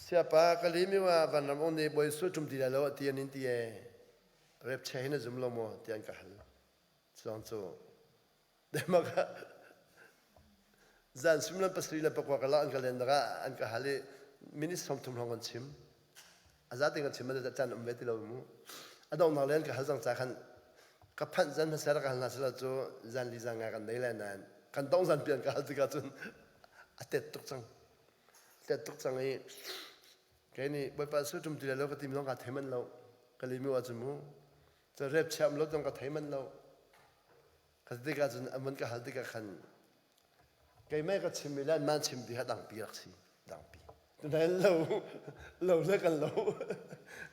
Siapa ka limi wa vanram ong nih Bawi Jesuh ṭum ti lai lo a ti an in ti ee. Repche hi na zum lo maw ti an ka hal. Cuang cu Denmark ah zan suimilam pasarih le pakua ka la an ka len ah an ka hal i minute 30 hrawng kan chim. A zate kan chim a caan um ve ti lo mu. A donghnak le an ka hal cang ca khan ka phanh zan hmasa rak ka hal hna sila cu zan li zan nga kan nei lai nain kan dongh zan pi an ka hal tikah cun a tet tuk cang. Tet tuk cang i kei nih Bawipa su ṭum ti lai lo ka ti mi zong ka thei manh lo. Ka limi wa cu mu. Cu rep chiam lo zong ka thei manh lo. Kha tikah cun an von ka hal tikah khan keimah ka chimmi le anmah chim ti kha dangpi rak si. Dangpi. Tunain lo lo le kan lo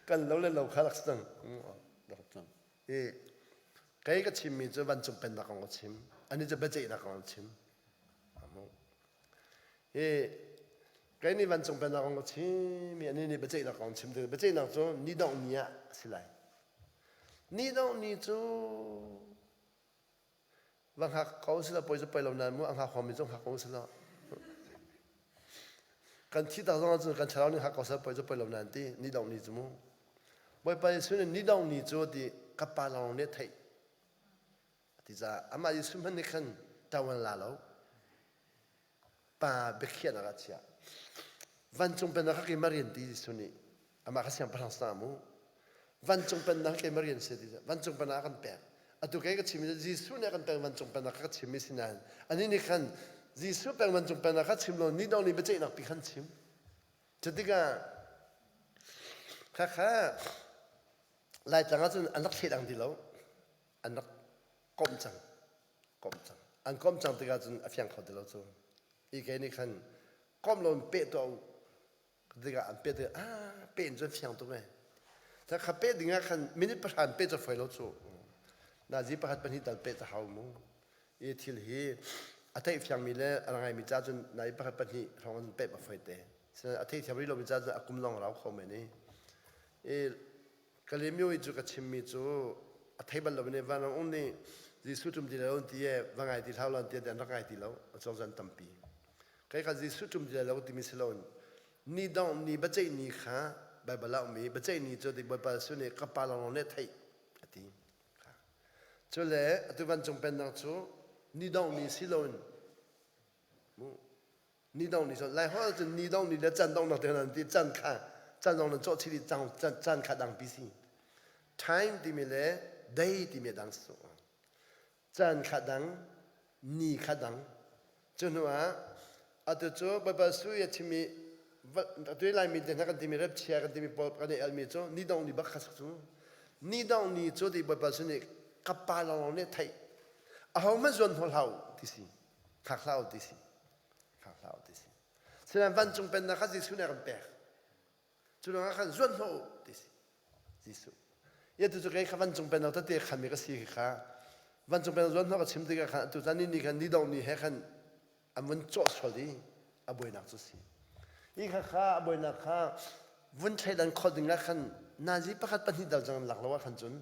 kan lo le lo kha rak si cang. Rak cang. I kei ka chimmi cu vancung pennak kong ka chim. Ani cu biaceihnak kong an chim. Hi kei nih vancung pennak kong ka chim i ani nih biaceihnak kong chim tikah biaceihnak cu ni dongh ni ah a si lai. Ni dongh ni cu va hngak ko sila poi cu poi lo nain mu a hngak huammi cu hngak ko sila. Kan thi tak zong ahcun kan thlarau nih hngak ko sila poi cu poi lo nain ti ni dongh ni cu mu. Bawipa Jesuh nih ni dongh ni cu ti ka pa lawng nih theih ti caah amah Jesuh hmanh nih khan ṭawan la lo. Pa biakhiahnak ah chiah. Vancung pennak kha keimah rian ti Jesuh nih amah kha siangpahrang sa mu. Vancung pennak keimah rian si ti vancung pennak a kan pek. Atu kei ka chim Jesuh nih a kan pek vancung pennak kha ka chim mi si nain anih nih khan Jesuh pek vancung pennak kha chim lo ni dong ni biaceihnak pi khan chim. Cutikah khakha Laitlang ahcun an rak thleidang ti lo. An rak komh cang. Komh cang. An komh cang tikah cun a fiang kho ti lo cu. I kei nih khan komh lo in peh tuah u. Tikah an peh tikah ah peh in cun fiang tuk e. Ta kha peh ding ah khan minute pahra in peh cu foi lo cu. Nazi pakhat pahnih tal peh ta hau mu. I thil hi a theih fiangmi le a ngaimi ca cun nai pakhat pahnih hrawng in peh a foi te. A thei thiam rih lomi ca cun a kum lawng rau kho men i. I Kalemyo i cu ka chimmi cu a thei bal lo in vanlawng um nih Jesuh ṭum ti lo ti e va ngai ti hlau lo ti an rak ngai ti lo a cawk zan tampi. Kai kha Jesuh ṭum ti lo timi si lo ni dong ni biaceih ni kha Baibal ah um i biaceih ni cu ti Bawipa Jesuh nih ka pa lawnglawng nih theih a ti. Cu le atu vancung pennak cu ni dong ni si loin mu Ni dong ni cun Lai holh cun ni dong ni le can dong nak te nan ti can kha can dong nan cawh chih cang can kha dang pi si. Time timi le day timi dang su. Can kha dang, ni kha dang. Cu hnu ah atu cu Baibal sui a chimi atu Laimi te hna kan timi rep chia kan timi pawl kan i elmi cu ni dong ni bak kha cu. Ni dong ni cu ti Baibal su nih ka pa lawnglawng nih theih. Aho hmanh zuan hnawl hau ti si. Hngak hlah u ti si. Hngak hlah u ti si. Sinain vancung pennak kha Jesuh nih a kan pek. Cu ruangah khan zuan hnawh u ti si. Jesuh. Ia tu cu kei kha vancung pennak tete khanmi ka si kha vancung pennak zuan hnawh ka chim tikah khan atu caan ni ni khan ni dong ni he khan an vun cawh sual i a buainak cu si. Hi kha kha a buainak kha vun thleidan khawh ding ah khan nazi pakhat pahnih dal cang lak lo ah khan cun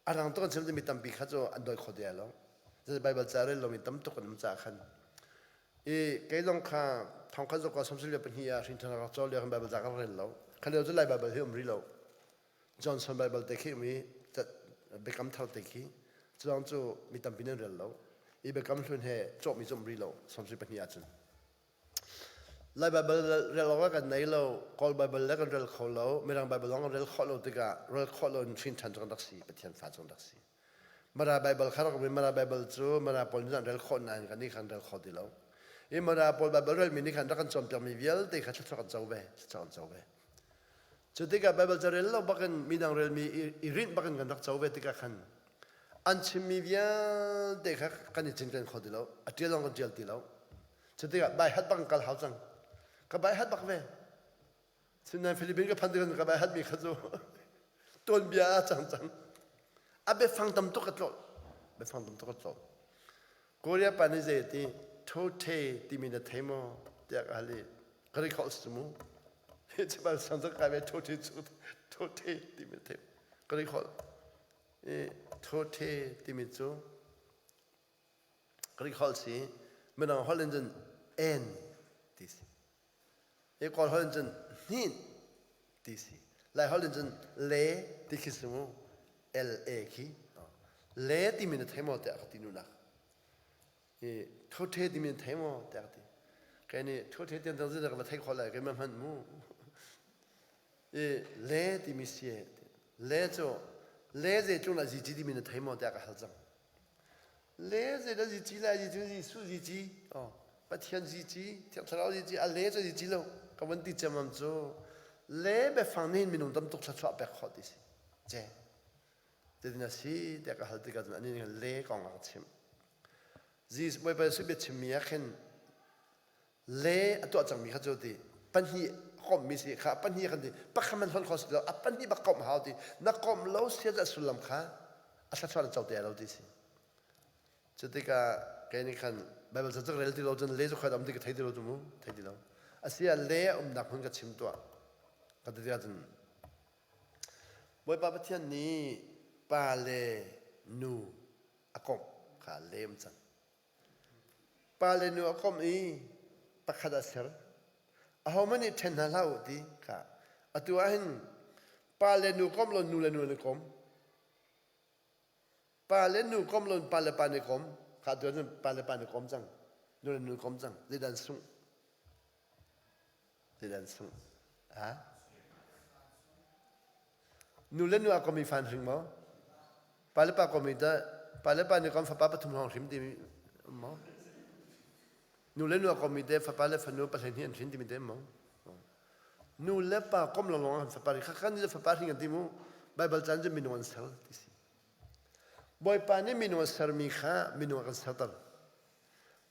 A rang tuk an chim mi tampi kha cu an dawi kho te lo. Baibal ca rel lomi tam tuk an um caah khan. I kei zong kha thong khat zok som sil pahnih ah hrin ṭhan rak cawl lio khan Baibal ca kan rel lo. Kha lio cu Lai Baibal hi um rih lo. Johnson Baibal te khi um i Biakam thar te khi cu zong cu mi tampi nan rel lo. I Biakam hlun he cawhmi cu um rih lo 72 ahcun. Lai Baibal rel awk kan nei lo, Kawl Baibal le kan rel kho lo, Mirang Baibal zong kan rel khawh lo tikah rel khawh lo in hrin ṭhan cu kan rak si, Pathian fa cu kan rak si. Mara Baibal kha rak um i Mara Baibal cu Mara pawl nih an rel khawh nain kan nih khan rel kho ti lo. I Mara pawl Baibal relmi nih khan rak kan cawnpiakmi vialte kha thluachuah kan co ve, thluachuah kan co ve. Cu tikah Baibal ca rel lo bakin midang relmi i rinh bakin kan rak co ve tikah khan an chimmi vialte kha kan i cinken kho ti lo, a ṭial zong kan ṭial ti lo. Cutikah baihat bak in kal hau cang. Ka baihat bak ve. Sinain Philippines ka phan tikah ka baihat mi kha cu tuanbia ah cang cang. A biafang tam tuk ka tlawh. Biafang tam tuk ka tlawh. Korea pa nih zei ti thote timi na thei maw tiah ka hal i ka ri khawh si mu. Hi chibal sang cu kai ve thote cu thote timi na thei ka ri khawh. I thote timi cu Greek holh si Mirang holh in cun en ti si. Hi Kawl holh in cun hnin ti si. Lai holh in cun le ti khi si mu. L A khi. Le timi na thei maw tiah ka ti nunak. Hi thothe timi na thei maw tiah ka ti. Kai nih thothe tian tang zin ka va thei khawh lai kai ma hman mu. I le timi si le cu le zei tlung lah zici timi na thei maw tiah ka hal cang. Le zeidah zici lai zici Jesuh zici oh Pathian zici Thiang Thlarau zici a le cu zici lo ka van ti ciammam cu le biafang nih minung tam tuk thluachuah pek khawh ti si ce cutin a si tiah ka hal tikah cun anih nih le kong a ka chimh. Jesuh Bawipa Jesuh biachimmi ah khin le a tuah cangmi kha cu ti pahnih komhmi si kha pahnih kan ti pakhat man hon kho si lo a pahnih bak komh hau ti na komh lo sia dah sullam kha a thluachuah na co te lo ti si cu tikah kei nih khan Bible ca cu rel ti lo cun le cu khoi um ti ka thei ti lo cu mu thei ti lo asia le a umnak hmun ka chim tuah ka ti tikah cun Bawipa Pathian nih pa le nu a komh kha lem cang Pa le nu a komh i pakhat a ser. Ahohmanh nih ṭhen hna hlah u ti kha. Atu ah hin pa le nu komh lo nu le nu an i kom. Pa le nu komh lo pa le pa an i kom. Kha atu ahcun pa le pa an i kom cang. Nu le nu kom cang. Zeidah an sungh? Zeidah an sungh? Ha? Nu le nu a komi fa an hring maw? Pa le pa komi dah pa le pa nih kom fapa pathum hrawng hrim timi um maw? Nu le nu a komi te fapa le fanu pahlein hi an hrin timi te um maw? Nu le pa kom lawnglawng an fapa kha kan le fapa hring an ti mu. Bible caan cu minung an ser ti si. Bawipa nih minung a sermi kha minung a kan serter.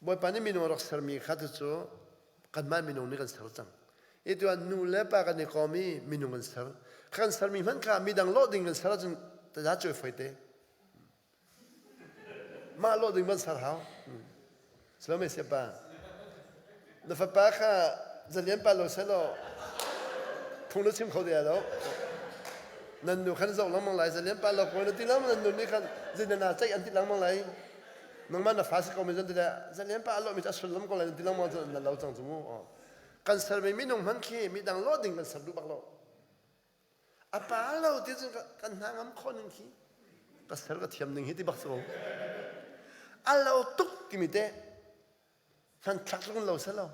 Bawipa nih minung a rak sermi kha cucu kanmah minung nih kan ser cang. I tuah nu le pa kan i kom i minung kan ser. Kan sermi hmanh kha midang lawh ding kan ser ahcun taza cuai foi te. Mah lawh ding van ser hau. Salome siapa. Na fapa kha zalian pa lo selaw phung na chim kho de lo. Nan nu khan zoh lengmang lai zalian pa lo ko na ti lengmang nan nu nih khan zei na na ceih an ti lengmang lai. Nangmah na fa si ko mi zan ti le zalian pa a lawh mi cu a sullam ko lai na ti lengmang cu na lo cang cu mu. Kan sermi minung hman khi midang lawh ding kan ser duh bak lo. A pa lo ti cun kan hna ngam khawh ning khi ka ser ka thiam ning hi ti bak si ko. A lo tuk timi te hmanthlak tluk in lo seh lo.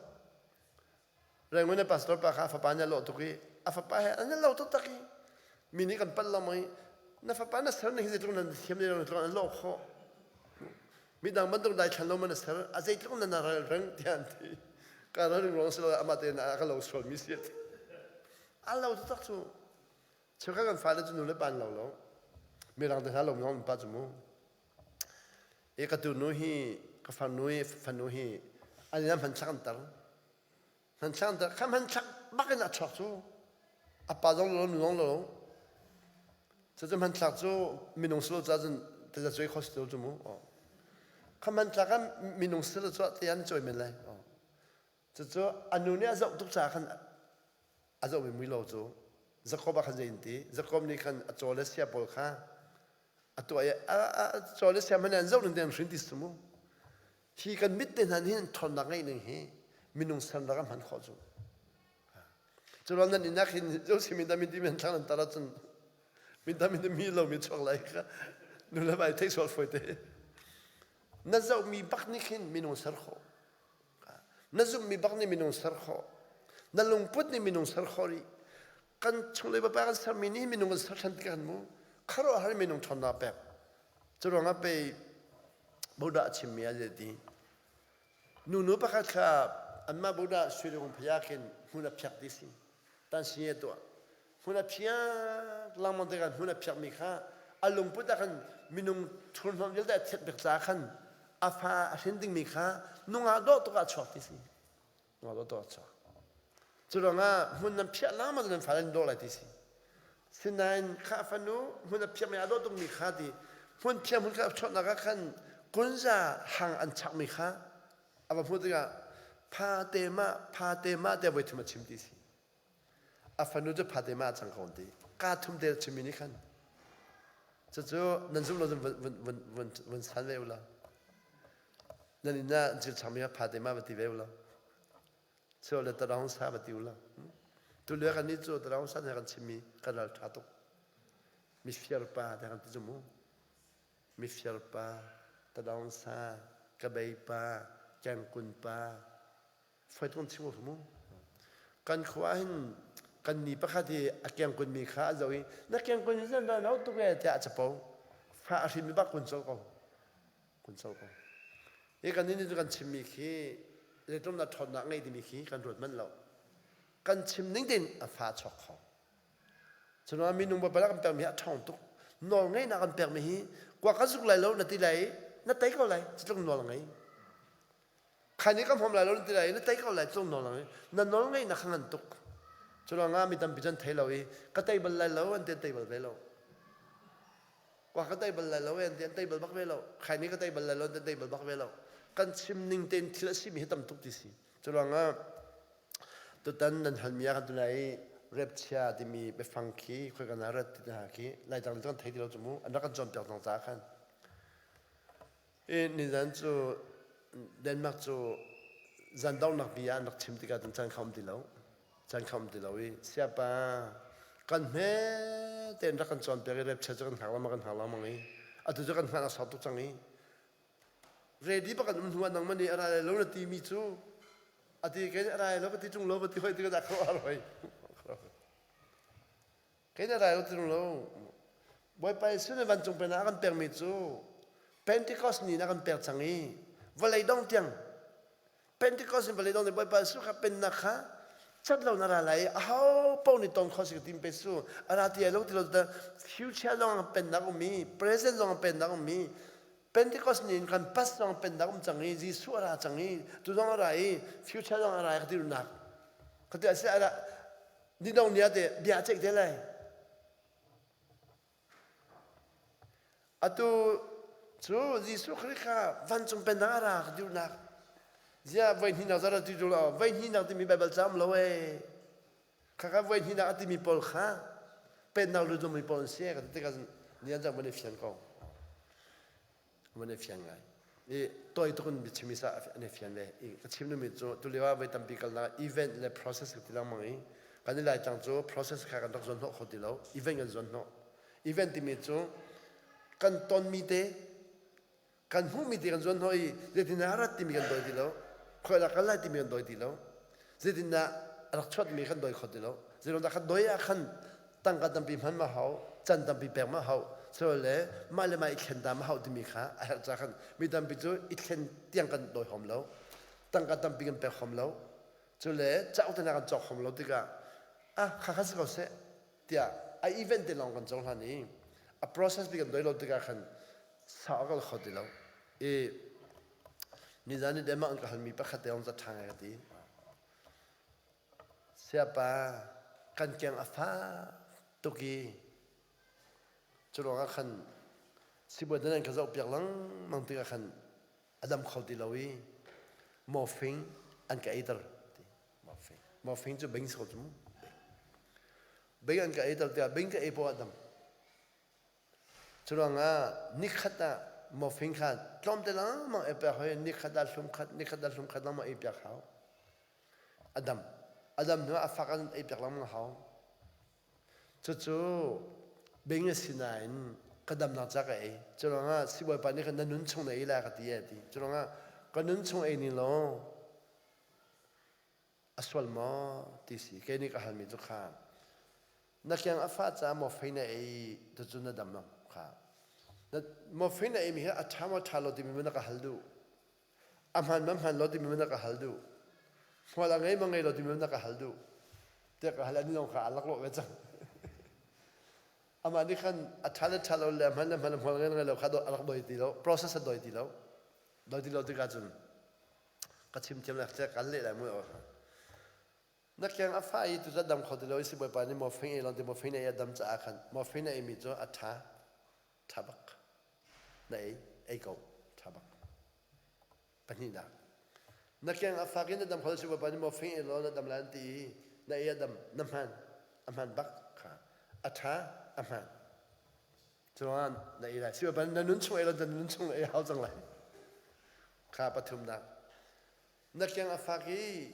Rangoon na pastor pa kha a fapa nih a lawh tuk i a fapa he an lo taktak i mi nih kan palh lo maw i na fapa na ser ning hi zeitluk nan thiam lo tluk an lawh khawh. Midang bantuk daithlan lo man na ser a zeitluk nan na ral reng tiah an ti. Ka ral ring ruang si lo amah tein a ka lo sual mi si. A lo taktak cu cheukhat kan fale cu nu le pa an lo lo. Mirang te hna lo mi pa cu mu. I ka tunu hi ka farnu hi fanu hi an inn ah hmanthlak an tar. Hmanthlak an tar. Kha hmanthlak bak in a chuak cu. A pa zong lo nu zong lo. Cucu hmanthlak cu minung silo ca cun taza cuai kho si lo cu mu. Kha hmanthlak ah minung silo cu te an cawi men lai. Cucu a nu nih a zoh tuk caah khan a zohmi mui lo cu Jakob ah khan zei in ti Jakob nih khan a caw le sia pawl kha a tuah i a caw le sia hmanh an zoh ning te an hrin ti si mu hi kan mit te hna hin ṭhawnnak ngeih ning hi minung sernak a hman khawh cu cu ruang nan inn ah khin zo si min min ti men thlang nan tar ahcun min ta min mi lo mi chuak lai kha nu le vai theih sual foi te na zohmi bak nih khin minung ser khawh Na zumhmi bak nih minung ser khawh. Na lungput nih minung ser khawh rih. Kan chunglei papa kan sermi nih minung kan ser ṭhan tikah kan mu. Khuaruahhar minung ṭhawnnak pek. Cu ruangah pei Buddha a chimmi ah ti. Nunu pakhat kha anmah Buddha suilung phaya khin hmun a phiak ti si. Tan si tuah. Hmun a phiak lengmang tikah hmun a phiakmi kha a lungput ah khan minung thurhnawm vialte a thianh bik caah khan a fa a hrin dingmi kha nungak dawh tuk ah a chuak ti si. Nungak dawh tuk ah a chuak. Cu ruangah hmun nan phiah lengmang nan fale an dawh lai ti si. Sinain kha fanu hmun a phiakmi a dawh tukmi kha ti hmun phiah hmun kha a chuahnak ah khan kunza hang an chakmi kha a va hmuh tikah pha te mah pha te mah tiah voi thum a chim ti si. A fanu cu Fatima a cang ko an ti. Kaa thum te chimmi nih khan. Cucu nan zumh lo cun vun, vun, vun, vun san ve ulaw. Nan inn ah cil changmi kha Fatima va ti ve ulaw. Sio le tadang sa va ti ulaw. Tu le kan nih cu tadang sa kan chimmi kan ral ṭha tuk. Mifir pa te kan ti cu mu. Mifir pa, tadang sa, kabei pa, kengkun pa, Foi tung chim mu. Kan khua hin kan ni pakhat hi a kengkun mi kha a zoh i na kengkun hi na no tuk e tiah a capo. Fa a hrin mi bak kun col ko. Kun col ko. Hi kan nih kan chim mi khi zeitlum na ṭhawnnak ngei timi khi kan ruat manh lo. Kan chim ning tein a fa chok kho. Cunain minung babal kan pekmi hi a ṭhawng tuk. Nawl ngeihnak kan pekmi hi kwa ka zuk lai lo na ti lai i na tei ko lai. Cutluk nawl ngei. Khaini ka hmom lai lo ti lai na tei ko lai tlung nawl lang na nawl ngeih na kha ngan tuk. Cu nga mi tampi cun thei lo i ka tei bal lai lo an ti tei bal ve lo. Wa ka tei bal lai lo an ti an tei bal bak ve lo. Khaini ka tei bal lai lo an ti tei bal bak ve lo. Kan chim ning tein thil a si mi hi tam tuk ti si. Cu ruangah tutan nan halmi ah kan tunai i repchia timi biafang khi khoi kan rat ti hna khi Laitlang kan thei ti lo cu mu an rak kan cawnpiak cang caah khan i nizan cu Denmark cu zan donghnak bia an rak chim tikah cun caan kha um ti lo caan kha um ti lo i siapa kan hme tein rak kan cawnpiak i repchia cu kan hngak lengmang kan hngak lengmang i atu cu kan hngah a sau tuk cang i ready bak an um hnu ah nangmah nih a ra lai lo na timi cu a ti kei a rai lo ka ti ṭung lo ka ti hoi ti ka dah kho a roi kei na rai lo ti ṭung lo Bawipa Jesuh nih vancung pennak a kan pekmi cu Pentecost ni na kan pek cang i vawlei dong tiang Pentecost ni vawlei dong nih Bawipa Jesuh kha pennak kha cat lo na ra lai i aho paoh nih ton kho si ka tim pe su a ra ti ai lo ti lo future lawng pennak um i present lawng pennak um i Pentecost ni in kan past zong pennak um cang i Jesuh a ra cang i tu zong a ra i future zong a ra i ka ti nak ka ti asi ara ni dong ni ate bia ceih te lai atu cu Jesuh Khrih kha vancung pennak a ra ka ti nak zia voi hnih nak zara ti tu lo voi hnih nak timi Bible ca um lo e khaka voi hnih nak a timi pawl kha pennak lut lomi pawl an si ka ti tikah ni an cang van i fian ko van i fian ngai i toi tuk in biachim sa an i fian ve i ka chim numi cu tulio ah voi tampi kalnak event le process ka ti lengmang i kan i laitlang cu process kha kan rak zuan hnawh kho ti lo event kan zuan hnawh event timi cu kan tonmi te Kan hmuhmi ti kan zuan hnawh i zeitindah a rat timi kan dawi ti lo. Khualah kal lai timi kan dawi ti lo. Zeitindah a rak chuatmi kan dawi kho ti lo. Zeiruangdah kha dawi ah khan tangka tampi hman ma hau, can tampi pek ma hau, le mah le mah i thlen ta ma hau timi kha a herh ca khan mi tampi cu i thlen tiang kan dawi hom lo. Tangka tampi kan pek hom lo. Cu le cauk te hna kan cawk hom lo tikah ah kha kha si ko seh tiah a event te lawng kan cohlan i a process bi kan doi lo tikah khan sa a kal kho ti lo i nizan i Denmark an ka halmi pakhat te ong za ṭha ngai ka ti siapa kan keng a fak tuk i cu ruangah khan sibawi dan an ka zoh piak lengmang tikah khan a dam kho ti lo i morphine an ka eiter ti morphine morphine cu bing si ko cu mu bing an ka eiter tiah bing ka ei poah a dam Curuangah nikhat ah morphine kha tlawmte lengmang ei piak hoi nikhat ah hlum khat nikhat ah hlum khat lengmang ei piak hau. A dam. A dam hnu ah a fak an ei piak lengmang hau. Cucu bing a si nain ka damnak ca ka ei. Curuangah sibawipa nih khan na nun chung na ei lai ka ti a ti. Curuangah ka nun chung ei ning law a sual maw ti si kei nih ka halmi cu kha na keng a fah caah morphine na ei tucu na dam lo kha na morphine na eimi hi a ṭha maw ṭha lo timi na ka hal duh a hman ma hman lo timi na ka hal duh hmual a ngei ma ngei lo timi na ka hal duh tiah ka hal ani zong kha a laklawh ve cang amah nih khan a ṭha le ṭha lo le a hman le hman le hmual ngei ngei lo kha a rak doi ti lo process a doi ti lo doi ti lo tikah cun ka chim thiam lek kan leh lai mu na keng a fa i tu dam kho ti lo i sibawipa nih morphine ei lawng ti morphine ei a dam caah khan morphine ei mi cu a ṭha ṭha bak na ei ei ko ṭha bak pahnihnak na keng a fak in na dam kho lo sibawipa nih morphine ei law na dam lai an ti i na ei a dam na hman a hman bak kha a ṭha a hman cuan na ei lai sibawipa na nun chung ei lo na nun chung ei hau cang lai Kha pathumnak. Na keng a fak i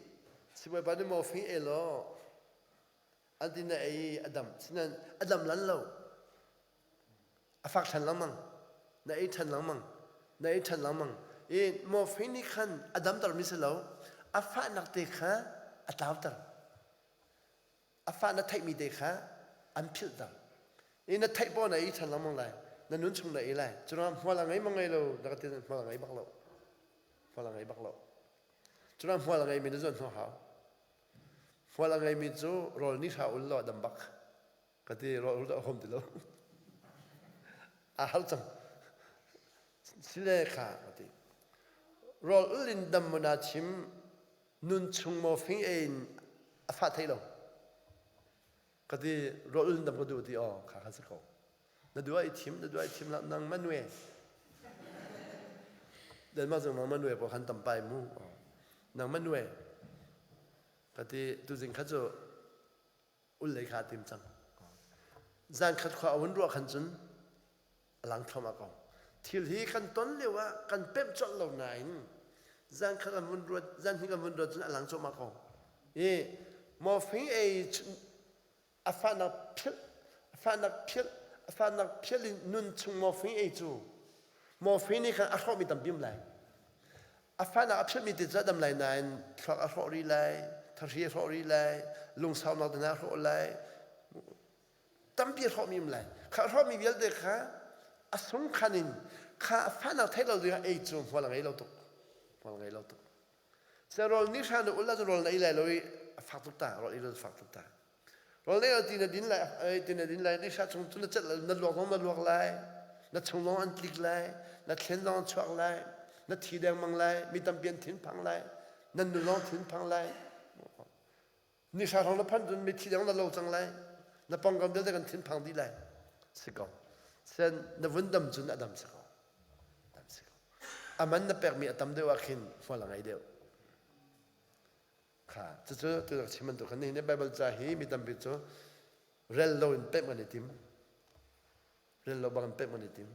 sibawipa nih morphine ei law an ti na ei a dam. Sinain a dam lan lo. A fak ṭhan lengmang. Na ei ṭhan lengmang. Na ei ṭhan lengmang. I morphine nih khan a damtermi si lo. A fahnak te kha a tlauter. A fah na theihmi te kha an philhter. I na theih paoh na ei ṭhan lengmang lai. Na nun chung na ei lai. Curuangah hmual a ngei ma ngei lo na ka ti hmual a ngei bak lo. Hmual a ngei bak lo. Curuangah hmual a ngeimi na zuan hnawh hau. Hmual a ngeimi cu rawl ni hra ul law a dam bak. Ka ti rawl ul a hom ti lo. A har cang. Sile kha ka ti. Rawl ul in dam maw naa thim, nun chung maw fing ei in a fah thei lo. Ka ti rawl ul in dam ka duh ti aw kha kha si ko. Na duh ah i thim, na duh ah i thim hlah nang ma nue. Denmark zong nang ma nue pawl khan tam pai mu. Nang ma nue. Ka ti tuzing kha cu ul lei kha a tim cang. Zan khat khua a vun ruah khan cun a lang thluahmah ko. Thil hi kan ton lio ah kan pemh colh lo nain zan khat an vun ruat, zan hnih kan vun ruat cun a lang cuahmah ko. I morphine ei a fahnak philh, a fahnak philh, a fahnak philh in nun chung morphine ei cu morphine nih khan a hrawhmi tampi um lai. A fahnak a philhmi te cu a dam lai nain thluak a hrawh rih lai, thahri a hrawh rih lai, lungsaunak te hna a hrawh lai, tampi a hrawhmi um lai. Kha a hrawhmi vialte kha a sungkhan in kha a fahnak theih lo dingah ei cu hmual a ngei lo tuk. Hmual a ngei lo tuk. Seh rawl ni hra na ul ahcun rawl na ei lai lo i a fak tuk ta, rawl ei lo fak tuk ta. Rawl ei lo ti na din lai, ti na din lai, ni hra chung cu na celh na luak zong na luak lai, na chung zong an tlik lai, na thlen zong an chuak lai, na thi dengmang lai, mi tampi an thinphang lai, nan nu zong thinphang lai. Ni hra hrawng na phanh cun mithi dang na lo cang lai. Na pawngkam vialte kan thinphang dih lai. Si ko. Sen na vun dam cun a dam si ko. Dam si ko. A man na pekmi a tam deuh ah khin hmual a ngei deuh. Kha cucu tu rak chim bantuk khan nihin Bible ca hi mi tampi cu rel lo in pemh kan i tim. Rel lo bang in pemh kan i tim.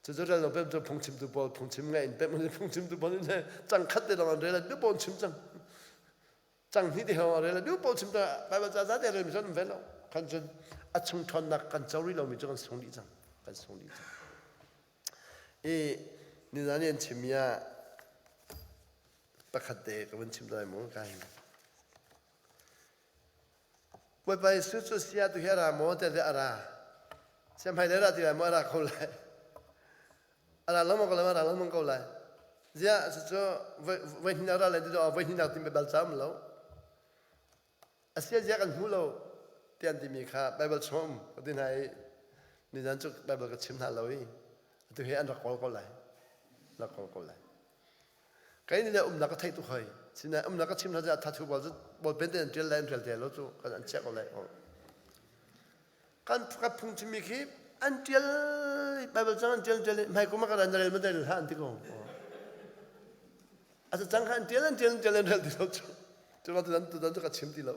Cucu rel lo pemh cu phungchimtu pawl phungchim ngaih in pemh phungchimtu pawl nih cang khat te lawng an rel an pawl chim cang. Cang hnih te hong rel duh paoh chim ta Bible ca za te rel mi cu an vel lo kan cun a chung ṭhawnnak kan co rih lomi cu kan sung dih cang kan sung dih cang i nizan i an chimmi ah pakhat te ka vun chim lai mu ka hin Bawipa Jesuh cu sia tu hi a ra maw te a ra siamhai le ra ti lai maw a ra kho lai A ra lengmang ko lai, a ra lengmang ko lai. Ziah cucu voi hnih ra lai ti voi hnih nak tim bal cam lo. A sia zia kan hmu lo ti an timi kha Bible chung um ka ti hna i nizan cu Bible ka chim hna lo i atu hi an rak kawl ko lai. Rak kawl ko lai. Kai ni le umnak ka theih tuk hoi. Sinain umnak ka chim hna cu thathu bal cu ball pen te an ṭial lai an ṭial te lo cu kan an chiah ko lai. Kan ka phungchimmi khi an ṭial Bible cang an ṭial ṭial hmai kum ah ka ran rel ma rel hlah an ti ko. A cang kha an ṭial an ṭial an ṭial an rel ti lo cu. Cu tutan tutan cu ka chim ti lo.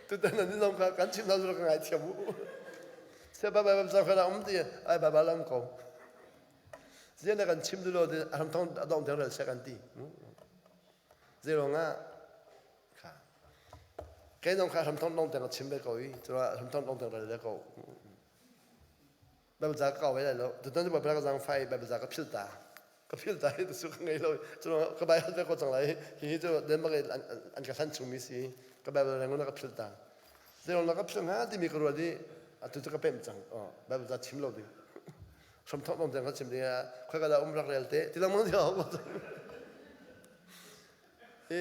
Tutan an zong kha kan chim hna cu ka ngaithiam u. Sia Bible cang kha um ti ai Bible am ko. Zian na kan chim duh lo a hram thong a dong tiang rel seh kan ti. Zei ruangah kha kei zong kha hram thong dong tiang ka chim ve ko i cuah hram thong dong tiang rel ve ko. Bible ca ka kau ve lai lo. Tutan cu Baibal ka zang fai Bible ca ka phil ta. Ka phil ta i tu ka ngei lo. Cu ka Bible ve ko cang lai. Hi hi cu Denmark in an ka hlan chungmi si. Ka Bible reng na ka phil ta. Zei ruang ka phil hnga timi ka ruat i atu cu ka pemh cang. Bible ca chim lo ding. Hramthawk dong tiang ka chim ding ah khoi ka dah um rak rel te ti lengmang ti ho i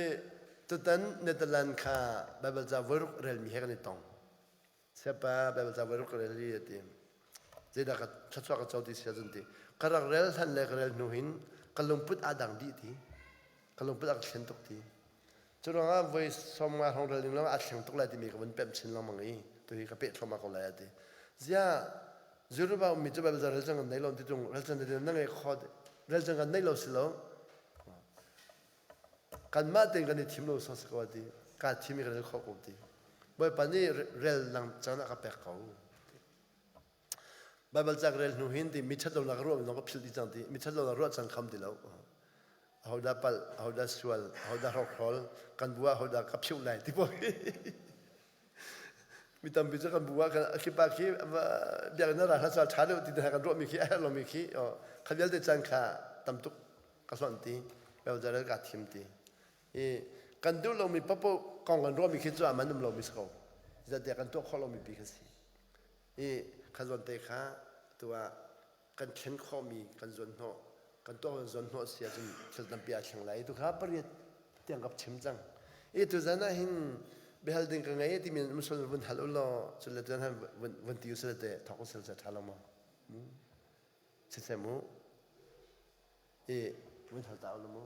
tutan Netherlands kha Bible ca voiruk relmi he kan i tong siapa Bible ca voiruk ka rel i ati zeidah ka thluachuah ka co ti sia cun ti ka rak rel hlan le ka rel hnu hin ka lungput aa dang dih ti ka lungput a ka thlen tuk ti Cu ruangah voi 50 hrawng rel ding lawng aa thleng tuk lai timi ka vun pemh chin lengmang i tuhi ka peh thluahmah ko lai a ti. Ziah Zerubbabel ummi cu Bible rel cang kan nei lo ti tung rel cang ti na ngei kho rel cang kan nei lo si lo. Kanmah tein kan i thim lo sawh si ko a ti. Kaa thim i ka rel khawh ko ti. Bawipa nih rel nang caan a ka pek ko. Baibal ca ka rel hnu hin ti mi ṭhat lonak ruah zong ka philh dih cang ti mi ṭhat lonak ruah cang kham ti lo. Ahodah palh, ahodah sual, ahodah hrokhrawl, kan bu ah ahodah ka phiuh lai ti pawl hi. Mi tampi cu kan bu ah kan khi pa khi biakinn ah ra hlah cal ṭha deuh ti hna kan ruahmi khi a herh lomi khi kha vialte caan kha tam tuk ka hlonh ti Baibal ca rel kaa thim ti. I kan duh lomi paohpaoh kong kan ruahmi khi cu a man um lomi si ko. Zeitiah kan tuah khawh lomi pi kha si. I kha zawn te kha tu ah kan thlen khawhmi kan zuan hnawh kan tuah kan zuan hnawh si ahcun thil tampi aa thleng lai. Tu kha pariat tiang ka chim cang. I tuzan ah hin biahal ding ka ngei timi um sual vun hal u law cun le tuan han vun ti u sila te thawk u sila ṭha lo maw? Siseh mu. I vun hal ta u mu.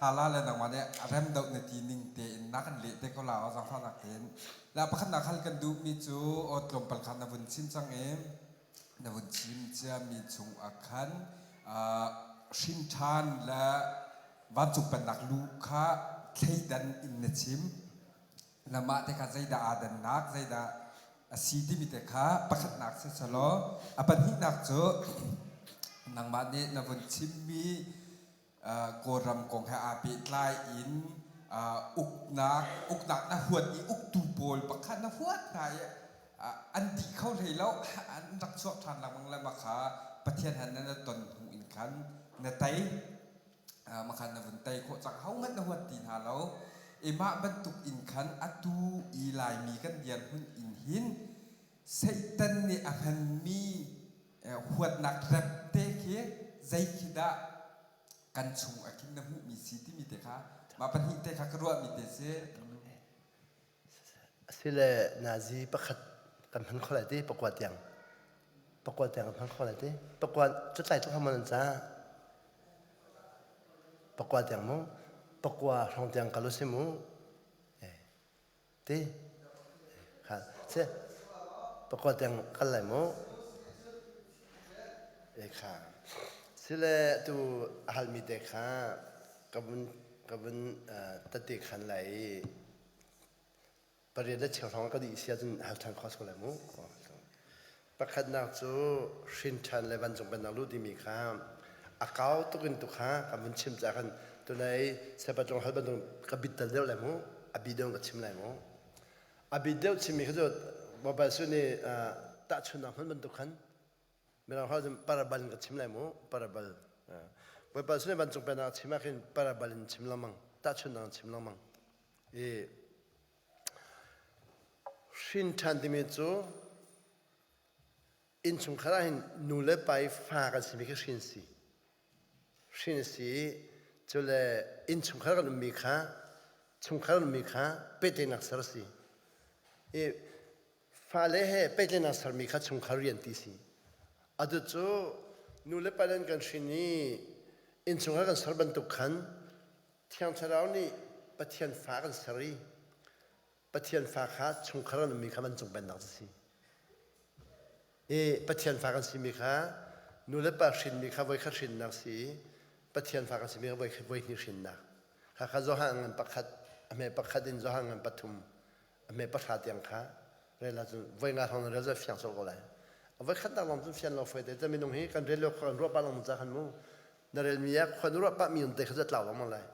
Hala le nangmah nih rem doh na ti ning tein na kan leh te ko la zaangfahnak tein. La pakhatnak hal kan duhmi cu aw tlawmpal kha na vun chim cang i na vun chim ciami chung ah khan hrin ṭhan le vancung pennak lu kha thleidan in na chim. Na mah te kha zeidah aa dannak, zeidah a si timi te kha pakhatnak si selaw a pahnihnak cu nangmah nih na vun chimmi Kawlram kong he aa pehtlai in uknak uknak na huat i uktu pawl pakhat na huat hna i an dih kho hlei lo an rak chuak ṭhan lengmang le kha Pathian han na ton hnu in khan na tei makhan na vun tei khawh cang hohmanh na huat ti hna lo i mah bantuk in khan atu i Laimi kan dirhmun in hin Satan nih a hmanmi huatnak rep te khi zei khi dah kan chung a khin na hmuhmi si timi te kha mah pahnih te kha ka ruahmi te si. Asile nazi pakhat kan hman kho lai ti pakua tiang pakua tiang kan hman kho lai ti pakua cu tlai tuk hman ca pakua tiang mu pakua hrawng tiang kal usi mu Ti? Kha si. Pakua tiang kal lai mu. E kha. Sile tu a halmi te kha ka vun ka vun tete khan lai i pariat le cheu hrawng ka dih si ahcun hal ṭhan kho lai mu. Pakhatnak cu hrin ṭhan le vancung pennak luh timi kha a kau tuk in tu kha kan vun chim caah khan tunai sepatlung hal bantuk ka bit tal deuh lai mu a bi deuh ka chim lai mu a bit deuh chimmi kha cu Bawipa Jesuh nih tahchunhnak hman bantuk khan mirang holh cun parabal in ka chim lai mu parabal Bawipa Jesuh nih vancung pennak a chim ah khin parabal in chim lengmang tahchunhnak in chim lengmang i Hrin ṭhan timi cu innchungkhar ahhin nu le pa i fa kan simi khi hrin si. Hrin a si i cule innchungkhar kan ummi kha chungkhar kan ummi kha pehtlaihnak ser a si. I fale he pehtlaihnak sermi kha chungkhar rian ti si. Atu cu nu le pa nan kan hrin i innchungkhar kan ser bantuk khan Thiang Thlarau nih Pathian fa kan ser i Pathian fa kha chungkhar an ummi kha vancung pennak a si. I Pathian fa kan simi kha nu le pa hrinmi kha voikhat hrinnak si i Pathian fa kan simi kha voi hnih hrinnak. Kha kha Johan ngan pakhat, a hme pakhat in Johan ngan pathum, a hme pahra tiang kha rel ahcun voi nga hrawng na rel cu fiang colh ko lai. A voi khatnak lawng cun fian lo foi te. Cu minung hi kan rel lio khua kan ruah pah lengmang ca khan mu. Na relmi ah khua na ruah pah mi te kha cu tlau lengmang lai.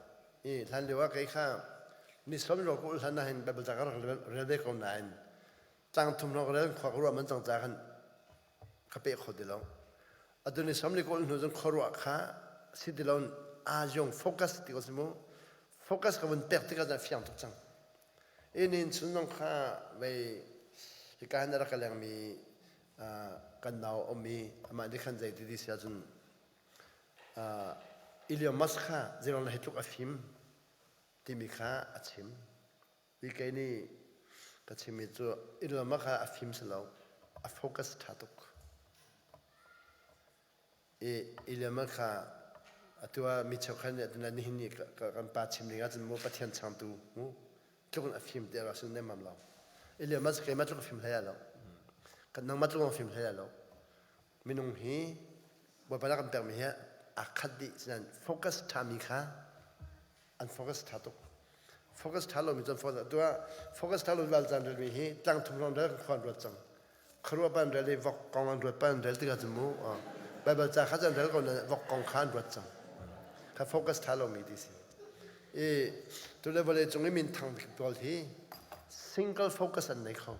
I hlan lio ah kei kha ni som ro ka ul hlan ah hin Bible ca ka rak rel ve ko nain tlang thum hrawng ka rel khua ka ruah man cang ca khan ka peh kho ti lo. Atu ni som li ka ul hnu cun khuaruah kha si ti lo aa jong focus ti ko si mu. Focus ka vun pek tikah cun fiang tuk cang. Inn chun zong kha vei hika hin a rak ka lengmi kan nau um i amah nih khan zei ti ti si ahcun. Elon Musk kha zeiruang dah hi tluk a fim timi kha a chim. Hi kei nih ka chimmi cu Elon Musk kha a fim si lo, a focus ṭha tuk. I Elon Musk kha atu ah mi cheukhat nih atu nihin ni kan pa chim ding ahcun mu Pathian changtu mu tluk in a fim ti a sin nemmam lo. Elon Musk keimah tluk a fim hlei ah lo. Kan nangmah tluk a fim hlei ah lo. Minung hi Bawipa nih a kan pekmi hi aa khat dih. Sinain focus ṭhami kha an focus ṭha tuk. Focus ṭha lomi cu an focus atu ah focus ṭha lo val caan relmi hi tlang thum hrawng rel khua an ruat cang. Khuaruah pa an rel i vok kong an ruat pa an rel tikah cun mu Baibal ca kha cu an rel ko nain vok kong kha an ruat cang. Kha focus ṭha lomi ti si. I tule vawlei cung i minthang bik pawl hi single focus an nei kho.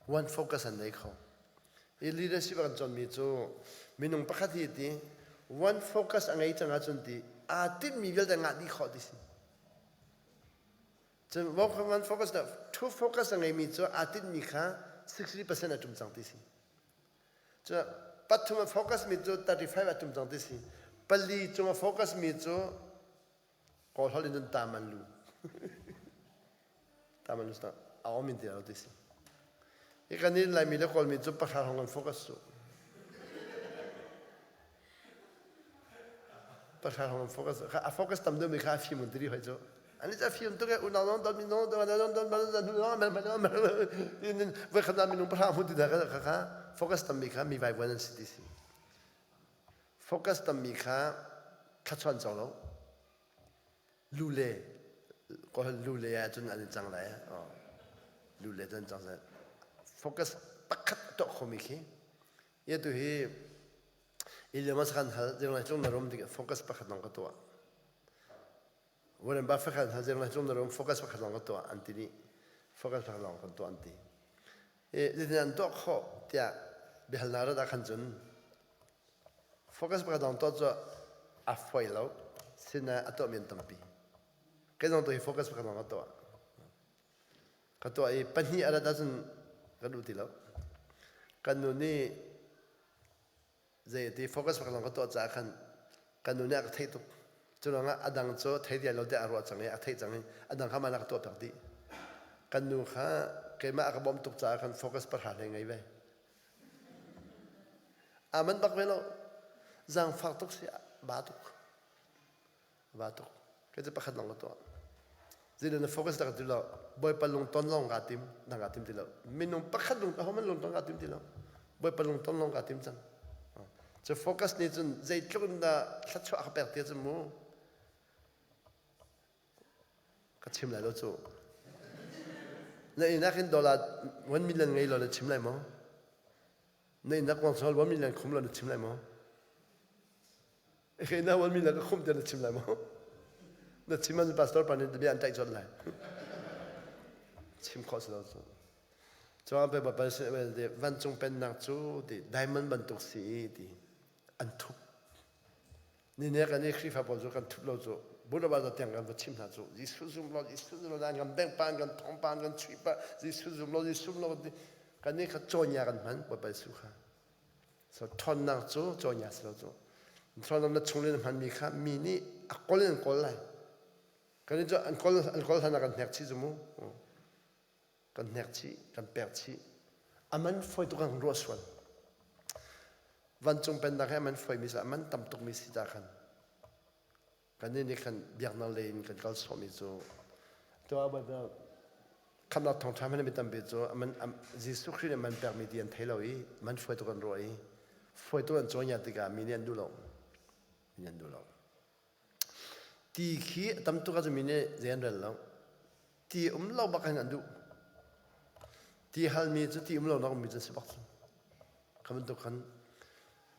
One focus an nei kho. I leadership kan cawnmi cu minung pakhat hi ti one focus a ngei cang ahcun ti aa tinhmi vialte ngah dih khawh ti si. Cun one focus na two focus a ngeimi cu aa tinhmi kha 60% a ṭum cang ti si. Cun pathum a focus mi cu 35 a ṭum cang ti si. Pali cung a focus mi cu Kawl holh in cun taman lu. Taman lu cu a om in ti lo ti si. Hi kan in Laimi le Kawlmi cu pahra hong kan focus cu. Pahra hong kan focus. A focus tam deuhmi kha a fim un tiri hoi cu. Ani cu a fim tuk e unau nong don mi nong don don don don don don don don don voi khat minung pahra hmun ti kha kha focus tammi kha mi vaivuan an si ti si. Focus tammi kha thlachuan cawk lo. Lule kawl lule ahcun an i cang lai. Lule cu an cang lai. Focus pakhat a tuah khomi khi. Ia tu hi Iliam kan hal zing lai tlung na rum ding focus pakhat lawng ka tuah. Warren Buffett khan hal zing lai tlung na rum focus pakhat lawng ka tuah an ti dih. Focus pakhat lawng kan tuah an ti. Zeitin an tuah khawh tiah biahalnak rat ah khan cun focus pakhat lawng tuah cu a fawi lo. Sinain a tuahmi an tampi. Kei zong tu hi focus pakhat lawng ka tuah. Ka tuah i pahnih a rat ahcun ka duh ti lo. Kan nu nih zei ti focus pakhat lawng ka tuah caah khan kan nu nih a ka theih tuk. Cu ruangah a dang cu thei dial lo tiah a ruah cang i a theih cang i a dang kha mah ka tuah piak dih. Kan nu kha keimah a ka bawmh tuk caah khan focus pahra hlei ngei ve. Aa manh bak ve lo. Zaangfak tuk si ba tuk. Va tuk. Kei cu pakhat lawng ka tuah. Zeidah na focus dah ka ti lo. Bawipa lungton lawng kaa tim. Dang kaa tim ti lo. Minung pakhat lung ahohmanh lungton kaa tim ti lo. Bawipa lungton lawng kaa tim cang. Cu focus nih cun zeitluk in dah thluachuah a ka pek ti cun mu ka chim lai lo cu. Na inn ah khin dollar 1 million ngei law na chim lai maw? Na inn ah kuang 1 million khum law na chim lai maw? Hei na wan mi na ka khumh tiah na chim lai maw? Na chim ahcun pastor pa nih bia an tlaih colh lai. Chim khawh si lo cu. Cuang pe bapal si vancung pennak cu ti diamond bantuk si i ti an thup. Ni ne kan i Khrihfa pawl cu kan thup lo cu. Buddha ba tiang kan va chim hna cu. Jesuh zum lo, Jesuh zum lo, an kan bengh pa, an kan thong pa, an kan chuih pa, Jesuh zum lo, Jesuh zum lo kan nih kha cawnya kan hman Bawipa Jesuh kha. So ṭhawnnak cu cawnya si lo cu. Ṭhawnnak na chung in hmanmi kha mi nih a kawl in an kawl lai. Kan cu an kawl an kawl hlan ah kan hnek chih cu mu. Kan hnek chih, kan pek chih. A man fawi tuk kan ruah sual. Vancung pennak hi a man fawi mi si a man tam tuk mi si ta khan. Kannih nih khan biaknak lei in kan kal sawhmi cu tuah Baibal khamnak thawngṭha hmanh mi tampi cu man Jesuh Khrih nih man pekmi ti an thei lo i man hruaitu kan ruah i hruaitu an cawn tikah mi nih an duh lo mi nih an duh lo ti khi tam tuk ahcun mi nih zei an rel lo ti um lo bak hin an duh ti halmi cu ti um lo nak mi cu si bak cu Kha bantuk khan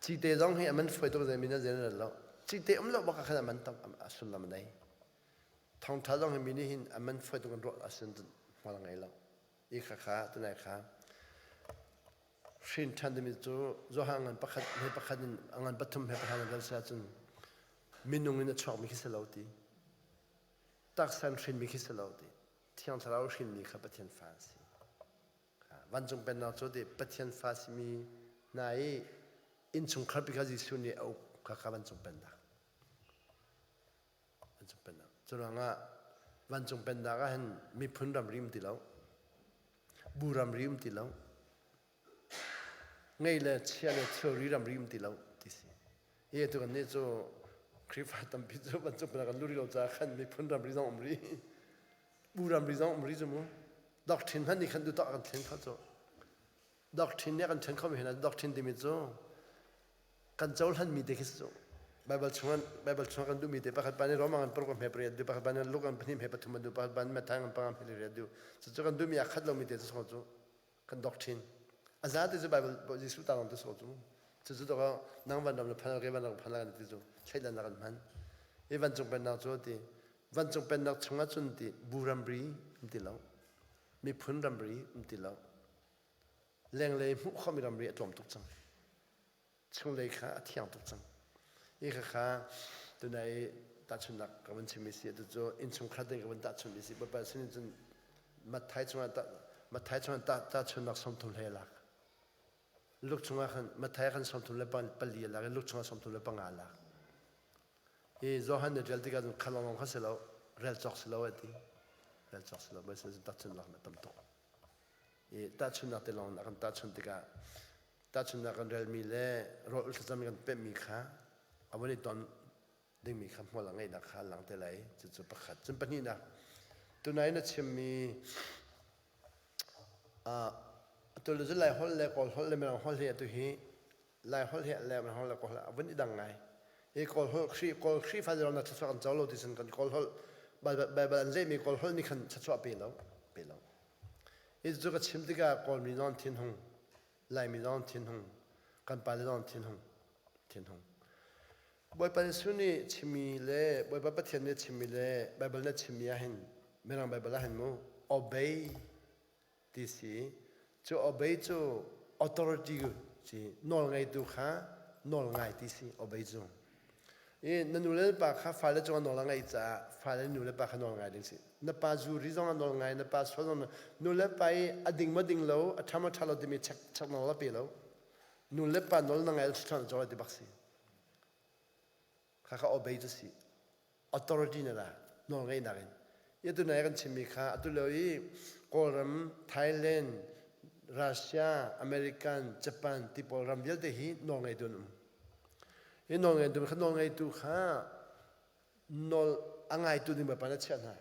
cite zong hi a man fawi tuk zei mi na zel lo. Cite um lo bak ah khan a man tam a sullam a nei. Thawngtha zong hi mi nih hin a man fawi tuk in ruah a sin hmual a ngei lo. I kha kha tunai kha hrin ṭhan timi cu Johan ngan pakhat he pakhat in a ngan pathum he pakhat in kan si ahcun minung in a chuakmi khi si lo ti. Taksa in hrinmi khi si lo ti. Thiang Thlarau hrinmi kha Pathian fa an si. Vancung Pennak cu ti Pathian fa simi hna i innchungkhar pi kha Jesuh nih a uk kha kha vancung pennak. Vancung pennak. Cu ruangah vancung pennak ah hin miphun ramri um ti lo. Bu ramri um ti lo. Ngei le chia le thilri ramri um ti lo ti si. Hi tu kan nih cu Khrihfa tampi cu vancung pennak kan lut rih lo caah khan miphun ramri zong um rih. Bu ramri zong um rih cu mu. Doctrine hmanh nih khan duhtak kan thlen kho cu. Doctrine nih a kan ṭhen khomi hna doctrine timi cu kan cohlanmi te khi si cu. Baibal chungah Baibal chungah kan duhmi te pakhat pa nih Roma ngan paruk hme pariat duh, pakhat pa nih Luke ngan pahnih hme pathum an duh, pakhat pa nih Matthai ngan panga hme riat duh. Cucu kan duhmi aa khat lomi te cu so cu kan doctrine. A za te cu Baibal Jesuh ta lawng te so cu. Cucu to nang van ram na phan ke van ram phan la ti cu thleidannak an hman. I vancung pennak cu ti vancung pennak chungah cun ti bu ramri um ti lo. Miphun ramri um ti lo. Lenglei hmuh khomi ramri a tlawm tuk cang. Chunglei kha a thiang tuk cang. Hi khakha tunai tahchunhnak ka van chimmi si atu cu innchungkhar ding ka van tahchunhmi si Bawipa sin in cun Matthai chungah Matthai chungah tahchunhnak 30 hlei a lak. Luke chungah khan Matthai khan 34 a lak i Luke chungah 35 a lak. Hi Johan nih rel tikah cun kha lawnglawng kha si lo, rel cawk si lo a ti. Rel cawk si lo, Bawipa sin tahchunhnak na tam tuk. I tahchunhnak te lawng kan tahchunh tikah tahchunhnak kan relmi le rawl thlacam kan pemhmi kha a van i ton dingmi kha hmual a ngeihnak kha lang te lai. Cucu pakhat. Cun pahnihnak, tunai na chimmi atu le Lai holh le Kawl holh le Mirang holh hi atu hi Lai holh hi le Mirang holh le Kawl holh a vun i dang ngai. Hi Kawl holh Khrih Kawl Khrihfa zong na thluachuah kan co lo ti cun kan Kawl holh Baibal an lehmi Kawl holh nih khan thluachuah pe lo pe lo. Hi cu ka chim tikah Kawlmi zong thinhung, Laimi zong thinhung, kan pale zong thinhung, thinhung. Bawipa Jesuh nih chimmi le Bawipa Pathian nih chimmi le Baibal nih chimmi ahhin Mirang Baibal ahhin mu obey ti si. Cu obey cu authority si nawl ngeitu kha nawl ngai ti si obey cu. I na nu le na pa kha fale cungah nawl a ngeih caah fale nu le pa kha nawl ngai ding si. Na pa zu ri zong ah nawl ngai, na pa sual zong nu le pa i a ding maw ding lo, a ṭha maw ṭha lo timi check check nawl a pe lo. Nu le pa nawl na ngai ṭha na ti bak si. Kha kha obey cu si. Authority na la nawl ngeihnak in. I atu nai kan chimmi kha atu lio i Kawlram, Thailand, Russia, American, Japan ti pawl ram vialte hi nawl ngeitu an um. Hi nawl ngeitu kha nawl ngeitu kha nawl a ngaitu ding Bawipa na chiah hna.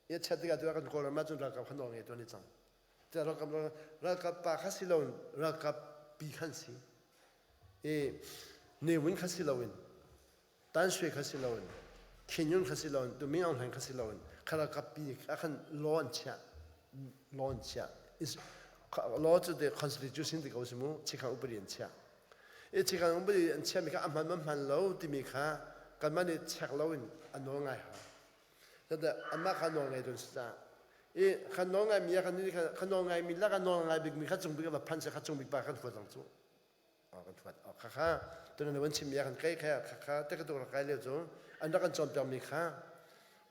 I a chiah tikah tu kan Kawlram ah cun ralkap kha nawl ngeitu an i cang. Ralkap ralkap pa kha si loin ralkap pi khan si. I Ne Win kha si loin Tan Shwe kha si loin Khin Nyunt kha si loin Tu Min Aung Hlaing kha si loin kha ralkap pi a khan law an chiah law an chiah law cu te constitution ti ko si mu chikhang upadi an chiah i chikhang upadi an chiahmi kha a hman ma hman lo timi kha kanmah nih check loin a nawl ngai hau Cun anmah kha nawl ngei dun si caah i kan nawl ngaimi ah kan kan nawl ngaimi le kan nawl ngai bikmi kha cung bik va phan se kha cung bik pa kan huat lang cu kan huat kha kha tunan van chimmi ah kan kai kha kha kha te ka tuk rak kai lio cu an rak kan cawnpiakmi kha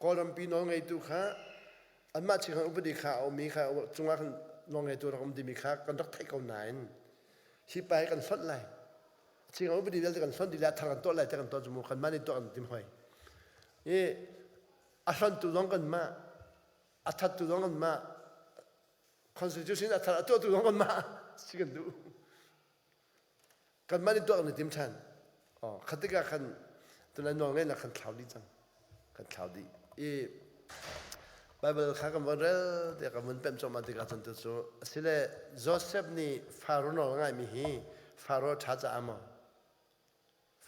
Kawlrampi nawl ngeitu kha anmah ching khan upadi kha a ummi kha cungah kan nawl ngeitu rak um dimi kha kan rak theih ko nain hi pa hi kan hlonh lai Ching upadi vialte kan hlonh dih le a thar kan tuah lai te kan tuah cu mu kanmah nih tuah kan tim hoi. I a hlonhtu zong kanmah, a thattu zong kanmah, constitution a thar a tuahtu zong kanmah si kan duh. Kanmah nih tuah kan i tim ṭhan. Oh, khat tikah khan tunai nawl ngeihnak khan thlau dih cang. Kan thlau dih. I Bible kha kan von rel tiah kan von pemh cuahmah tikah cun tu cu asile Joseph nih Faro nawl a ngaimi hi Faro a ṭha caah maw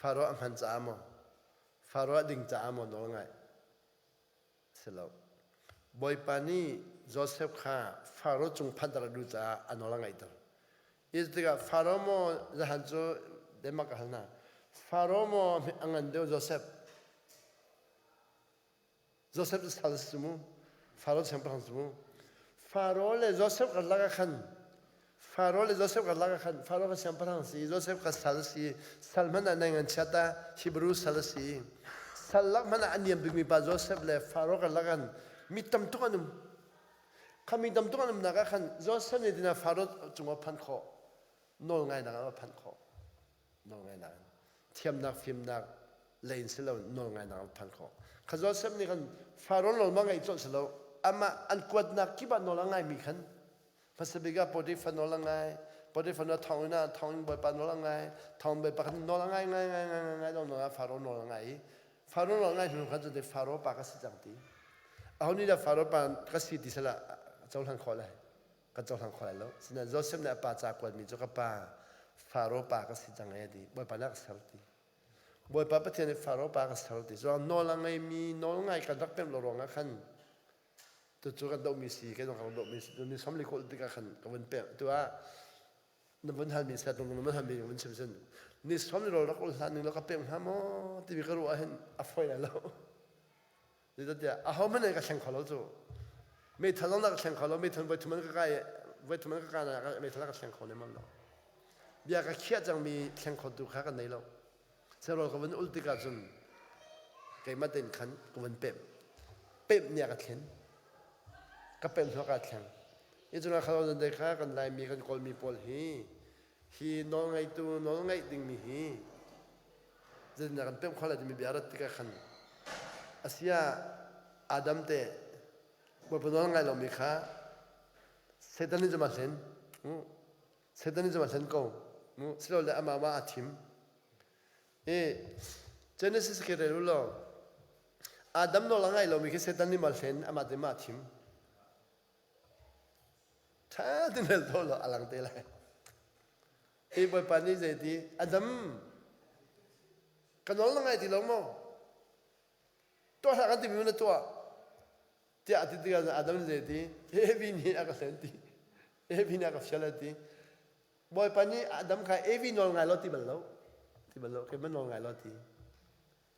Faro a hman caah maw Faro a ding caah maw nawl a ngaih si lo Bawipa nih Joseph kha Faro cung phanter a duh caah a nawl a ngaihter i tikah Faro maw zahan cu Denmark ka hal hna Faro maw a ngan deuh Joseph Joseph cu sal si mu. Faro siangpahrang si mu. Faro le Joseph karlak ah khan Faro le Joseph karlak ah khan Faro kha siangpahrang si, Joseph kha sal si. Sal hmanh ah nai ngan chiat ah Hebrew sal a si. Sal lak hmanh ah a niam bikmi pa Joseph le Faro karlak an mi tam tuk an um. Kha mi tam tuk an umnak ah khan Joseph nih tina Faro cungah phan khawh. Nawl ngainak ah a phanh khawh. Nawl ngainak in. Thiamnak, fimnak, Lei in si lo nawl ngainak an phan khawh. Kha Joseph nih khan Faro nawl ma ngaih colh si lo. Amah an kuatnak kip ah nawl a ngaimi khan hmasa bik ah Potiphar nawl a ngai. Potiphar nawl thong in ah thong in bawipa nawl a ngai. Thong bawipa khan nawl a ngai ngai ngai ngai ngai ngai nawl a Faro nawl a ngai i Faro nawl ngai hnu khan cun Faro pa ka si cang ti. Aho nih dah Faro pa ka si ti sala cohlan khawh lai. Kan cohlang kho lai lo. Sinain Joseph nih a pa ca kuatmi cu ka pa Faro pa ka si cang e ti. Bawipa nih a ka ser ti. Bawipa Pathian nih Faro pa ka ser ti. Cuang nawl a ngeimi nawl ngai kan rak pemh lo ruangah khan tucu kan dohmi si kei zong kan dohmi si ni somli kul tikah khan ka vun pemh tu ah na vun halmi set na vun halmi vun chim sin ni somli rawl rak ul hlan ning lo ka pemh hnga maw timi ka ruah hin a foi lai lo Zeicahtiah ahohmanh nih ka thleng kho lo cu. Meithal zong ka thleng kho lo. Meithal voi thum an ka kai voi thum an ka kai na meithal ka thleng kho lem lo. Bia ka khiah cangmi thleng khotu kha ka nei lo. Serawl ka vun ul tikah cun keimah tein khan ka vun pemh. Pemh nih a ka thlen. Ka pemh hnu ka thleng. Hi cungah kha dei kha kan Laimi kan Kawlmi pawl hi hi nawlngeitu nawlngeih dingmi hi Zeitindah kan pemh khawh lai timi bia rat tikah khan asia Adam te Bawipa nawl ngai lomi kha Satan nih cun a hlen. Satan nih cun a hlen ko. Silole amah mah aa thim. I Genesis khi rel u law Adam nawl a ngai lomi khi Satan nih ma hlen amah te mah thim. Ṭha tein rel to law a lang te lai. Hi Bawipa nih zeiti Adam ka nawl na ngai ti lo maw? Tuah hlah kan timi na tuah tiah a ti tikah Adam nih zeiti Evi nih a ka hlen ti Evi nih a ka fial a ti Bawipa nih Adam kha Evi nawl ngai lo ti bal lo ti bal lo keimah nawl ngai lo ti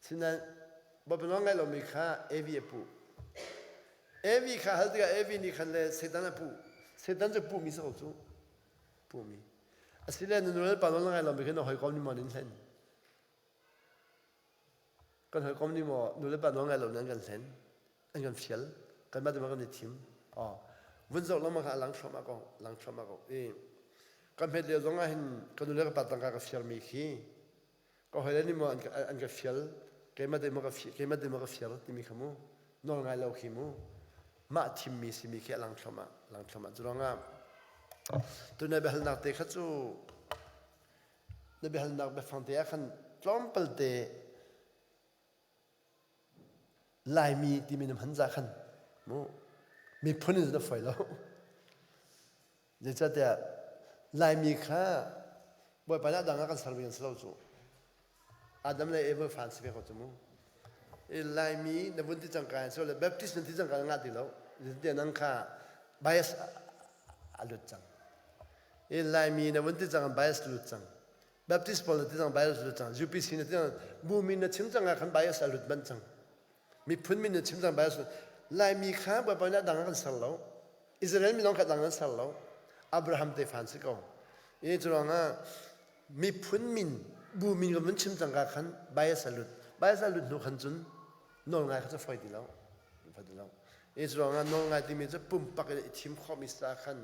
Sinain Bawipa nawl ngai lomi kha Evi a puh. Evi kha hal tikah Evi nih khan le Satan a puh. Satan cu puhmi si ko cu. Puhmi. Asile na nu le pa nawl ngai lomi kha na hawikom nih maw nin hlen? Kan hawikom nih maw nu le pa nawl ngai lo nan kan hlen? An kan fial. Kanmah te kan i thim. Oh. Vun zoh lengmang kha a lang thluahmah ko. Lang thluahmah ko. I kan hmet lio zong ah hin ka nu le ka pa tangka ka fiarmi khi ka hawile nih maw an ka fial keimah te maw ka keimah te maw ka fial timi kha mu nawl ngai lo khi mu mah thimmi simi khi a lang thluahmah lang thluahmah cu ruangah tu na biahalnak te kha cu na biahalnak biafang te ah khan tlawmpal te Laimi timi na hman za khan mu miphun in na foi lo Zeicahtiah Laimi kha Bawipa nih a dang ah kan sermi an si lo cu. Adam le Eva fa an si ve ko cu mu. I Laimi na vun ti cangka in le Baptist na ti cangka na ngah ti lo. Zeicahtiah nang kha bias a lut cang. I Laimi na vun ti cang bias lut cang. Baptist pawl na ti cang bias lut cang. UPC na ti cang bu min na chim cang ah khan bias a lut manh cang. Miphun min na chim cang bias Laimi kha Bawipa nih a dang ah kan ser lo. Israel mi lawng kha dang an ser lo. Abraham tefa an si ko. I cu ruangah miphun min bu min kan vun chim cangka khan bias a lut. Bias a lut hnu khan cun nawl ngai kha cu foi ti lo. Foi ti lo. I cu ruangah nawl ngai timi cu pumpak in i thim khawhmi sa khan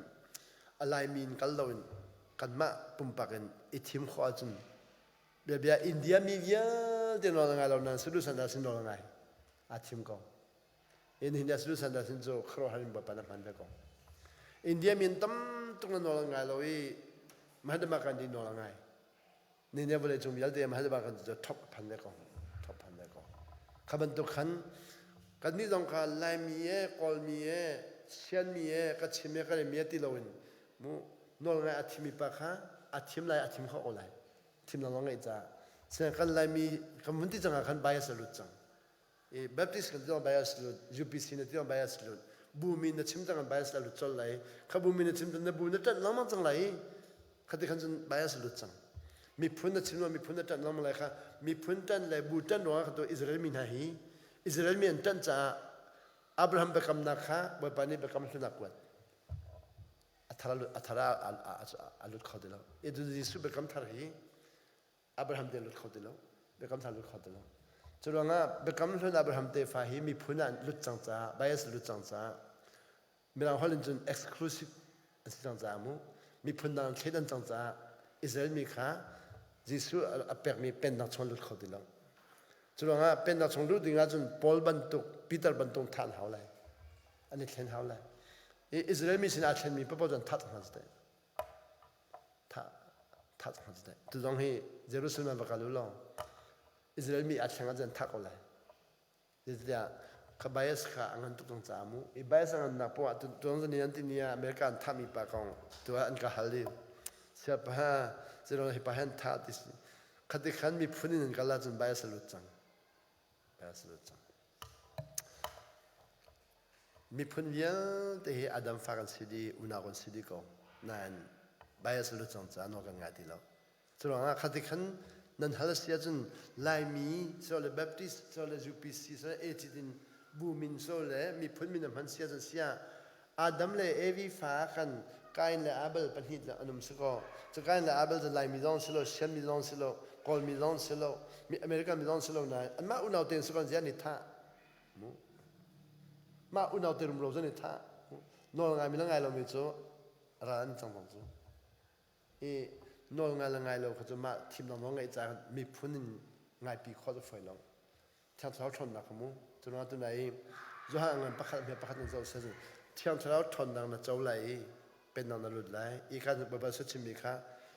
a Laimi in kal loin kanmah pumpak in i thim khawh ahcun biabia India mi vialte nawl ngai lo nain solution dah sin nawl ngai aa thim ko. India solution dah sin cu khuaruahhar in Bawipa na hman ve ko. India min tam tuk na nawl an ngai lo i Mahatma Gandhi nawl a ngai. Ni vawlei cung vialte Mahatma Gandhi cu thok phan ve ko. Thok phan ve ko. Kha bantuk khan kan nih zong kha Laimi e, Kawlmi e, Sianmi e, Kachim e, Kalemi e ti loin mu nawl ngai a thimi pa kha a thim lai a thim kho ko lai. Thim lang ngeih caah. Sian kan Laimi kan vun ti cang ah khan bias a lut cang. I Baptist kan ti bias lut, UPC na ti bias lut, bu min na chim cang bias la lut col lai. Kha bu min na chim na bu na ṭanh lengmang cang lai. Khati khan cun bias lut cang. Miphun na chim miphun na ṭanh lengmang lai kha miphun ṭanh le bu ṭanh ruangah kha tu Israel mi hna hi Israel mi an ṭanh caah Abraham biakamnak kha Bawipa nih biakam hlunak kuat. A thar a thar a lut kho ti lo. Jesuh biakam thar hi Abraham te lut kho ti lo biakam thar lut kho ti lo cu ruangah biakam hlun Abraham tefa hi miphun ah lut cang caah bias lut cang caah mirang holh in cun exclusive an si cang caah mu miphun dang thleidan cang caah Israel mi kha Jesuh a pekmi pennak chung lut kho ti lo. Cu ruangah pennak chung luh ding ahcun Paul bantuk, Peter bantuk thah an hau lai. An i thlen hau lai. I Israel mi sinah aa thlenmi paoh cu an thah cang hna cu Thah thah cang hna cu Tu zong hi Jerusalem ah va kal u law Israel mi aa thleng ahcun an thah ko lai. Zeicatiah kha bias kha a ngan tuk cang caah mu. I bias a ngannak poah ah tuan zan in an timi ah America an thahmi pa kong tu ah an ka hal i siapa ha zeiruang hi pa hi an thah ti si. Khati khan miphun in an kal ahcun bias a lut cang. Bias a lut cang. Miphun vialte hi Adam fa kan si dih, unau kan si dih ko. Nain bias a lut cang caah nawl kan ngai ti lo. Curuangah khati khan nan hal a si ahcun Laimi sile Baptist sile UPC sile ACT in bu min sile miphun min a hman si ahcun sia Adam le Evi fa khan Kain le Abel pahnih an um si kaw cu Kain le Abel cu Laimi zong si lo Sian mi zong si lo Kawl mi zong si lo American mi zong si lo nain anmah unau tein si kon ziah an i thah mu mah unau te rumro zan i thah nawl ngai mi le ngai lomi cu ral an cang cang cu i nawl ngai le ngai lo kha cu mah thimnak nawl ngeih caah miphun in ngaipi khawh cu fawi lo. Thiang Thlarau ṭhawnnak kha mu. Curuangah tunai i Johan ngan pakhat hme pakhat in zoh seh Thiang Thlarau ṭhawnnak na co lai i pennak na lut lai. I kan Baibal chimmi kha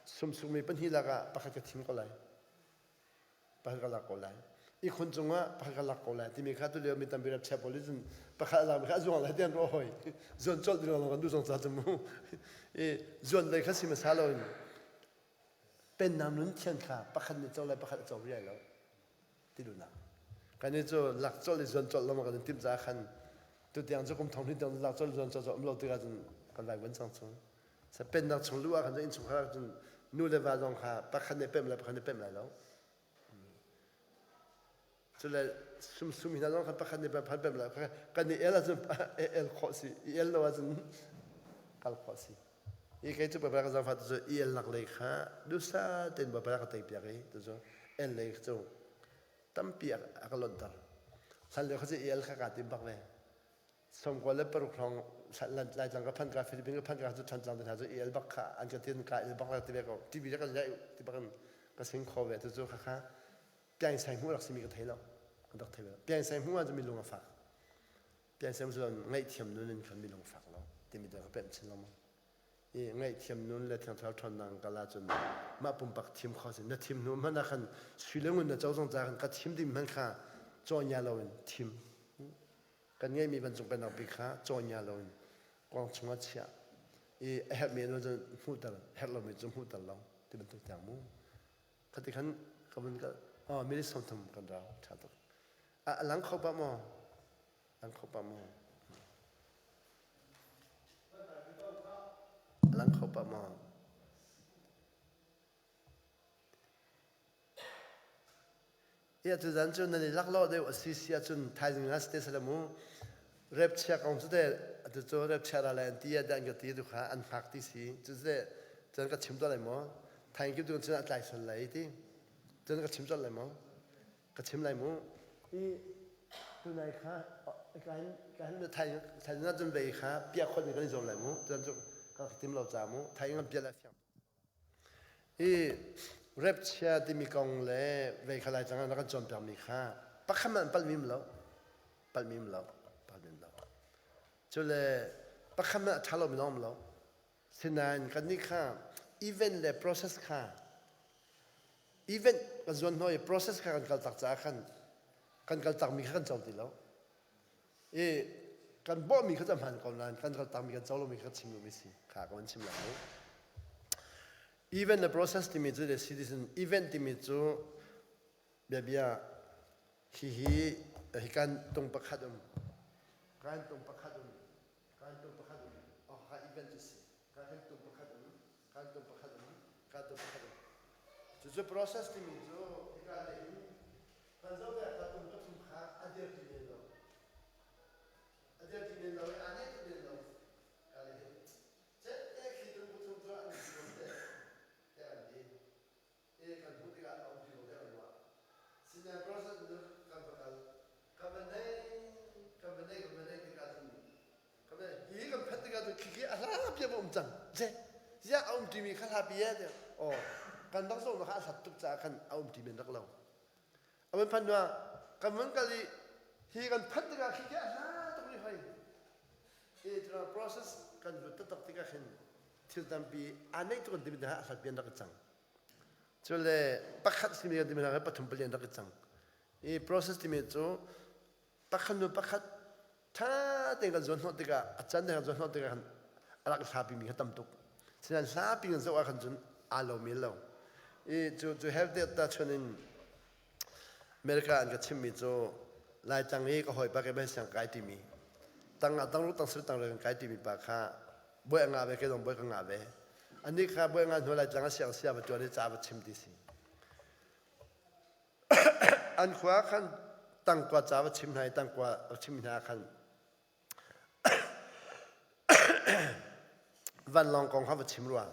sumsukmi pahnih lakah pakhat ka thim ko lai. Pakhat ka lak ko lai. Ihkhun cungah pakhat ka lak ko lai timi kha tulio mi tampi rap chia pawl nih cun pakhat a lakmi kha a zuang lai ti an ruah hoi. Zuan colh ding lawng kan duh zong ca cu mu. I zuan lei kha si hmasa loin pennak nun thian kha pakhat nih co lai pakhat a co riai lo ti duhnak. Kan i cu lak colh i zuan colh lawng kan in timh caah khan tutiang cu kum thong hnih tiang lak colh zuan colh cu um lo tikah cun kan vaivuan cang cu. Sa pennak chung luh ah khan innchungkhar ah cun nu le va zong kha pakhat nih pemh lai pakhat nih pemh lai lo. Cule sumsum hna zong kha pakhat nih pakhat pemh lai kan i el ahcun el khawh si i el lo ahcun kal khawh si. I kei cu Baibal ka zaangfah tu cu i elnak lei kha dusa tein Baibal ka tei piak i tu cu el lei cu tampi a ka lonhter. Hlan lio kha cu i el kha kaa tim bak ve. 96 hrawng Laitlang ka phanh ka Philippines ka phanh ka cu Thantlang te hna cu el bak kha an ka tin ka el bak la ti ve ko TV le kan zai ti bak in ka sing kho ve tu cu kha kha piang sai hmu rak simi ka thei lo ka rak thei ve piang sai hmu ah cu mi lung a fak piang sai cu ngaihthiam nun in khan mi lung fak lo timi tu ka pemh chin lengmang i ngaihthiam nun le thiang thlarau ṭhawnnak kal ahcun mah pumpak thim kho si na thim hnu hmanh ah khan sui le ngun na co zong ca khan ka thim ding hmanh kha cawnya loin thim Kan ngeihmi vancung pennak bik kha cawnya loin kuang chungah chiah i a herhmi an cun hmuhter herh lomi cu hmuhter lo ti bantuk tiang mu khati khan ka vun kal oh minute 30 kan rau ṭha tuk a lang kho pa maw lang kho pa maw a lang kho pa maw Hi tuzan cu nan i laklawh deuh a si si ahcun thaizing ah si te seh mu. Rep chia kong cu teh atu cu rep chia ra lai an ti ah an ka ti tu kha an hngak ti si. Cu teh cun ka chim tuah lai maw? Thaizing kim tu cun a tlai sual lai ti. Cun ka chim colh lai maw? Ka chim lai mu. I tunai kha ka hin ka hin thaizing ah cun vei kha piah khawt mi kan i zuam lai mu. Cun cu ka tim lo ca mu. Thaizing an piah lai fiang. Hi repchia timi kong le vei kha Laitlang ah na kan cawnpiakmi kha pakhat hmanh palhmi um lo. Palhmi um lo. Palhmi um lo. Cule pakhat hmanh a ṭha lomi zong um lo. Sinain kannih kha event le process kha event kan zuan hnawh i process kha kan kaltak caah khan kan kaltakmi kha kan co ti lo. I kan bawhmi kha cu a hmaan ko nain kan kaltakmi kan co lomi kha chim duhmi si kha ka van chim lai. Event le process timi cu le citizen event timi cu biabia hihi hi kan tung pakhat um kan tung pakhat um kan tung pakhat um oh kha event cu si kan tung pakhat um kan tung pakhat um kan tung pakhat um cucu process timi cu hika le in Kan zoh le ka tum ka thum kha a dir ti men lo. A dir ti men lo i aa neh ti men lo. Ka le hin. Cet te khi tum ka thum cu an si te te an ti. E kan hmuh tikah a um ti lo te kan ruah. Sinain process nu kan va kal. Kan va nei, kan va nei, kan va nei tikah cun kan va hi kan phanh tikah cun khikhi a hla pi a um cang. Ze ziah a um timi kha hla pi e. Oh, kan rak zoh kha a hlat tuk caah khan a um ti men rak lo. A van phan hnuah kan vun kal i hi kan phanh tikah khi khi a hla tuk rih hoi. I process kan lut taktak tikah khin thil tampi aa neih tuk an timi hna a hlatpi an rak i cang. Cule pakhat simi kan timi hna pathum pali an rak i cang. I process timi cu pakhat hnu pakhat ṭha tein kan zuan hnawh tikah a can kan zuan hnawh tikah khan a rak hlapi mi kha tam tuk. Sinain hlapi kan zoh ah khan cun aa lo men lo. I cu cu health ta chun in America an ka chimmi cu Laitlang i ka hawipa ke mei siang kai timi tang ah tang tang sir tang kan kai timi pa kha boi a ngah ve ke zong boi ka ngah ve anih kha boi ngah hnu Laitlang a siang sia va tuan i ca va chim ti si an khua khan tangkua ca va chim hna i tangkua va chim hna khan vanlawng kong kha va chim rua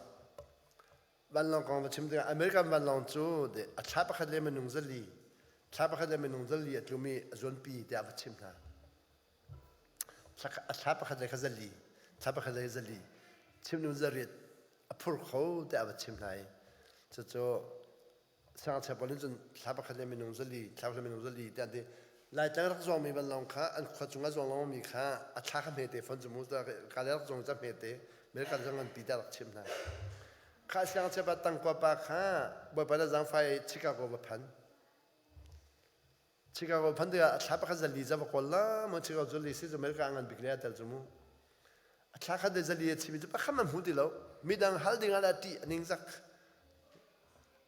Vanlawng kong va chim tikah American vanlawng cu a thla pakhat le minung zali thla pakhat le minung zali a tlum i a zuanpi tiah va chim hna. A thla pakhat le kha zali thla pakhat le zali chim nu zariat a phur kho tiah va chim hna i cucu Siangngakchia pawl nih cun thla pakhat le minung zali, thla pakhat le minung zali tiah an ti. Laitlang rak zuangmi vanlawng kha an khua cung ah zuang lengmangmi kha a thla kha hmete fawn cu mu ka le rak zuang ca hmete American zong nganpi tiah rak chimh hna. Kha siangngakchia pa tangkua pa kha Bawipa le zaangfai Chicago va phan. Chicago phan tikah a thla pakhat zali ca va kawl la mu Chicago zali si cu America a ngan bik le a tel cu mu. A thla khat le zali a chimi cu pakhat man hmu ti lo. Midang hal ding ah le a ṭih a ningzak.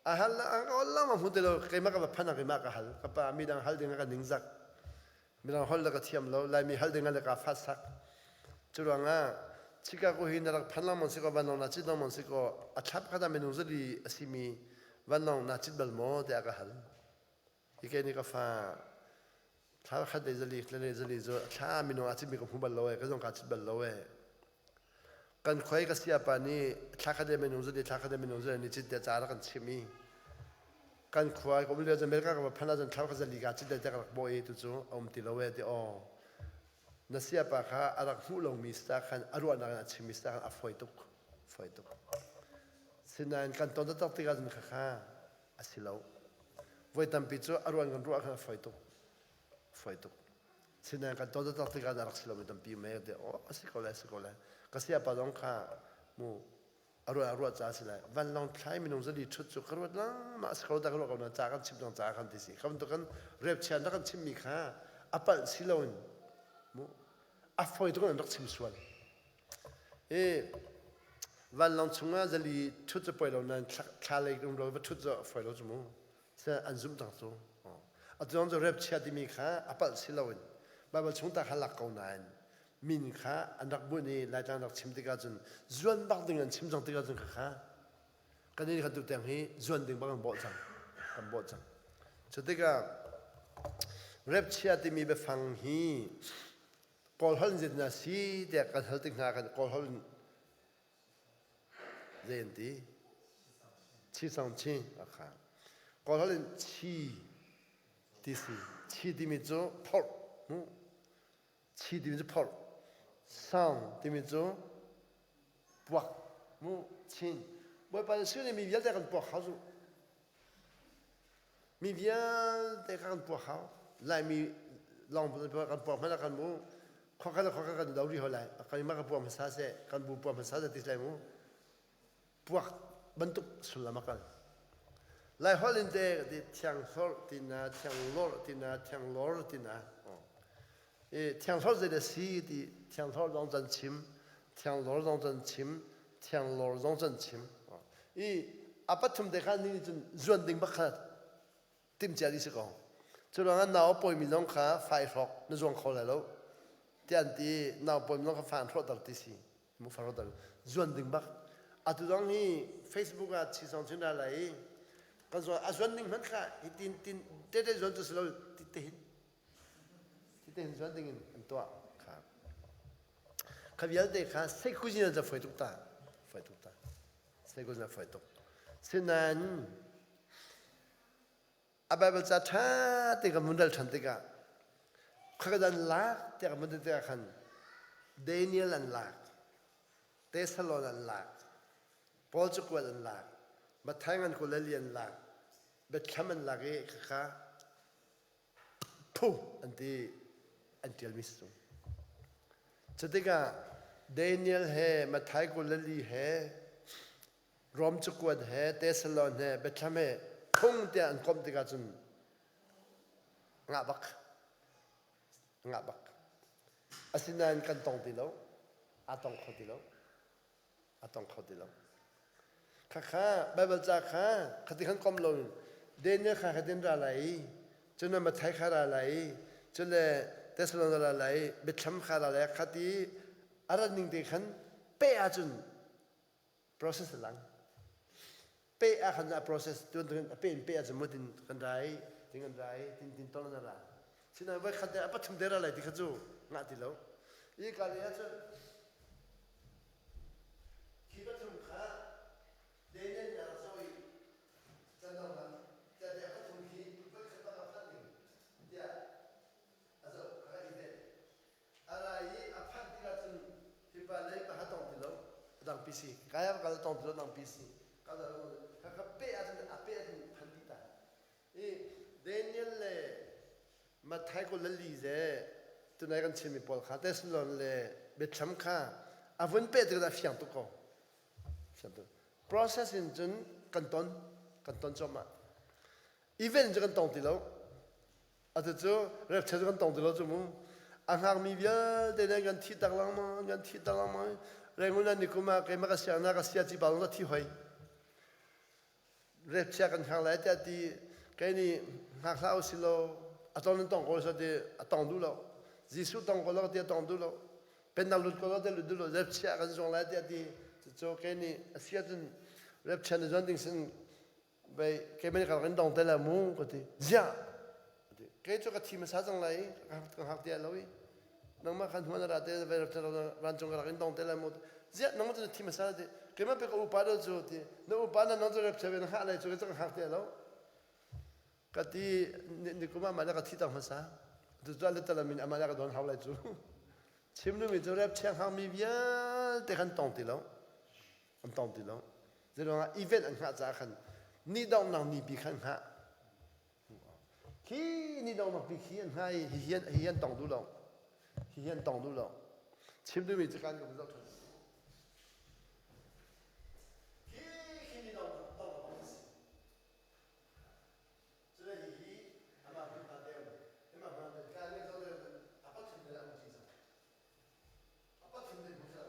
A hal a kawl la ma hmu ti lo keimah ka va phan ah keimah ka hal. Ka pa midang hal ding ah ka ningzak. Midang holh le ka thiam lo. Laimi hal ding ah le ka fat sak. Cu ruangah Chicago hi na rak phan lengmang si kaw vanlawng na cit lengmang si kaw a thla pakhat ah minung zali a simi vanlawng na cit bal maw tiah ka hal. Hi ke nih ka fa thla khat le zali le zali cu thla minung a citmi ka hmu bal lo e ka zong ka cit bal lo e kan khoi ka sia pa nih thla khat le minung zali thla khat le minung zali ni cit te ca rak kan chim i kan khua ka um lio America ka va phan ahcun thla khat zali ka cit le te ka rak bawh i tu cu a um ti lo e ti aw na sia pa kha a rak hmuh lomi sa khan a ruahnak in a chimmi sa khan a fawi tuk fawi tuk sinain kan ton taktak tikah cun kha a si lo. Voi tampi cu a ruan kan ruah khan a fawi tuk. Fawi tuk. Sinain kan ton taktak tikah a rak si lomi tampi me te oh a si ko lai si ko lai. Ka sia pa zong kha mu a ruah a ruah ca si lai. Vanlawng thlai minung zali ṭhut cu ka ruat lengmang a si ko da ka ruah ko na ca kan chim zong ca kan ti si. Kha bantuk kan rep chian rak kan chimmi kha a palh si loin mu a fawi tuk in rak chim sual. I vanlawng chungah zali ṭhut cu poi lo nain thla lei um lo va ṭhut cu a fawi lo cu mu. An zumh cang cu. Atu zong cu rep chia timi kha a palh si loin Baibal chung ta kha lak ko nain min kha an rak bunh i Laitlang rak chim tikah cun zuan bak ding an chim cang tikah cun khakha kan nih kha tu tiang hi zuan ding bak an bawh cang kan bawh cang. Cu tikah rep chia timi biafang hi Kawl holh in zeitin a si tiah kan hal tik hna khan Kawl holh in zei an ti? Chi song chi a kha. Kawl holh in chi ti si. Chi timi cu phorh. Mu. Chi timi cu phorh. Sound timi cu puak. Mu. Chin. Bawipa Jesuh nih mi vialte kan puak hau zu. Mi vialte kha kan puak hau. Laimi lawng kan puak hmanh ah kan mu khuakhat le khuakhat kan do rih hoi lai. Kanmah kan puak hmasa seh, kan bu puak hmasa seh ti lai mu. Puak bantuk sullam a kal. Lai holh in te ti thiang hlorh ti na, thiang lorh ti na, thiang lor ti na. I thiang hlorh zei dah si ti thiang hlorh zong can chim, thiang lor zong can chim, thiang lor zong can chim. I a pathum te kha ni cun zuan ding bak kha tim cia dih si ko. Cu ruangah nau a pawimi zong kha fai hrawk na zuang kho lai lo. Ti an ti nau pawimi zong kha fa an hrawhter ti si. Mu fa hrawhter zuan ding bak. Atu zong hi Facebook ah chi song cun ra lai i kan zuan a zuan ding hmanh kha hi tin tin te te zuan cu si lo ti te hin ti te hin zuan ding in an tuah kha. Kha vialte kha seikuzin an foi tuk ta. Foi tuk ta. Seikuzin an foi tuk. Sinain a Bible ca ṭha te kan vun rel ṭhan tikah kha an lak tiah kan vun ti tikah khan Daniel an lak, Thessalon an lak, Paul cakuat an lak, Matthai ngan 22 an lak, Biathlam an lak i khakha. phu an ti an ṭialmi si cu. Cutikah Daniel he Matthai 22 he Rom cakuat he Thessalon he Bethlehem he phung tiah an komh tikah cun ngah bak ngah bak. Asinain kan tong ti lo. Aa tong kho ti lo. A tong kho ti lo. Khakha Baibal ca kha khati khan kom lo Daniel kha khatin ra lai i cun Matthai kha ra lai i cun le Thessalon ra lai i Biathlam kha ra lai khati a rat ning te khan pe ahcun process a lang. Pe ah khan a process tuan tuan a pe in pe ahcun mutin kan rai tin kan rai tin tin ton na ra. Sinain voi khat a pathum te ra lai ti kha cu ngah ti lo. I ka le ahcun Khi pathum kha Daniel nih a rak zoh i canawng ah tiah pathum khi voikhat bang a phanh ding tiah a zoh a rak i ven. A ra i a phanh tikah cun hipa lei pa tong ti lo a dang pi si kai ah kal tong ti lo dang pi si kal kha kha pe ahcun a pe ahcun phan dih ta i Daniel le Matthai 22 le tunai kan chimmi pawl kha Thessalon le Biathlam kha a vun peh tikah fiang tuk ko. Fiang tuk. Process in cun kan ton, kan ton cuahmah. Event cu kan tong ti lo. Atu cu rapture cu kan tong ti lo cu mu. A hngakmi vialte nih kan thi tak lengmang, kan thi tak lengmang. Rengun an nikum ah keimah ka siang na ka sia ci pa zong thi hoi. Repchia kan hngak lai tiah ti kei nih hngak hlah usih law a ton in tong ko seh ti a tong duh lo. Jesuh tong ko law ti a tong duh lo. Pennak lut ko law ti lut duh lo. Repchia kan zuang lai tiah ti cucu kei nih a si ahcun repchia na zuan ding sin bei keimah nih ka rak in dong te lai mu ka ti. Ziah! Kei cu ka thi hmasa cang lai i ka hngak ti lo i nangmah khan hmuan ra te vancung ka rak in dong te lai mu ziah nangmah cu thi hmasa ti keimah pe ka upa deuh cu ti na upa na nang cu rep cheve na hngah lai cu ka hngak ti lo ka ti ni kum ah mah ka thi tang hmasa tu cu le talamin amah ka don hau lai cu chim mi cu rep cheng hang mi vialte kan tong ti lo an tong ti lo zeiruangah event an hngah caah khan ni donghnak ni pi khan hngah Khi ni dongnak bik hi an hna i hihi an, hihi an tong duh lo. Hihi an tong duh lo. Chim duhmi cu kan kan zoh ṭhan. Khi khi ni dongnak dongnak a si. Cule hihi amah hmunhma deu, amah hmunhma deu, kan nih zoh deu, a pathum le a um cang. A pathum le hmu cang.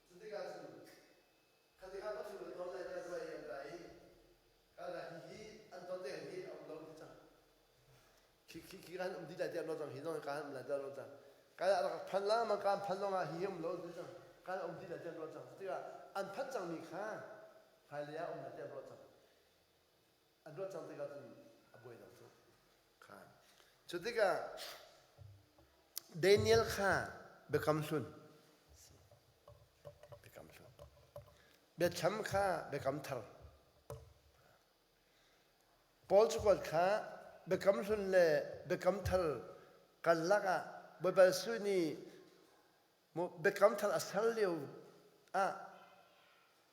Cu tikah cun Khatikha pathum le ton lai ta ruai an ra i kala hihi an ton te hi a um lo ti cang. Khi khi khi kan um di lai tiah lo cang hi zong kan um lai tiah lo cang. Kala rak phan la ma kan phan zong ah hi um lo ti cang. Kan um di lai tiah lo cang. Tikah an phan cang mi kha hmailei ah um lai tiah ruah cang. An ruah cang tikah cun a buai lo cu. Kha. Cu tikah Daniel kha biakam hlun biakam hlun biathlam kha biakam thar Paul cakuat kha biakam hlun le biakam thar karlak ah Bawipa Jesuh nih biakam thar a ser lio ah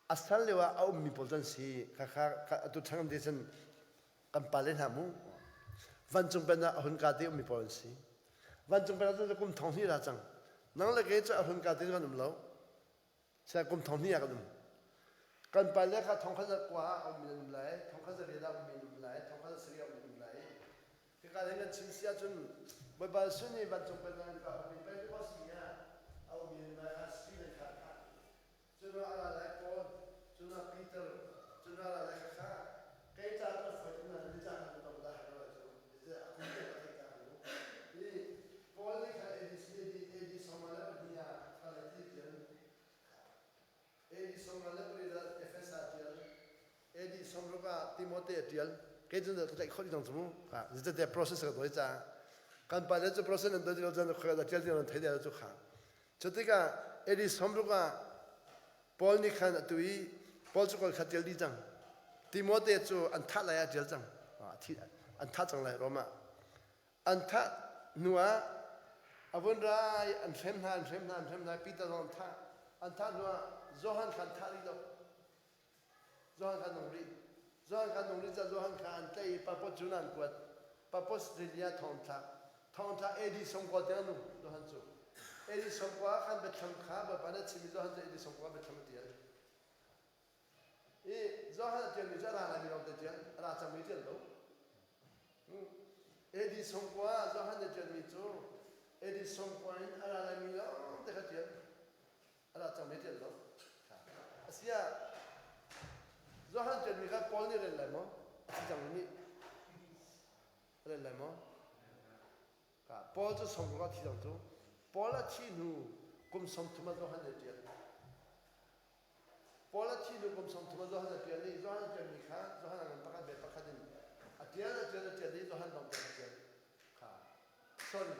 a ser lio ah a ummi pawl cu an si khakha atu thang te cun kan pale hna mu vancung pen ah a hun ka te ummi pawl an si vancung pen ah cun kum thong hnih ra cang nang le kei cu a hun ka te kan um lo sia kum thong hnih ah kan um kan pale kha thong khat kua ah a ummi an um lai thong khat riat ah ummi an um lai thong khat sarih ah ummi an um lai Hika hin kan chim si ahcun Bawipa Jesuh nih vancung pennak in ka ummi Pentecost ni ah a ummi an lai ah Stephen kha a thah. Cun a ra lai Paul, cun ah Peter, cun a ra lai khakha. Kei ca cu fawi tuk na ni ca khan tong dah hai lo cu. A kum te ka theih ta mu. I Paul nih khan AD AD AD 32 ah a lai ti tian AD 38 ah Efesa a ṭial. AD 60 ah Timote a ṭial. Kei cu ka tlaih khawh dih cang cu mu. Zeicahtiah process ka dawi caah. Kan pa le cu process nan dawi ti lo cun khoi da ṭial ti lo nan thei dih cu kha. Cu tikah AD 60 ah Paul nih khan atu i Paul cu kol kha ṭial dih cang. Timote cu an thah lai ah ṭial cang. An thah cang lai Rom ah. An thah hnuah a vun ra i an hrem hna, an hrem hna, an hrem hna. Peter zong an thah. An thah hnuah Johan kha an thah rih lo. Johan kha nung rih. Johan kha nung rih caah Johan kha an tlaih i Papos cu an kuat. Papos rili ah thong an thlak. Thawngṭha AD 90 tiang a nung Johan cu. AD 90 ah khan biathlam kha Bawipa nih a chimmi Johan cu AD 90 ah biathlam a ṭial. I Johan a ṭialmi cu a ra laimi lawng te ṭial, a ra cangmi ṭial lo. AD 90 ah Johan nih a ṭialmi cu AD 90 in a ra laimi lawng te kha ṭial. A ra cangmi ṭial lo. Asiah Johan ṭialmi kha Paul nih rel lai maw? A thi cangmi nih rel lai maw? Paul cu sawmruk ah thi cang cu. Paul a thih hnu kum 30 ah Johan nih a ṭial. Paul a thih hnu kum 30 ah Johan a ṭial i Johan a ṭialmi kha Johan a ngan pakhat ve pakhat in a ṭial a ṭial a ṭial i Johan lawng te kha ṭial. Kha sorry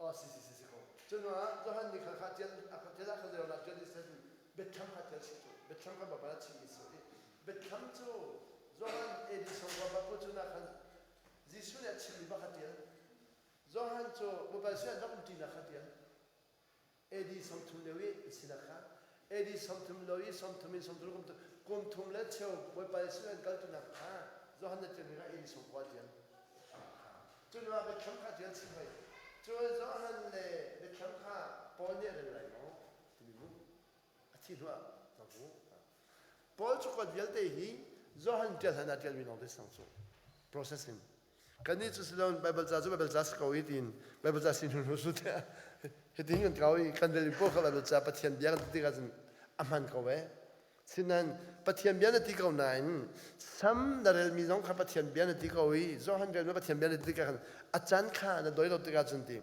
oh si si si si ko. Cu hnu ah Johan nih kha kha ṭial a kha ṭial ah kha zei ṭial i sen biathlam kha ṭial si cu biathlam kha Baibal a chimmi si i biathlam cu Johan AD sawmruk ah cu na khan Jesuh nih a chimmi bak a ṭial. Johan cu Baibal sin an rak umṭinak kha ṭial. AD 30 lio i sinak kha AD 30 lio i 30 in 30 kum kum thum le cheu Bawipa Jesuh an kalṭinak kha Johan nih ṭialmi kha AD 90 a ṭial. Cu hnu ah biathlam kha ṭial chih hoi. Cu Johan le biathlam kha Paul nih a rel lai maw timi mu. A thi hnu ah na hmu. Paul cakuat vialte hi Johan ṭial hlan ah ṭialmi lawng te sang cu processing. Kannih cu silon Bible ca cu Bible ca si ko i tiin Bible ca si hnu hnu su tiah hitin kan kau i kan rel pawl kha Bible ca Pathian bia kan ti tikah cun a hman ko e. Sinan Pathian bia na ti ko nain Sam na relmi zong kha Pathian bia na ti ko i Johan relmi Pathian bia na ti tikah khan a caan kha na doi lo tikah cun ti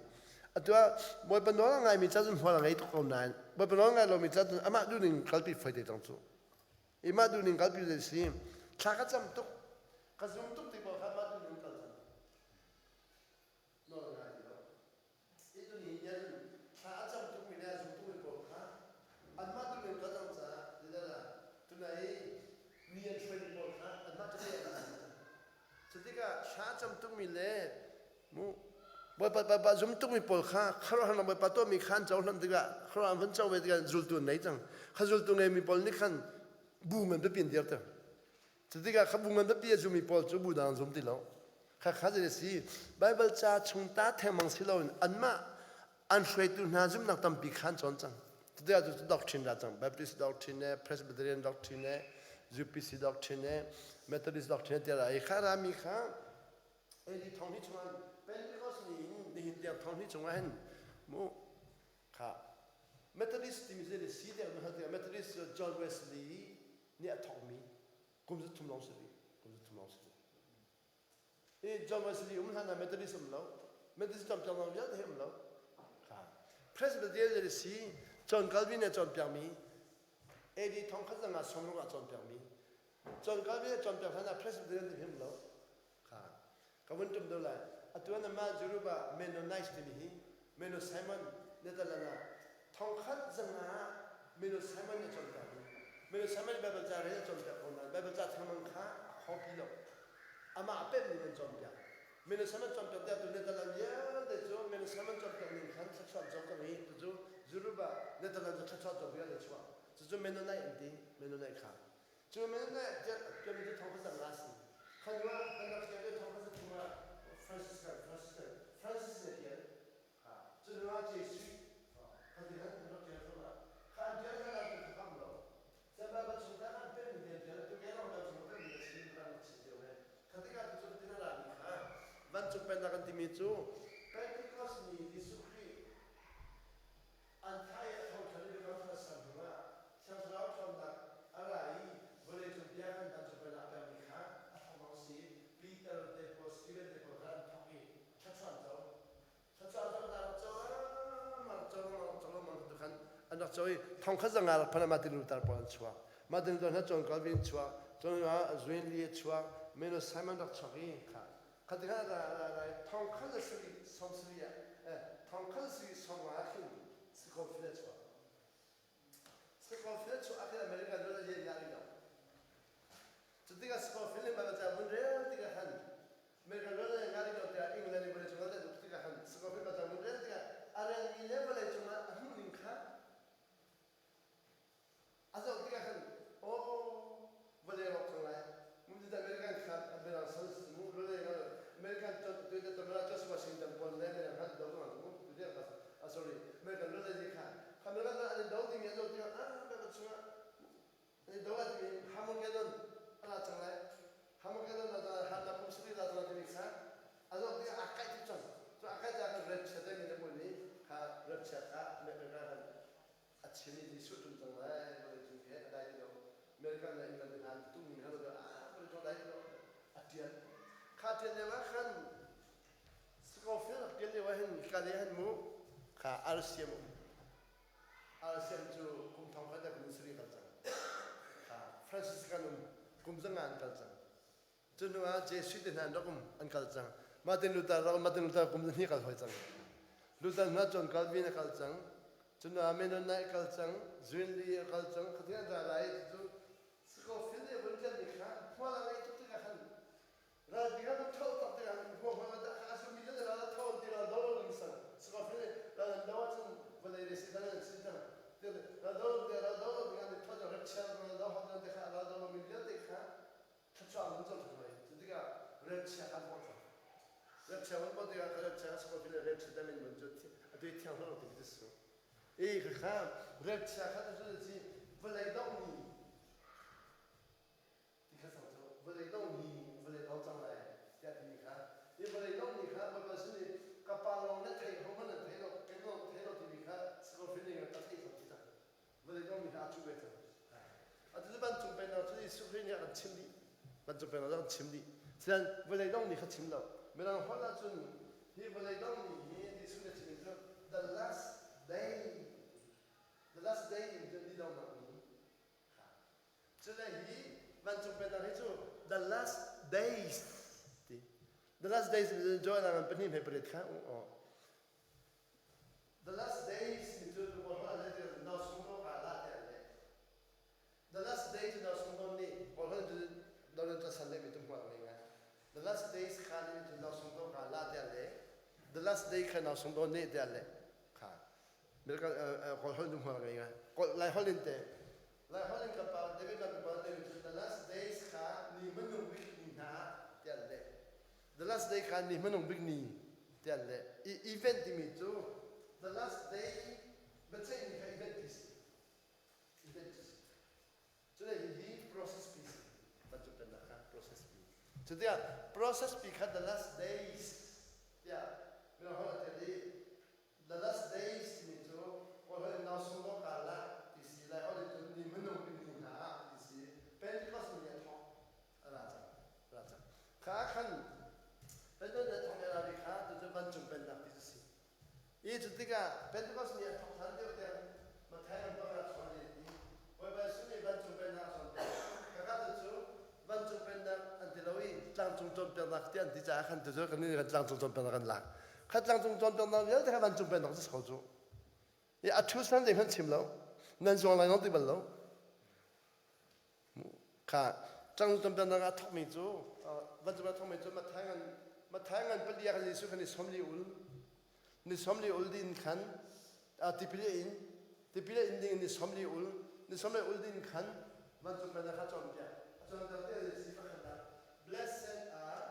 atu ah Bawipa nawl a ngaimi ca cun hmual a ngei tuk ko nain Bawipa nawl ngai lomi ca cun amah duhning kalpi foi te cang cu i mah duhning kalpi zei si thla ka cam tuk ka zum tuk ti pawl kha mah duhning kal cang nawl ngai ti lo i tuni hin thla a cam tukmi le a zum tukmi pawl kha anmah duhning kal cang caah zeicahdah tunai i mi an hruaimi pawl kha anmah cu an Cutikah thla a cam tukmi le mu Bawipa Bawipa zum tukmi pawl kha khuaruahharnak Bawipa tuahmi kha an cohlan tikah khuaruah an vun co ve tikah zultu an nei cang. Kha zultu ngeimi pawl nih khan bu ngan pipi an dirter. Cutikah kha bu ngan pipi a zummi pawl cu bu dang an zum ti lo. Kha kha zei a si? Baibal ca chung ta thengmang si loin anmah an hruaitu hna zumhnak tampi kha an cawn cang. Cutikah cu doctrine ra cang. Baptist doctrine ne, Presbyterian doctrine ne, UPC doctrine ne, Methodist doctrine ne tiah i kha rami kha AD thong hi chungah Pentecost ni in nihin tiang thong hi chungah hin mu kha Methodist timi zei si tiang nu hal Methodist cu John Wesley nih a thawkmi kum za thum lawng si rih kum za thum lawng si rih I John Wesley um hlan ah Methodist um lo. Methodist cawnpiak zong vialte hi um lo. Presbyterian si John Calvin nih a cawnpiakmi AD thongkhat zanga sawmruk ah cawnpiakmi John Calvin a cawnpiak hlan ah Presbyterian ti hi um lo. Kha ka vun tum deuh lai. Atu an mah Europe ah Mennonites timi hi Menno Simon Netherlands ah thongkhat zanga Menno Simon nih a cawnpiakmi Menno Simon Bible ca rel a cawnpiak ko nain Bible ca thangmang kha a copy lo. Amah a pemh ning an cawnpiak. Minnesota an cawnpiak tiah tu Netherlands vialte cu Minnesota an cawnpiak ning khan thluachuah an cawng cang i tucu Europe ah Netherlands cu thluachuah cawk vialte chuah. Cucu Mennonite an ti. Mennonite kha. Cu Mennonite tiah mi cu thong kha zang si. Khan ah kan rak tial i thong kha zathum ah Franciscan Franciscan Francis nih a tial. Cu hnu ah Jesuit kha ti khan an rak ṭial thluahmah. Kha an ṭial hlan ah cun kha kam lo. Sian Baibal chung ta an pemmi te an ṭial. Tu ke lawng dang chung pemmi a si kan rak chim cio ve. Kha tikah tu cu tin a rami kha vancung pennak an timi cu Pentecost ni Jesuh Khrih an thah i a thawngṭha i biakam thar a ser hnu ah Thiang Thlarau ṭhawnnak a ra i vawleicung bia kan vancung pennak a pekmi kha a thawk si. Peter te pawl, Stephen te pawl kha an thawk i thluachuah an co. An rak co i thong khat zanga rak phan ah Martin Luther pawl an chuak. Martin Luther hna John Calvin chuak, John Zwingli a chuak, Menno Simon rak chuak i kha kha ti khan ra ra ra thong khat le sarih sawm sarih ah thong khat le sarih sawm nga khin Scofield a chuak. Scofield chuak ah khin American ral a yen nga rih lo. Cutikah Scofield nih Bible ca vun rel tikah khan American ral le nga rih lo tiah England i vawleicung ah tuk tikah khan Scofield Bible ca vun rel tikah a relmi le vawleicung ah a hmuhning kha a zoh tikah khan aw vawlei rawk cang lai mumti American kha American san mu American George Washington pawl le American khan Kha ṭian lio ah khan Scofield rak ṭian lio ah hin ka le han mu kha RCM um. RCM cu kum thong khat le kum sarih kal cang. Kha Franciscan um kum zanga an kal cang. Cu hnu ah Jesuit te hna an rak um an kal cang. Martin Luther rak Martin Luther kum zahnih kal hoi cang. Luther hna John Calvin a kal cang. Cu hnu ah Mennonite a kal cang. Zwingli a kal cang. Khating an ra lai cu Scofield nih a vun ṭialmi kha hmual a ngeih tuk tikah khan ralpi kha vun ṭho tak tikah hmual hmual dah kha a sumi le ral a tho ti ral do lo ding sang Scofield nih ral an do ahcun vawlei le Satan an si cang ral do lo ding ral do lo ding an i ṭho cang rep chia ral do hau te kha ral do lomi vialte kha thluachuah an vun co ṭhan lai cu tikah rep chia kha an bawh cang rep chia vun bawh tikah rep chia Scofield nih rep chia damin vun cu atu i thiang lo ti khi cu E khakha rep chia kha cu ci vawlei dong ni ti kha sang cu vawlei dong ni vawlei dong cang lai tiah timi kha i vawlei dong ni kha Bawipa sin i ka pa lawng na thei ho hmanh nan thei lo kei lawng thei lo timi kha Scofield nih ka thei cang ti cang vawlei dong ni kha a cu ve cang atu cu vancung pennak cu Jesuh Khrih nih a kan chim dih vancung pennak cu a kan chim dih sian vawlei dong ni kha chim lo mirang holh ahcun hi vawlei dong ni hi Jesuh nih a chimmi cu the last day the last day in cun ni donghnak ni kha cule hi vancung pennak hi cu the last days ti the last days Joel ah pahnih hme pariat kha aw The last days mi cu Kawlholh ah zeitin no sung ko ka la tiah an leh. The last day cu no sung ko nih Kawlholh cu no nan san leh mi tu hmual ngei ngai. The last days kha nih cu no sung ko ka la tiah leh. The last day kha no sung ko nih tiah leh. Kha. Mirka Kawlholh tu hmual ngei ngai. Lai holh in te Lai holh in ka pa David kan pa David cu the last days kha ni hmanung bik ni hna tiah leh. The last day kha ni hmanung bik ni tiah an leh. I event timi cu the last day biaceihmi kha event ti si. Event ti si. Cule hihi process pi si. Bantuk pennak kha process pi. Cu tiah process pi kha the last days tiah mirang holh a tel i The last days timi cu Kawlholh in nausung ka la ti si lai holh in cun ni minung ni hna ah ti si Pentecost ni a thawk a ra cang ra cang kha khan Pentecost ni a thawk a ra ri kha cucu vancung pennak ti cu si i cu tikah Pentecost ni a thawk than deuh tiang Matthai an pakhat chuan i ti Bawipa Jesuh nih vancung pennak a cawnpiak khakha cu vancung pennak an ti lo i tlangcung cawnpiaknak ti an ti caah khan tucu kan nih kan tlangcung cawnpiaknak kan lak kha tlangcung cawnpiaknak vialte kha vancung pennak cu si ko cu i a thu san zei hmanh chim lo nan zuang lai ti bal lo kha tlangcung cawnpiaknak a thawkmi cu vancung a thawkmi cu Matthai ngan Matthai ngan pali ah khan Jesuh khan i sawmli ul ni sawmli ul din khan tipil in tipil in ding ni sawmli ul ni sawmli ul din khan vancung pennak kha cawnpiak a cawnpiak te si pakhat ah blessed are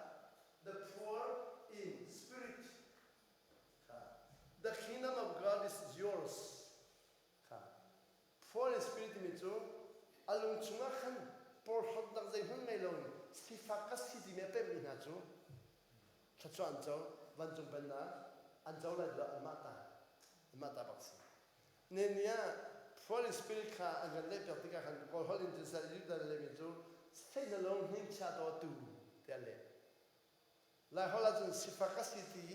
the poor in spirit the kingdom of God is yours kha poor in spirit timi cu a lung chungah khan porhlawtnak zeihmanh ngei loin sifak ka si timi a pemmi hna cu thluachuah an co vancung pennak an co lai lo anmah ta anmah ta bak si ne ni ah Holy Spirit kha an kan lehpiak tikah khan Kawl holh in cun sal Judah lemi cu sei na lung hning chia to tu tiah leh Lai holh ahcun sifak a si ti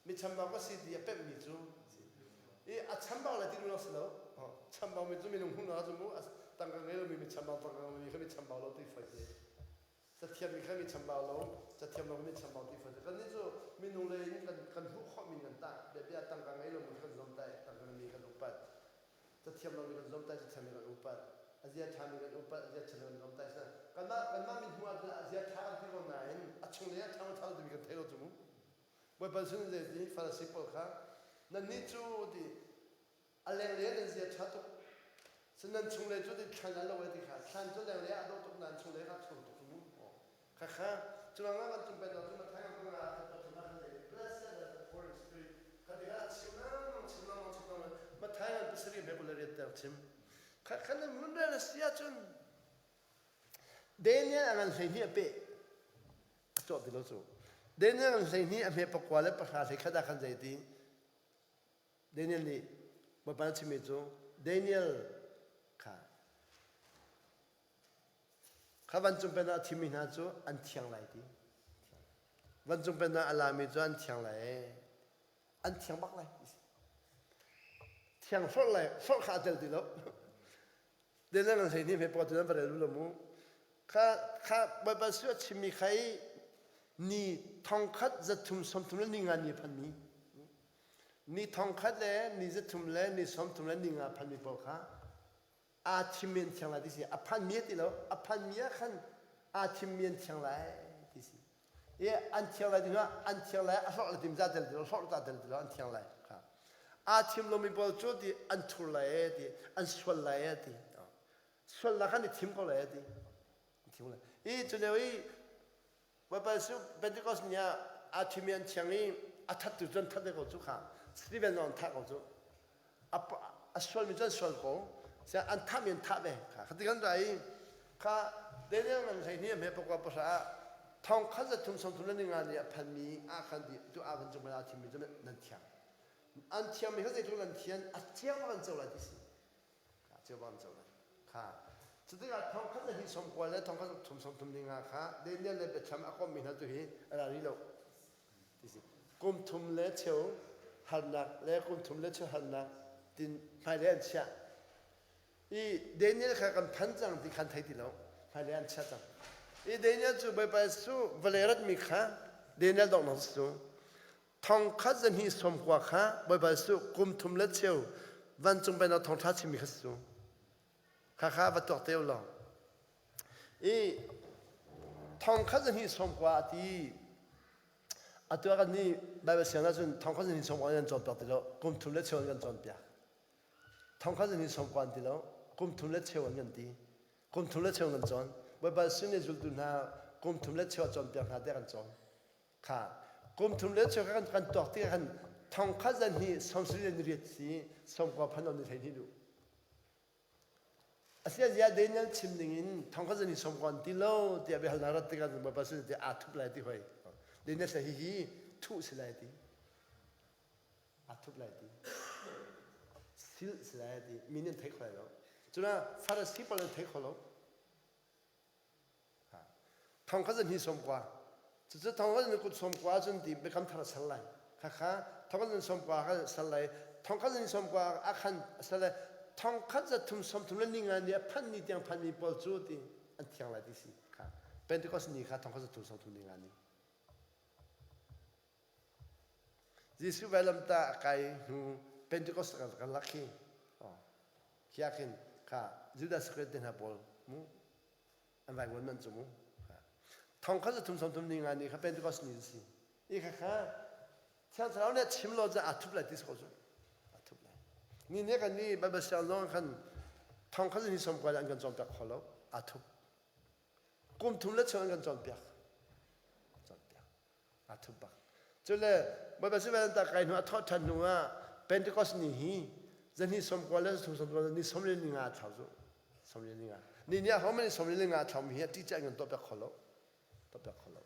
mi chambau ka si ti a pemhmi cu i a chambau lai ti duh si lo chambau mi cu minung hmuhnak ahcun mu tangka ngei lomi mi chambau tangka ngei kha mi chambau lo ti foi si Cathiam mi kha mi chambau lo, cathiam lo mi chambau ti fawn. Kannih cu minung lei in kan kan hmuh khawh mi kan tah. Biabia tangka ngei lo mi kan zomtai, tangka mi kan upat. Cathiam lo mi kan zomtai, cathiam mi kan upat. A zia ṭha mi kan upat, a zia ṭha lo kan zomtai. Kanmah kanmah min hmuh ahcun a zia ṭha kan ti ko nain a chung lei ah ṭha ṭha lo timi kan thei lo cu mu. Bawipa sun zei ti Farasi pawl kha nannih cu ti A lenglei ah nan zia ṭha tuk. Cun nan chunglei cu ti thlan a lo e ti kha thlan cu lenglei ah a dawh tuk nain chunglei kha thur tuk mu. Khakha curuangah kan cung pennak cu Matthai kan kong ah khan pathum ah khan zei blessed are the poor in spirit kha tikah a chim lengmang chim lengmang chim lengmang Matthai ngan pasarih hme kul le riat ter chim kha khan nan vun rel a si ahcun Daniel a ngan 12 a peh a cawh ti lo cu Daniel ngan 12 a hme pakua le pahra hlei khat ah khan zei ti Daniel nih Bawipa na chimmi cu Daniel kha. Kha vancung pennak a thimmi hna cu an thiang lai ti. Vancung pennak a lami cu an thiang lai. An thiang bak lai. Thiang hlorh lai, hlorh kha a tel ti lo. Daniel ngan 12 he pakhat nan va rel lo mu. Kha kha Baibal su a chimmi kha i ni thongkhat zathum sawmthum le ni nga ni phanmi. Ni thongkhat le ni zathum le ni sawmthum le ni nga phanmi pawl kha aa thimmi an thiang lai ti si. A phanmi ti lo, a phanmi ah khan aa thimmi an thiang lai ti si. I an thiang lai ti hnu an thiang lai a hlorh le tim za tel ti lo, hlorh ta tel ti lo an thiang lai kha. Aa thim lomi pawl cu ti an thur lai e ti, an sual lai e ti. Sual la khan i thim ko lai e ti. I thim lai. I cu lio i Bawipa Jesuh Pentecost ni ah aa thimi an thiang i a thattu cu an that ve ko cu kha. Stephen zong an thah ko cu. A sualmi cu an sual ko. An thahmi an thah ve. Kha khati kan ra i kha Daniel ngan 12 a hme pakua pahra ah thong khat za thum sawm thum le ninga ni a phanmi ah khan di tu ah kan cung aa thimmi cu nan thiang. An thiangmi kha zeitluk nan thian a thiang bak an co lai ti si. Kha cio bak an co lai. Kha cutikah thong khat le hnih sawm kua le thong khat thum sawm thum ninga kha Daniel le biathlam a kommi hna tu hi a ra rih lo. Kum thum le cheu harnak le kum thum le cheu harnak tin hmailei an chiah. I Daniel kha kan phan cang ti khan thei ti lo. Hmailei an chiah cang. I Daniel cu Bawipa Jesuh vawlei ratmi kha Daniel donghnak cu thong khat zahnih sawm kua kha Bawipa Jesuh kum thum le cheu vancung pennak thawngṭha chimmi kha si cu. Khakha va tuak te u law. I thong khat zahnih sawm kua a ti. Atu ah kan nih Baibal siang ahcun thong khat zahnih sawm kua an cawnpiak ti lo. Kum thum le cheu an kan cawnpiak. Thong khat zahnih sawm kua an ti lo. Kum thum le cheu an kan ti. Kum thum le cheu an kan cawn. Baibal sin i zultu hna kum thum le cheu a cawnpiak hna tiah kan cawn. Kha kum thum le cheu kha kan tuak tikah khan thong khat zahnih sawm sarih le niriat si sawm kua phan ni 12 duh. Asiazia Daniel chim ning in thongkhat zan i sawm ko an ti lo tiah biahalnak rat tikah Bawipa sin ti aa thup lai ti hoi. Daniel sa hihi thuh si lai ti. Aa thup lai ti. Sil si lai ti. Mi nih an thei kho lai lo. Cuna Farasi pawl an thei kho lo. Thong kha zan hi sawm kua. Cucu thong kha zan kut sawm kua cun ti biakam thar a ser lai. Khakha thong kha zan sawm kua kha ser lai. Thong kha zan sawm kua a khan a ser lai. Thong khat za thum sawm thum le ninga ni a phanh ni tiang phan mi pawl cu ti an thiang lai ti si. Kha Pentecost ni kha thong khat za thum sawm thum ninga ni. Jesuh vailamtah a kai hnu Pentecost kan kan lak khi. Oh. Khi ah khin kha Judas Iscariot te hna pawl mu an vaivuan man cu mu. Thong khat za thum som thum ni nga ni kha Pentecost ni si. I kha kha Thiang Thlarau nih a chim lo cu aa thup lai ti si ko cu. Aa thup lai. Ni ne kan ni Bible siang zong khan thong khat ni som kual an kan cawnpiak kho lo. Aa thup. Kum thum le chung an kan cawnpiak. Cawnpiak. Aa thup bak. Cule Bawipa sihmanhsehlaw ta kai hnu a thawh ṭhan hnu ah Pentecost ni hi zahnih sawmkua le zathum sawmkua ni sawm le ni nga a thlau cu. Sawm le ni nga. Ni ni ah ho ni sawm le ni nga a thlau mi hi a ṭih an kan tuah piak kho lo. Tuah piak kho lo.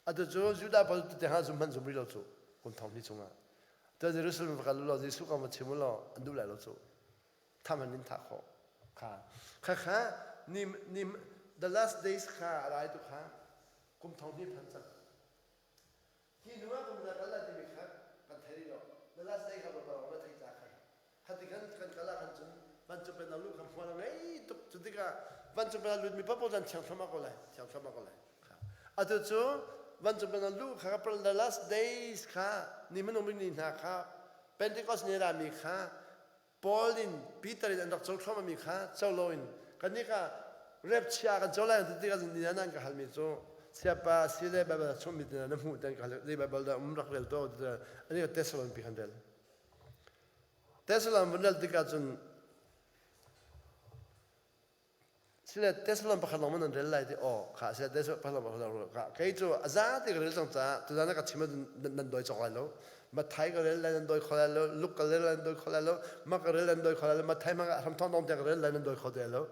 Atu cu Judah pawl tu te ha zum hmanh zum rih lo cu kum thong hnih chungah. Cun Jerusalem va kal u law Jesuh kong va chim u law an duh lai lo cu. Tham an in thah khawh. Kha kha kha ni ni the last days kha a rai tu kha kum thong hnih phan cang. Hi hnu ah kum za kal lai timi kha kan thei rih lo. The last day kha Bawipa na thei ca kha. Khati khan kan kal ah khan cun vancung pennak lu kha hmual a ngei tuk. Cu tikah vancung pennak lut mi paoh an thiang thluahmah ko lai. Thiang thluahmah ko lai. Atu cu vancung pennak lu kha the last days kha ni hmanung bik ni hna kha Pentecost ni rami kha Paul in Peter in an rak co thluahmahmi kha co loin kannih kha rep chia kan co lai ti tikah ni nan ka halmi cu siapa sile Bible chungmi te na hmuh ten ka hal zei Bible dah um rak rel to ani ka Thessalon pi kan rel Thessalon vun rel tikah cun Sile Thessalon pakhat lawng man nan rel lai ti aw kha sile Thessalon pakhat lawng pakhat lawng kha kei cu a za ti ka rel cang caah tuzan ka chim nan doi cawk lai lo Matthai ka rel lai nan doi kho lai lo Luke ka rel lai nan doi kho lai lo Mark ka rel lai nan doi kho lai lo Matthai hmang ah hramthawng dong tiang ka rel lai nan doi kho te lo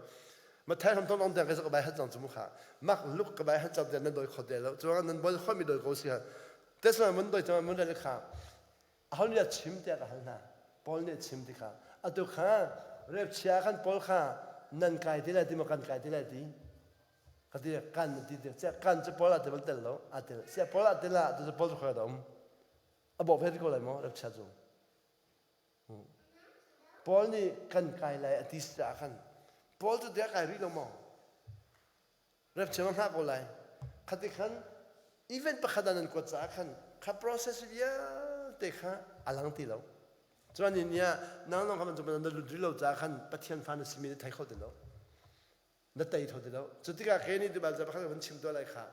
Matthai hramthawng dong tiang ka bai hat cang cu mu kha Mark Luke ka bai hat cang tiang nan doi kho te lo cu nan bol kho mi doi ko si ha Thessalon mun doi cang mun rel kha Aho nih a chim tiah ka hal hna. Paul nih a chim ti kha. Atu kha rep chia khan Paul kha nan kai ti lai ti maw kan kai ti lai ti? Ka ti kan na ti ti kan cu Paul ah tel tel lo a tel sia Paul ah tel ah tu Paul cu khoi da um a bawh ve ko lai maw rapcha cu Paul nih kan kai lai a ti caah khan Paul cu dia kai rih lo maw rapcha ma hngah ko lai khati khan event pakhat ah nan kuat caah khan kha process vialte kha a lang ti lo cuan ni nia nang nong kha man cu na lut rih lo caah khan Pathian fa na simi na thei kho ti lo na tei tho ti lo cu tikah ke nih tibal ca pakhat van chim tuah lai kha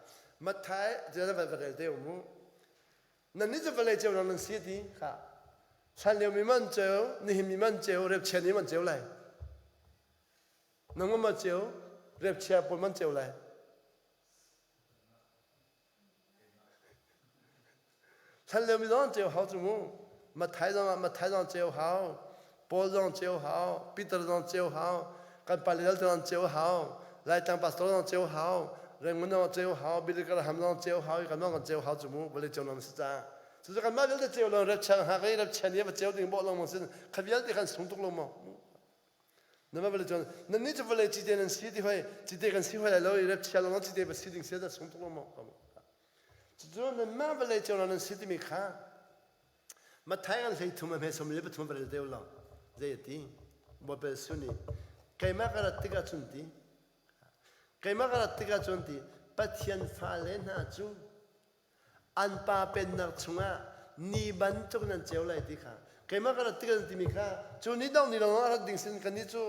Matthai tiah van va rel te um mu nan nih cu vawlei ceu nan si ti kha hlan lio mi man ceu nihin mi man ceu repchia ni man ceu lai nangmah ma ceu repchia pawl man ceu lai Hlan lio mi zong ceu hau cu mu. Mathai zong ah Mathai zong ceu hau. Paul zong ceu hau. Peter zong ceu hau. Kan pale dal zong ceu hau. Laitlang pastor zong ceu hau. Rengun zong ceu hau. Billy Graham zong ceu hau. Kan zong kan ceu hau cu mu. Vawlei ceu nam si ca. Cucu kan mah vialte ceu lo rep chan ha kai rep chan ni va ceu ding bo long mong sin kha vialte kan sung tuk lo mo. Na va vawlei cun nan nih cu vawlei cite nan si ti hoi cite kan si hoi lai lo i rep chia lo cite va si ding si da sung tuk lo mo. Cucu nanmah vawlei cung nan si timi kha Matthai an hlei thum a hme som le pathum va rel deuh lo zei a ti Bawipa Jesuh nih keimah ka rat tikah cun ti keimah ka rat tikah cun ti Pathian fale hna cu an pa pennak chungah ni bantuk nan ceu lai ti kha keimah ka rat tikah timi kha cu ni dong ni dong a rat ding sin kan nih cu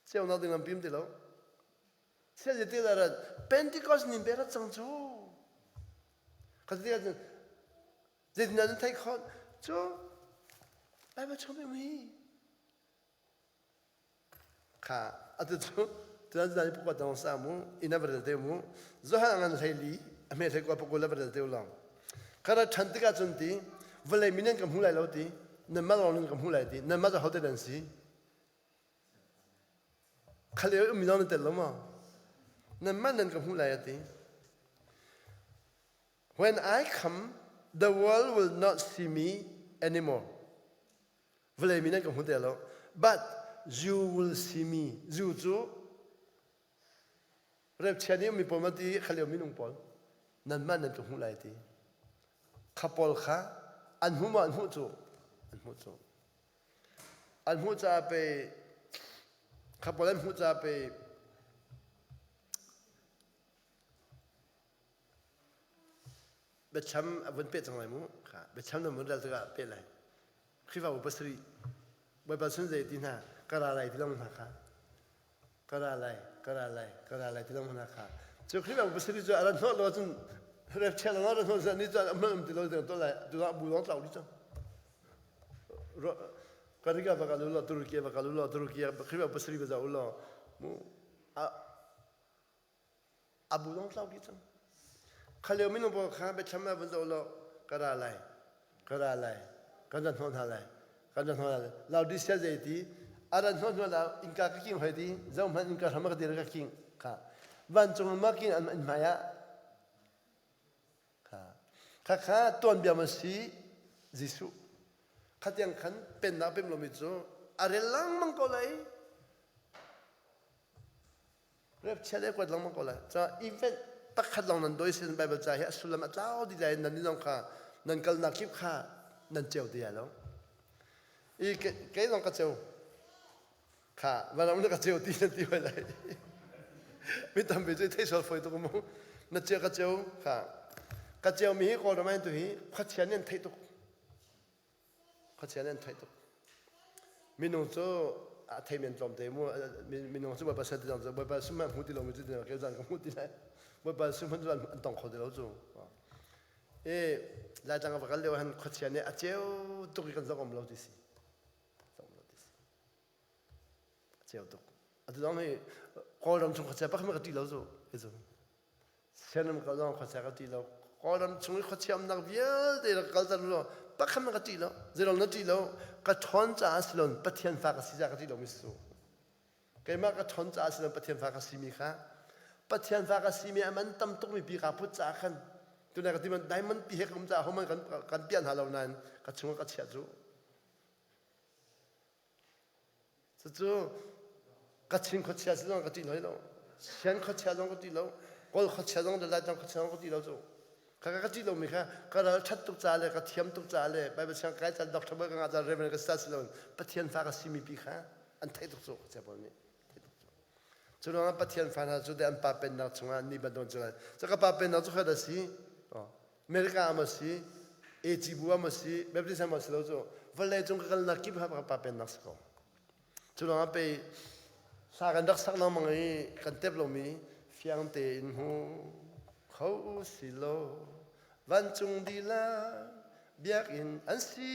ceunak ding lam pim ti lo Pentecost ni pe rat cang cu. Ka ti ahcun zeitindah nan theih khawh cu Bible chung mi kha atu cu tuan zan pukwa dong sa mu ina va rel te mu Johan ngan hlei li a hme hlei kwa pakul la va rel te long kara than tikah cun ti vawlei mi nan ka hmu lai lo ti nan ma lawng nan ka hmu lai ti nan ma ho te nan si Kha lio ummi zong nan tel lo maw? Nanmah nan ka hmuh lai a ti. When I come, the world will not see me anymore. Vawlei mi nan ka hmu te lo. But you will see me. You cu repchia nih ummi pawl ma ti kha lio minung pawl nanmah nan ka hmuh lai ti. Kha pawl kha an hmu maw an hmuh cu? An hmuh cu. An hmuh caah pei kha pawl an hmuh caah pei biacham a vun peh cang lai mu kha biacham na vun rel tikah peh lai Khrihfabu pasarih Bawipa sun zei ti hna ka ra lai ti long hna kha ka ra lai ka ra lai ka ra lai ti long hna kha cu Khrihfabu pasarih cu a ran hnawh lo cun rep chel lo ran hnawh ni cu an um ti lo ti to lai tu bu long tlau di cang Karika va kal ulaw Turkey va kal ulaw Turkey Khrihfa pasarih va zoh ulaw mu a bu zong tlau dih cang kha lio minung pawl kha biathlam ah van zoh law ka ra lai ka ra lai kan ran hnawh hna lai kan ran hnawh hna lai Laodicea zei ti a ran hnawh hnu la innka ka king hoi ti zoh hmanh innka hram ka dir ka king kha vancung ma king an hmai ah Khakha tuanbia ma si Jesuh. Khatiang khan pennak pem lomi cu a rel lengmang ko lai. Rep chia le kuat lengmang ko lai. Ca event pakhat lawng nan doi sin Bible ca hi a sullam a tlau di lai nan ni zong kha nan kalnak kip kha nan ceu ti lai lo. I kei zong ka ceu. Kha vanram na ka ceu ti na ti hoi lai. Mi tampi cu thei sual foi tuk mu. Na ceu ka ceu kha ka ceu mi hi Kawlram ah tu hi khuachia nih an theih tuk. Khuachia nih an theih tuk. Minung cu a thei men tlawm te mu minung cu Bawipa sal ti zong cu Bawipa sum hmu ti lo mi cu ti ke zan ka hmu ti lai. Bawipa sum hmun cu an tong kho ti lo cu. E Laitlang a va kal lio han khuachia nih a ceu tuk i kan zong om lo ti si. Zong lo ti si. A ceu tuk. Atu zong hi Kawlram chung khuachia pakhat ka ṭih lo cu. Hi cu. Sianram ka zong khuachia ka ṭih lo. Kawlram chung i khuachia umnak vialte rak kalter lo pakhat ka ṭih lo. Zeilong na ṭih lo. Ka ṭhawn caah si loin Pathian fa ka si caah ka ṭih lomi si cu. Keimah ka ṭhawn caah si loin Pathian fa ka simi kha Pathian fa ka simi a man tam tukmi pi kaa put caah khan tunai ka ti man diamond pi he ka um caah homan kan kan piah hna lo nain ka chungah ka chiah cu. Cucu Kachin khuachia si zong ka ṭih hlei lo. Sian khuachia zong ka ti lo, Kawl khuachia zong le Laitlang khuachia zong ka ti lo cu. Ka ka ti lomi kha ka ral ṭhat tuk ca le ka thiam tuk ca le Bible siang kai ca doctor ka ngah ca reverend ka si lo Pathian fa ka simi pi kha an theih tuk cu khuachia pawl nih. Cu ruangah Pathian fa hna cu de an pa pennak chungah ni bantuk cu lai. Cu ka pa pennak cu khat a si. America am a si, AG bu am a si, Baptist am a si lo cu vawlei cung ka kalnak kip ha ka pa pennak si ko. Cu ruangah pei sa kan rak sak lengmang i kan tep lomi fiang tein hmu kho si lo vancung dihlak biakinn an si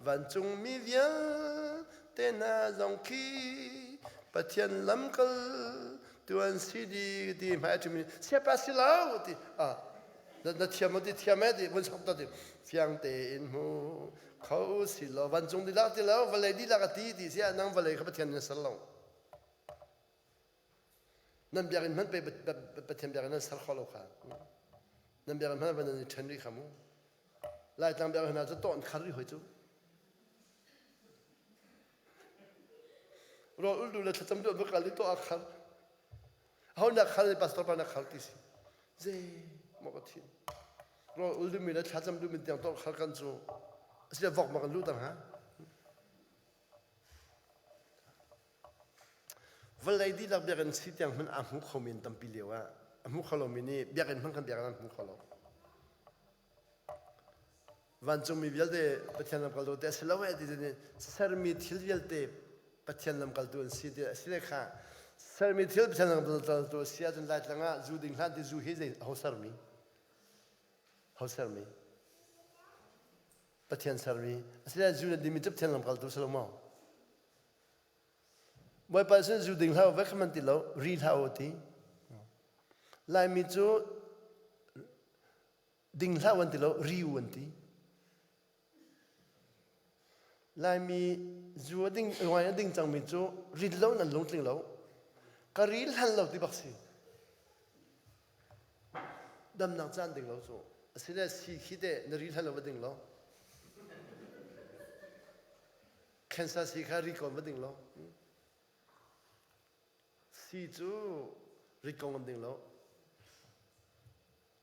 vancung mi vialte hna zong khi Pathian lamkal tu an si di ti hmai a ṭhimi siapa si lo ti ah na thiam ti thiam e ti vun sok ta ti fiang tein hmu kho si lo vancung dihlak ti lo vawlei dihlak a ti ti si ah nang vawlei kha Pathian nih a ser lo Nan biakinn hmanh pei Pathian biakinn nan ser kho lo kha. Nan biakinn hmanh van nan i ṭhen rih kha mu. Laitlang biakinn hna cu tawh an khar rih hoi cu. Rawl ul duh le thlacam duh va kal i tawh a khar. Ho nak khar i pastor pa nak khar ti si. Zei maw ka thin. Rawl ul duhmi le thlacam duhmi tiang tawh khar kan cu. Asile vok ma kan luh ter ha. Vawlei dihlak biakinn si tiang hmanh aa hmu khomi an tampi lio ah a hmu kho lomi nih biakinn hmanh khan biakinn an hmu kho lo. Vancungmi vialte Pathian lamkaltu te a si lo eh ti nih sermi thil vialte Pathian lamkaltu an si ti a si le kha sermi thil Pathian lamkaltu a si ahcun Laitlang ah zu ding hlah ti zu hi zei ho sermi ho sermi Pathian sermi asinain zu na dimi cu Pathian lamkaltu si lo maw Bawipa sin zu ding hlah vek man ti lo ri hlah u ti Laimi cu ding hlah an ti lo ri u an ti Laimi zu a ding wine a ding cangmi cu rit lo nan lungtling lo ka ri hlan lo ti bak si Damnak caan ding lo cu. Asile si khi te na ri hlan lo va ding lo. Cancer si kha ri kon va ding lo. Si cu rit kong an ding lo.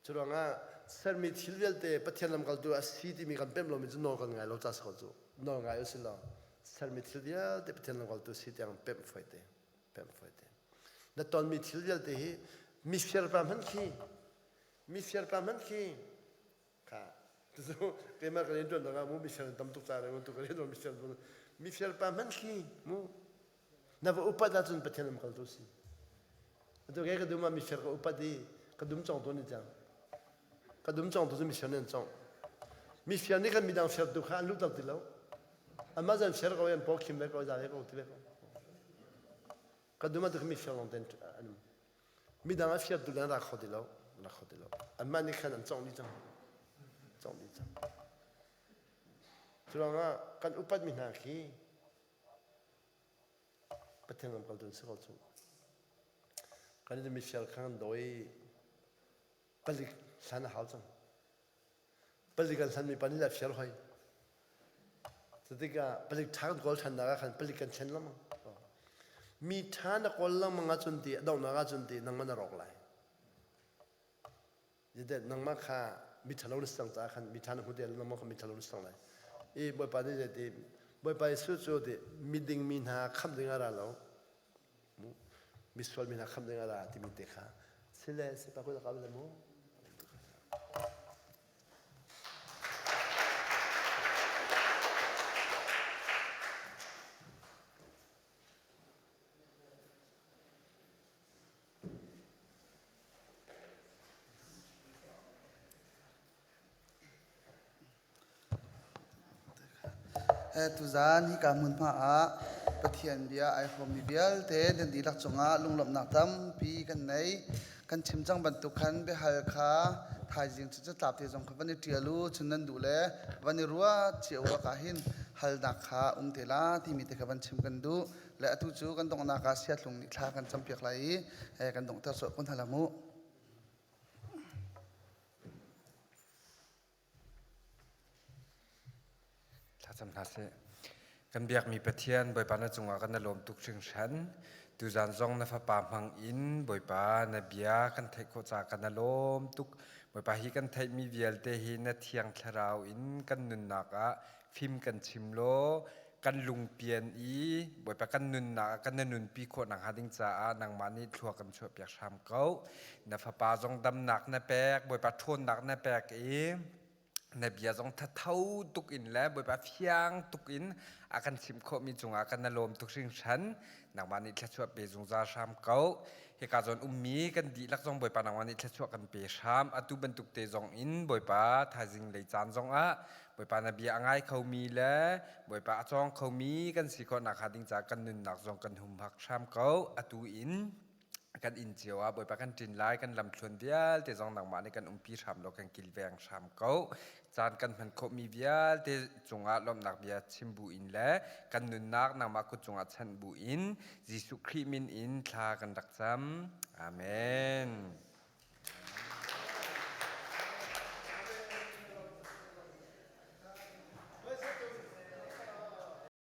Curuangah sermi thil vialte Pathian lamkaltu a si timi kan pemh lomi cu nawl kan ngai lo ca si ko cu. Nawl ngai u si law sermi thil vialte Pathian lamkaltu si tiang pemh foi te. Pemh foi te. Na tonmi thil vialte hi mifir pa hmanh khi mifir pa hmanh khi kha tucu keimah ka rian ṭuan dang ah mu mifir an tam tuk ca re tu ka rian mifir mifir pa hmanh khi mu na va upat ahcun Pathian lam kaltu si atu ke ka dum ah mifir ka upat i ka dum cong tu ni cang ka dum cong tu cu mifir nih an cong mifir nih khan midang firtu kha an luhter ti lo anmah zan fir ko an paw khim ve ko za ve ko ti ve ko Ka dum ah mi fiang lawng ten an um. Midang a fiar tu le an ra kho ti lo, ra kho ti lo. Anmah nih khan an cawngh dih cang. Cawngh dih cang. Curuangah kan upat mi hna khi Pathian lamkaltu an si ko cu. Kan i mifel kha kan dawi palik hlan a hau cang. Palik an hlanmi pa nih le a fial hoi. Cutikah palik ṭha kan kawl ṭhannak ah khan palik kan thlen lengmang. Mi ṭha na kawl lengmang ahcun ti a donghnak ahcun ti nangmah na rawk lai. Zeicahtiah nangmah kha mi ṭhalo na si cang caah khan mi ṭha na hmu ti nangmah kha mi ṭhalo na si cang lai. I Bawipa nih zeiti Bawipa Jesuh cu ti miding mi hna khamh ding ah ra lo misual mi hna khamh ding ah ra timi te kha sile sipa kut a kau le mu. Tuzaan hika hmunhma ah Pathian bia ai hrawmmi vialte nan dihlak cungah lunglawmhnak tampi kan nei. Kan chim cang bantuk khan biahal kha thaizing cu catlap te zong kha van i ṭial u, cun nan duh le van i ruat cio awk ah hin halnak kha um te la timi te kha van chim kan duh. Le atu cu kan donghnak ah siatlung nih thla kan campiak lai i kan donghter sawh kun hna mu. Thlacam hna sih. Kan biakmi Pathian Bawipa na cungah kan i lawm tuk hringhran. Tuzan zong na fapa hmang in Bawipa na bia kan theih khawh caah kan i lawm tuk. Bawipa hi kan theihmi vialte hi na thiang thlarau in kan nunnak ah fim kan chim law kan lungpian i Bawipa kan nunnak ah kan na nunpi khawh nakhnga ding caah nangmah nih thlua kan chuahpiak hram ko. Na fapa zong damnak na pek, Bawipa ṭhawnnak na pek i na bia zong thatho tuk in le Bawipa fiang tuk in a kan chimh khawhmi cungah kan na lawm tuk hringhran. Nangmah nih thluachuah pe zungzal hram ko. Hika zawn ummi kan dihlak zong Bawipa nangmah nih thluachuah kan pe hram. Atu bantuk te zong in Bawipa thaizing lei caan zong ah Bawipa na bia a ngai khomi le Bawipa a cawng khomi kan si khawh nakhnga ding caah kan nunnak zong kan humhak hram ko. Atu in kan inn cio ah Bawipa kan ṭin lai kan lamthluan vialte zong nangmah nih kan umpi hram law kan kilveng hram ko. Caan kan hman khawhmi vialte cungah lawmhnak bia chim bu in le kan nunnak nangmah kut cungah chanh bu in Jesuh Khrih min in thla kan rak cam. Amen.